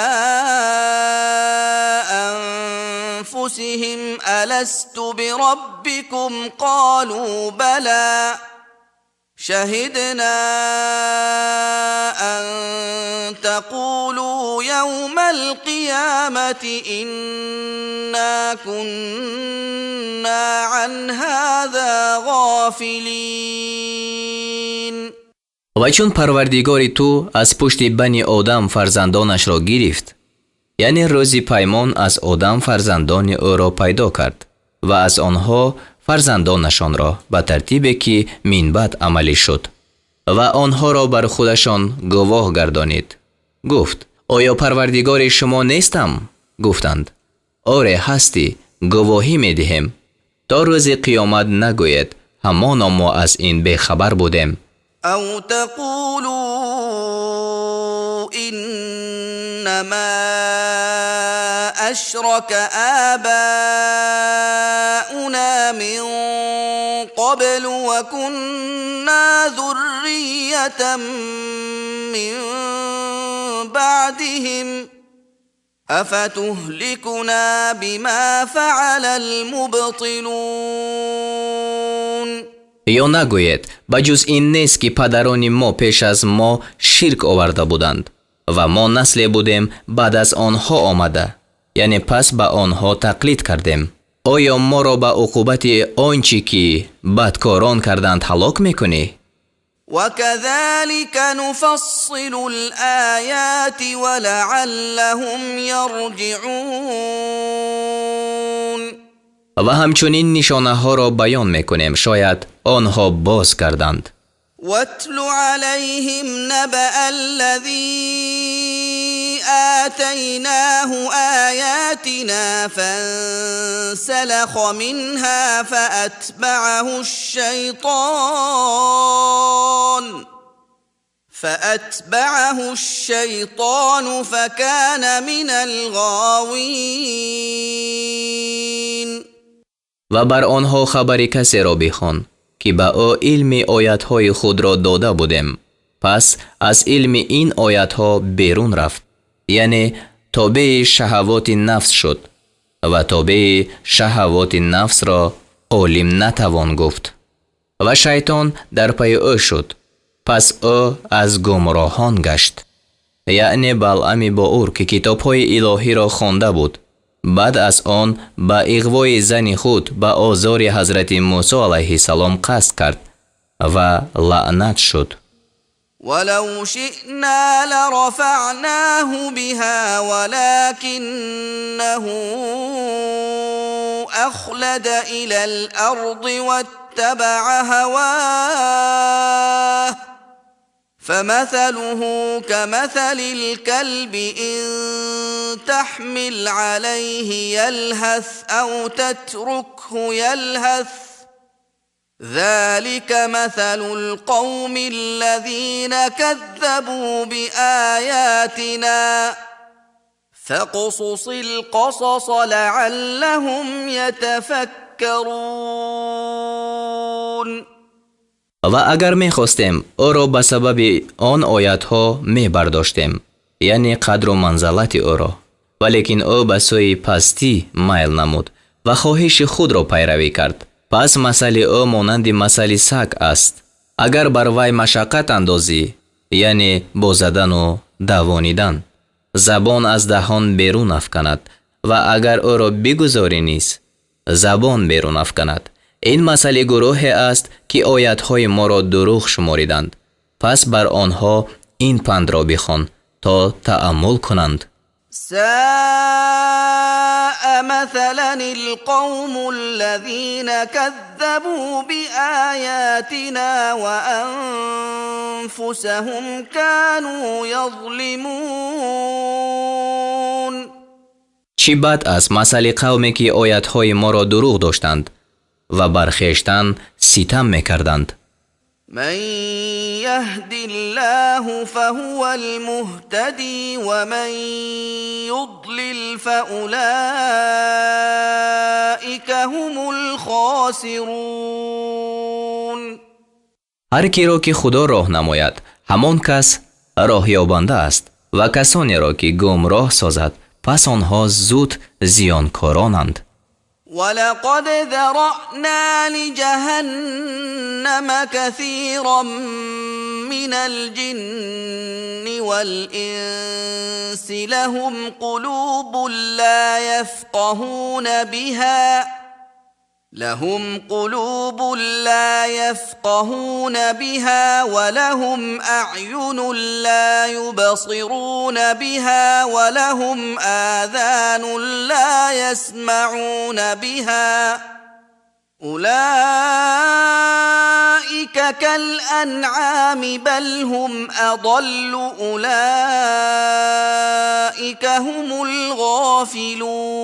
انفسهم الست بربكم قالوا بلى شهدنا ان تقولوا يوم القيامه انا كنا عن هذا غافلين. Ва чун Парвардигори ту аз пушти бани Одам фарзандонашро гирифт, яъне рӯзи паймон аз Одам фарзандони ӯро пайдо кард ва аз онҳо фарзандонашонро ба тартибе, ки минбаъд амалӣ шуд, ва онҳоро бар худашон гувоҳ гардонид, гуфт: оё Парвардигори шумо нестам? Гуфтанд: оре, ҳастӣ, гувоҳӣ медиҳем, то рӯзи қиёмат нагӯед: ҳамоно мо аз ин бехабар будем. أو تقولوا إنما أشرك آباؤنا من قبل وكنا ذرية من بعدهم أفتهلكنا بما فعل المبطلون. Ё нагӯед: ба ҷуз ин нест, ки падарони мо пеш аз мо ширк оварда буданд ва мо насле будем баъд аз онҳо омада, яъне пас ба онҳо тақлид кардем. Оё моро ба уқубати он чӣ ки бадкорон карданд, ҳалок мекунӣ? وكذلك نفصل الآيات ولعلهم يرجعون. Ва ҳамчунин нишонаҳоро баён мекунем, шояд онҳо боз гарданд. واتل عليهم نبأ الذي آتيناه آياتنا فانسلخ منها فأتبعه الشيطان فكان من الغاوين. Ва бар онҳо хабари касеро бихон, ки ба ӯ илми оятҳои худро дода будем, пас аз илми ин оятҳо берун рафт, яъне тобеи шаҳавоти нафс шуд, ва тобеи шаҳавоти нафсро олим натавон гуфт. Ва шайтон дар пайи ӯ шуд, пас ӯ аз гумроҳон гашт. Яъне Балъами Боур, ки китобҳои илоҳиро хонда буд, баъд аз он ба иғвои зани худ ба озори ҳазрати Мусо алайҳиссалом қасд кард ва лаънат шуд. ولو شئنا لرفعناه بها ولكنه أخلد إلى الأرض واتبع هواه فمثله كمثل الكلب إن تحمل عليه يلهث أو تتركه يلهث ذلك مثل القوم الذين كذبوا بآياتنا فاقصص القصص لعلهم يتفكرون. Ва агар мехостем, ӯро ба сабаби он оятҳо мебардоштем, яъне қадру манзалати ӯро, валекин ӯ ба сӯи пастӣ майл намуд ва хоҳиши худро пайравӣ кард. Пас масали ӯ монанди масали саг аст. Агар бар вай машаққат андозӣ, яъне бо задану давонидан, забон аз даҳон берун афканад ва агар ӯро бигузорӣ низ забон берун афканад. Ин масали гурӯҳе аст, ки оятҳои моро дурӯғ шумориданд. Пас бар онҳо ин пандро бихон, то тааммул кунанд. ساء مثلا القوم الذين كذبوا بآياتنا وأنفسهم كانوا يظلمون. Чӣ бад аст масали қавме, ки оятҳои моро дурӯғ доштанд ва бар хештан ситам мекарданд. من يهد الله فهو المهتدي ومن يضلل فأولئك هم الخاسرون. Ҳар киро ки Худо роҳ намояд, ҳамон кас роҳёбанда аст ва касонеро ки гумроҳ созад, пас онҳо зуд зиёнкоронанд. ولقد ذرأنا لجهنم كثيرا من الجن والإنس لهم قلوب لا يفقهون بها ولهم أعين لا يبصرون بها ولهم آذان لا يسمعون بها أولئك كالأنعام بل هم أضل أولئك هم الغافلون.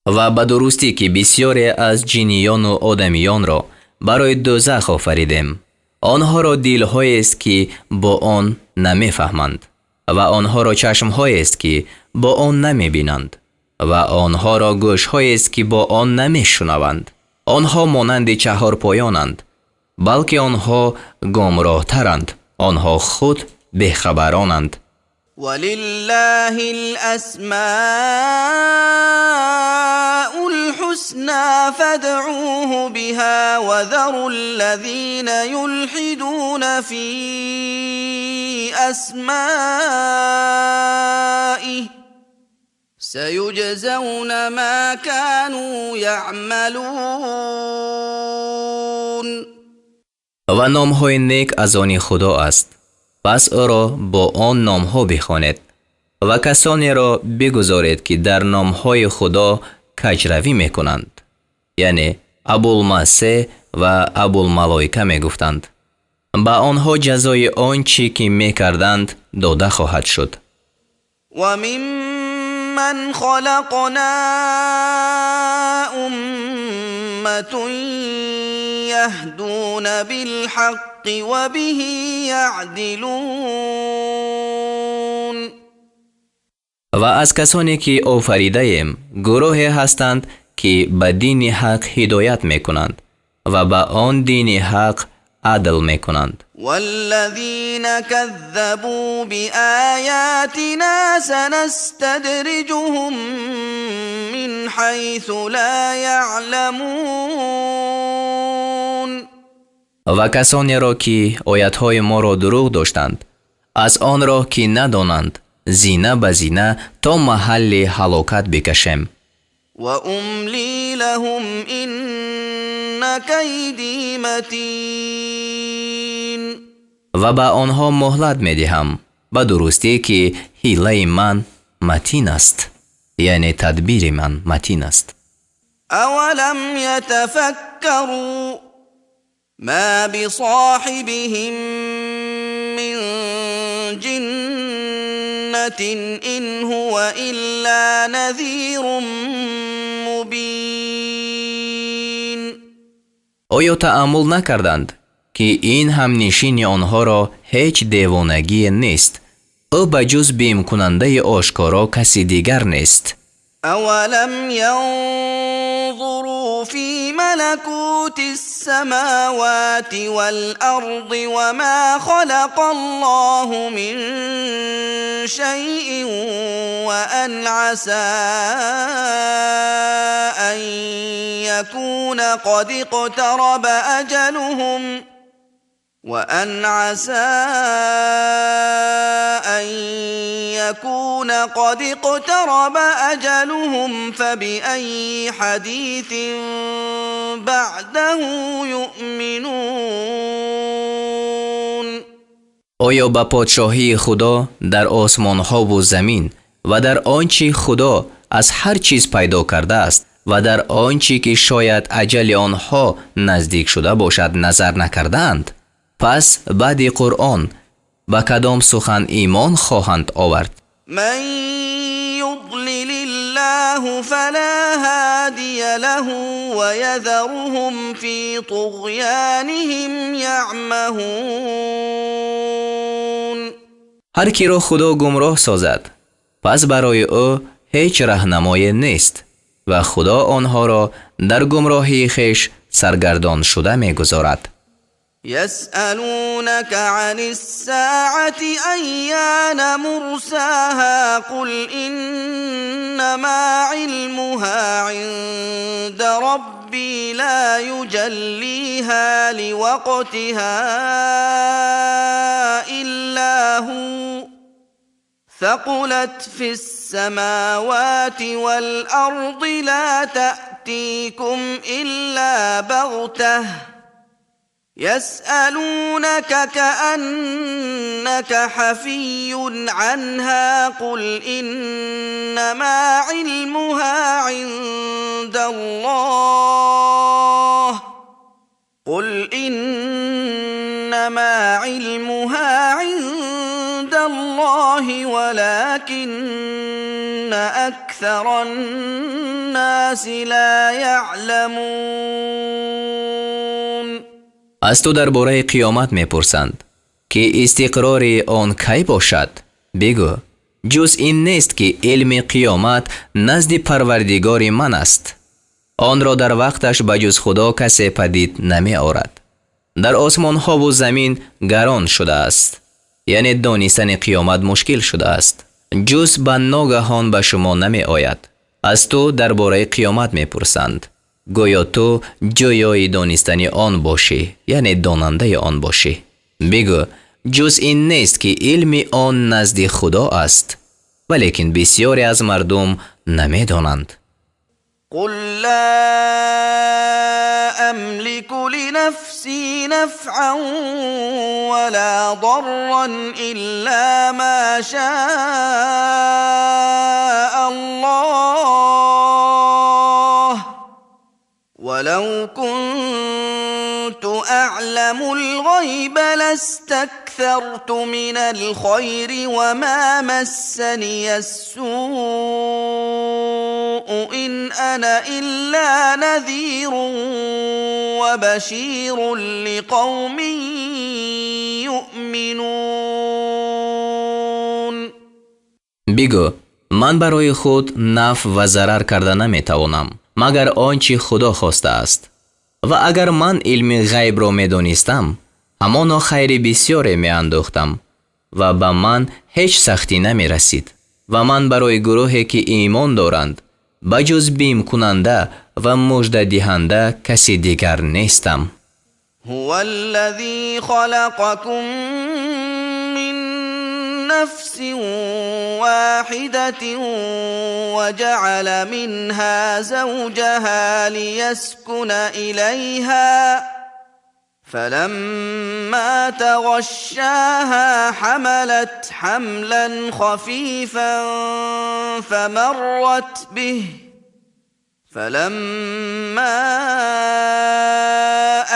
Ва ба дурустӣ, ки бисёре аз ҷиниёну одамиёнро барои дӯзах офаридем. Онҳоро дилҳоест, ки бо он намефаҳманд, ва онҳоро чашмҳоест, ки бо он намебинанд, ва онҳоро гӯшҳоест, ки бо он намешунаванд. Онҳо монанди чаҳорпоёнанд, балки онҳо гумроҳтаранд. Онҳо худ бехабаронанд. ولله الأسماء الحسنى فادعوه بها وذروا الذين يلحدون في أسمائه سيجزون ما كانوا يعملون. Ва номҳои нек аз они Худо аст, пас ӯро бо он номҳо бихонед ва касонеро бигузоред, ки дар номҳои Худо каҷравӣ мекунанд, яъне Абулмасе ва Абулмалоика мегуфтанд. Ба онҳо ҷазои он чӣ ки мекарданд дода хоҳад шуд. وممن خلقنا أمة يهدون بالحق وبه يعدلون. Ва аз касоне ки офаридаем, гурӯҳе ҳастанд, ки ба дини ҳақ ҳидоят мекунанд ва ба он дини ҳақ адл мекунанд. والذين كذبوا بآياتنا سنستدرجهم من حيث لا يعلمون. Ва касонеро, ки оятҳои моро дурӯғ доштанд, аз он роҳ, ки надонанд, зина ба зина то маҳалли ҳалокат бикашем. وأملي لهم إن كيدي متين. Ва ба онҳо муҳлат медиҳам, ба дурустӣ, ки ҳилаи ман матин аст, яъне тадбири ман матин аст. أولم يتفكروا ما بصاحبهم من جنة إن هو إلا نذير مبين. Оё тааммул накарданд, ки ин ҳамнишини онҳоро ҳеҷ девонагие нест? Ӯ ба ҷуз бимкунандаи ошкоро каси дигар нест. أولم ينظروا في ملكوت السماوات والأرض وما خلق الله من شيء وأن عسى أن يكون قد اقترب أجلهم وأن عسى أن يكون قد اقترب أجلهم فبأي حديث بعده يؤمنون. Оё ба подшоҳии Худо дар осмонҳову замин ва дар он чӣ Худо аз ҳар чиз пайдо кардааст ва дар он чӣ ки шояд аҷали онҳо наздик шуда бошад, назар накардаанд? Пас баъди Қуръон ба кадом сухан имон хоҳанд овард? من يضلل الله فلا هادي له ويذرهم في طغيانهم يعمهون. Ҳар киро Худо гумроҳ созад, пас барои ӯ ҳеҷ раҳнамое нест ва Худо онҳоро дар гумроҳии хеш саргардоншуда мегузорад. يسألونك عن الساعة أيان مرساها قل إنما علمها عند ربي لا يجليها لوقتها إلا هو ثقلت في السماوات والأرض لا تأتيكم إلا بغتة يسألونك كأنك حفي عنها قل إنما علمها عند الله قل إنما علمها عند الله ولكن أكثر الناس لا يعلمون. Аз ту дар бораи қиёмат мепурсанд, ки истиқрори он кай бошад. Бигӯ: ҷуз ин нест, ки илми қиёмат назди Парвардигори ман аст. Онро дар вақташ ба ҷуз Худо касе падид намеорад. Дар осмонҳову замин гарон шудааст, яъне донистани қиёмат мушкил шудааст, ҷуз ба ногаҳон ба шумо намеояд. Аз ту дар бораи қиёмат мепурсанд, гӯё ту ҷӯёи донистани он бошӣ, яъне донандаи он бошӣ. Бигӯ: ҷуз ин нест, ки илми он назди Худо аст, валекин бисёре аз мардум намедонанд. قل لا أملك لنفسي نفعا ولا ضرا إلا ما شاء الله ولو كنت أعلم الغيب لاستكثرت من الخير وما مسني السوء إن أنا إلا نذير وبشير لقوم يؤمنون. Бигӯ: ман барои худ нафъ ва зарар карда наметавонам, магар он чӣ Худо хостааст, ва агар ман илми ғайбро медонистам, Ҳамоно хайри бисёре меандохтам ва ба ман ҳеҷ сахтӣ намерасид ва ман барои гурӯҳе ки имон доранд ба ҷуз бимкунанда ва муждадиҳанда каси дигар нестам. هو الذي خلقكم من نفس واحدة وجعل منها زوجها ليسكن إليها فلما تغشاها حملت حملا خفيفا فمرت به فلما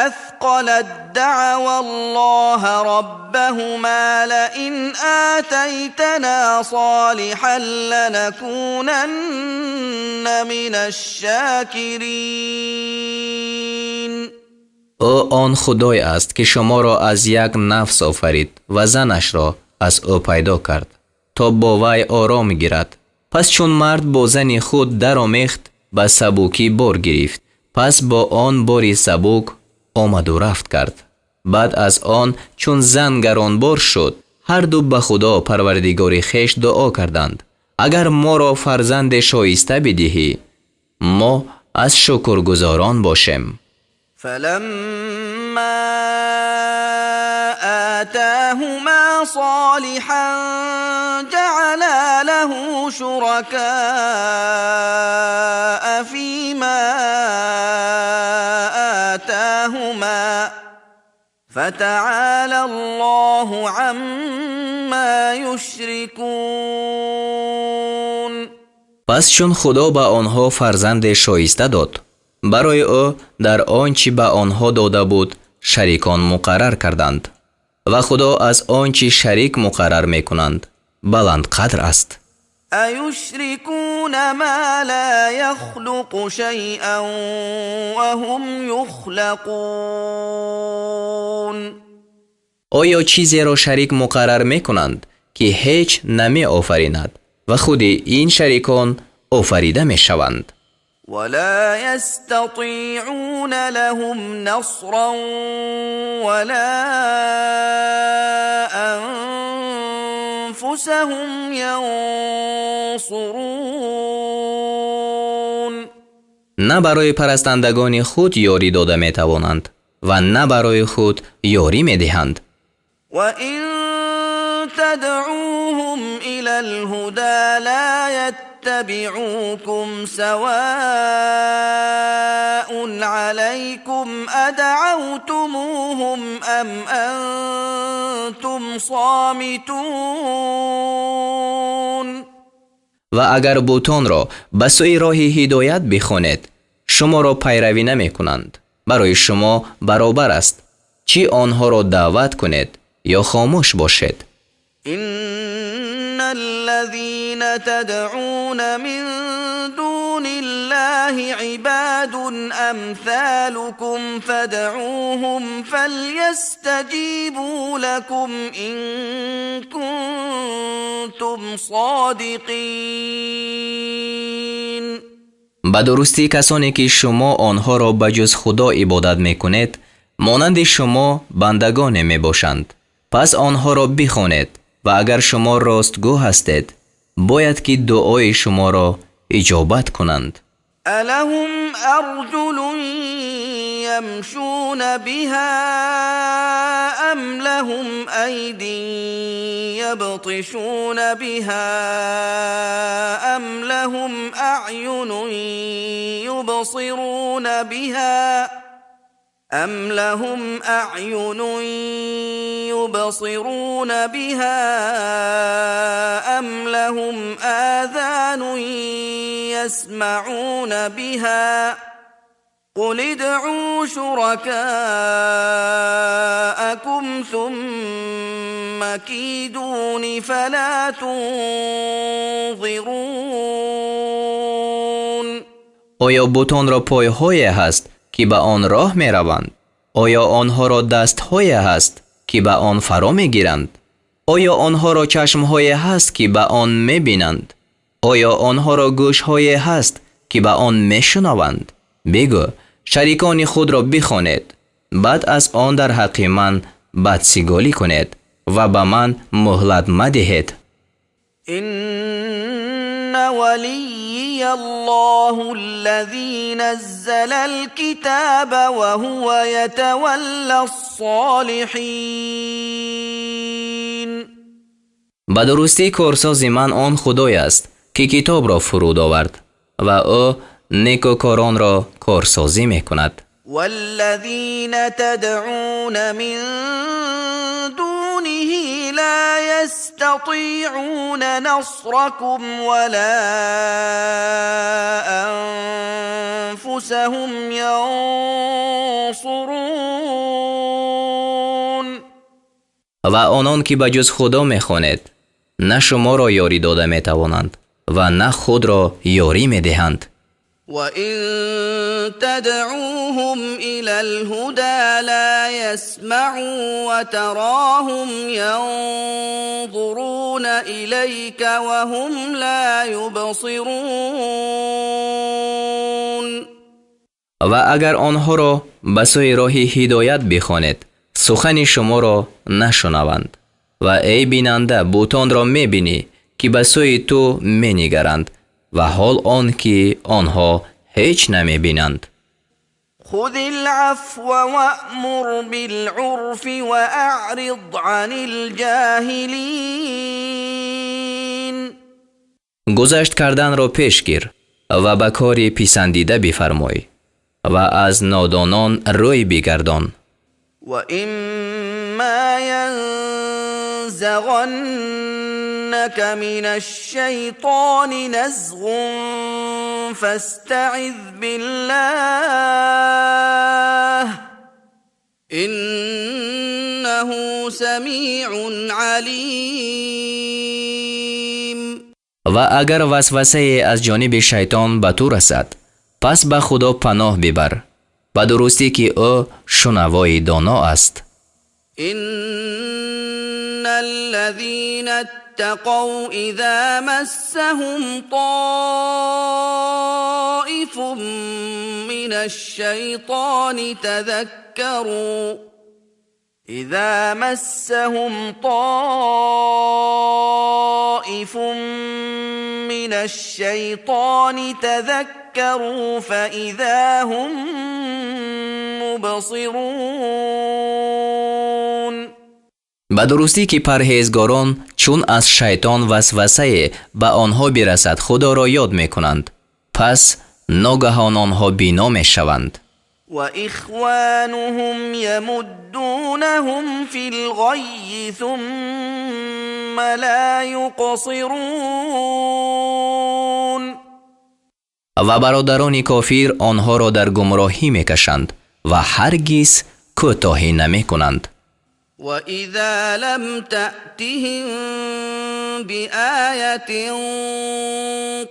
أثقلت دعوا الله ربهما لئن آتيتنا صالحا لنكونن من الشاكرين. Ӯ он Худое аст, ки шуморо аз як нафс офарид ва занашро аз ӯ пайдо кард, то бо вай ором гирад. Пас чун мард бо зани худ даромехт, ба сабукӣ бор гирифт. Пас бо он бори сабук омаду рафт кард. Баъд аз он чун зан гаронбор шуд, ҳарду ба Худо Парвардигори хеш дуо карданд: агар моро фарзанде шоиста бидиҳӣ, мо аз шукргузорон бошем. فلما آتاهما صالحا جعلا له شركاء فيما آتاهما فتعالى الله عما يشركون. Пас чун Худо ба онҳо фарзанде шоиста дод, барои ӯ дар он чӣ ба онҳо дода буд шарикон муқаррар карданд ва Худо аз он чӣ шарик муқаррар мекунанд баландқадр аст. أيشركون ما لا يخلق شيئا وهم يخلقون. Оё чизеро шарик муқаррар мекунанд, ки ҳеҷ намеофаринад ва худи ин шарикон офарида мешаванд? ولا يستطيعون لهم نصرا ولا أنفسهم ينصرون. На барои парастандагони худ ёрӣ дода метавонанд ва на барои худ ёрӣ медиҳанд. وإن تدعوهم إلى الهدى لا يتبعوكم سواء عليكم أدعوتموهم أم أنتم صامتون. Ва агар бутонро ба сӯи роҳи ҳидоят бихонед, шуморо пайравӣ намекунанд. Барои шумо баробар аст, чӣ онҳоро даъват кунед ё хомӯш бошед. إن الذين تدعون من دون الله عباد أمثالكم فادعوهم فليستجيبوا لكم إن كنتم صادقين. Ба дурустӣ, касоне ки шумо онҳоро ба ҷуз Худо ибодат мекунед, монанди шумо бандагоне мебошанд. Пас онҳоро бихонед ва агар шумо ростгӯ ҳастед, бояд ки дуои шуморо иҷобат кунанд. ألهم أرجل يمشون بها أم لهم أيد يبطشون بها أم لهم أعين يبصرون بها أم لهم أعين يبصرون بها أم لهم آذان يسمعون بها قل ادعوا شركاءكم ثم كيدون فلا تنظرون. Оё бутонро пойҳое ҳаст, ки ба он роҳ мераванд? Оё онҳоро дастҳое ҳаст, ки ба он фаро мегиранд? Оё онҳоро чашмҳое ҳаст, ки ба он мебинанд? Оё онҳоро гӯшҳое ҳаст, ки ба он мешунаванд? Бигӯ: шарикони худро бихонед, баъд аз он дар ҳаққи ман бадсиголӣ кунед ва ба ман муҳлат мадиҳед. إن وليي الله الذي نزل الكتاب وهو يتولى الصالحين. Ба дурустӣ, корсози ман он Худой аст, ки китобро фуруд овард, ва ӯ некӯкоронро корсозӣ мекунад. والذين تدعون من دونه لا يستطيعون نصركم ولا أنفسهم ينصرون. Ва онон, ки ба ҷуз Худо мехонед, на шуморо ёрӣ дода метавонанд ва на худро ёрӣ медиҳанд. وإن تدعوهم إلى الهدى لا يسمعوا وتراهم ينظرون إليك وهم لا يبصرون. Ва агар онҳоро ба сӯи роҳи ҳидоят бихонед, сухани шуморо нашунаванд, ва эй бинанда, бутонро мебинӣ, ки ба сӯи ту менигаранд, ва ҳол он ки онҳо ҳеҷ намебинанд. خذ العفو وأمر بالعرف وأعرض عن الجاهلين. Гузашт карданро пеш гир ва ба кори писандида бифармой ва аз нодонон рӯй бигардон. وإما ينزغنك من الشيطان نزغ فاستعذ بالله، إنه سميع عليم. Ва агар васвасае аз ҷониби шайтон ба ту расад, пас ба Худо паноҳ бибар, ба дурустӣ ки ӯ шунавои доно аст. إن الذين اتقوا إذا مسهم طائف من الشيطان تذكروا، إذا مسهم طائف من الشيطان تذكروا فإذا هم مبصرون. Ба дурустӣ ки парҳезгорон, чун аз шайтон васвасае ба онҳо бирасад, Худоро ёд мекунанд, пас ногаҳон онҳо бино мешаванд. وإخوانهم يمدونهم في الغي ثم لا يقصرون. Ва бародарони кофир онҳоро дар гумроҳӣ мекашанд ва ҳаргиз кӯтоҳӣ намекунанд. وإذا لم تأتهم بآية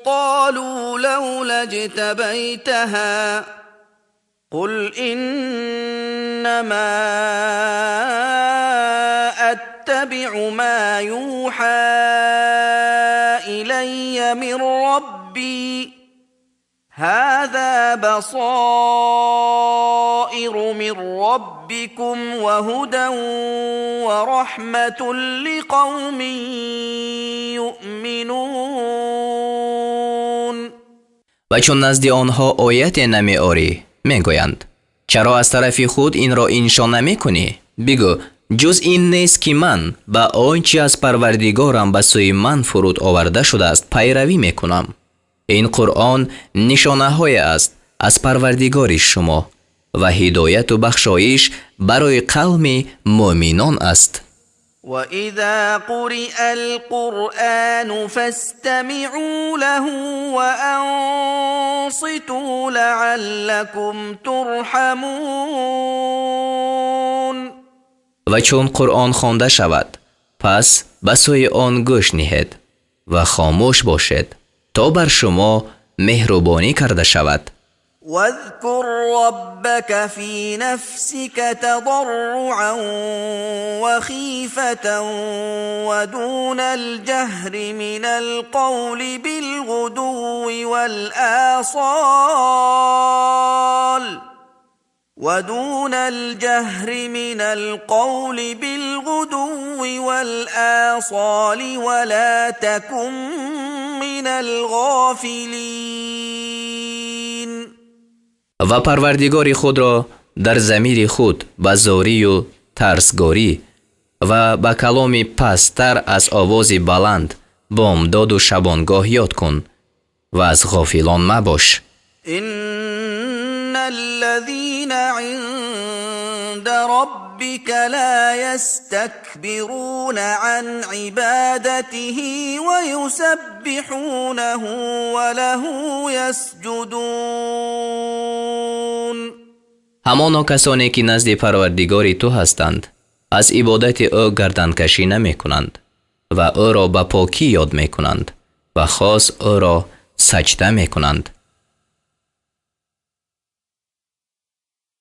قالوا لولا اجتبيتها، قل إنما أتبع ما يوحى إلي من ربي، هذا بصائر من ربكم وهدى ورحمة لقوم يؤمنون. Ва чун назди онҳо ояте намеорӣ, мегӯянд: «Чаро аз тарафи худ инро иншо намекунӣ?» Бигӯ: «Ҷуз ин нест, ки ман ба он чи аз Парвардигорам ба сӯи ман фуруд оварда шудааст, пайравӣ мекунам. Ин Қуръон нишонаҳое аст аз Парвардигори шумо ва ҳидояту бахшоиш барои қавми муъминон аст». وإذا قرئ القرآن فاستمعوا له وأنصتوا لعلكم ترحمون. Ва чун Қуръон хонда шавад, пас ба сӯи он гӯш ниҳед ва хомӯш бошед, то бар шумо меҳрубонӣ карда шавад. واذكر ربك في نفسك تضرعا وخيفة ودون الجهر من القول بالغدو والآصال. ودون الجهر من القول بالغدو والآصال ولا تكن من الغافلين. Ва Парвардигори худро дар замири худ ба зорию тарсгорӣ ва ба каломи пасттар аз овози баланд бомдоду шабонгоҳ ёд кун ва аз ғофилон мабош. إن الذين عند ربك لا يستكبرون عن عبادته ويسبحونه وله يسجدون. Ҳамоно касоне, ки назди Парвардигори ту ҳастанд, аз ибодати ӯ гарданкашӣ намекунанд ва ӯро ба покӣ ёд мекунанд ва хос ӯро саҷда мекунанд.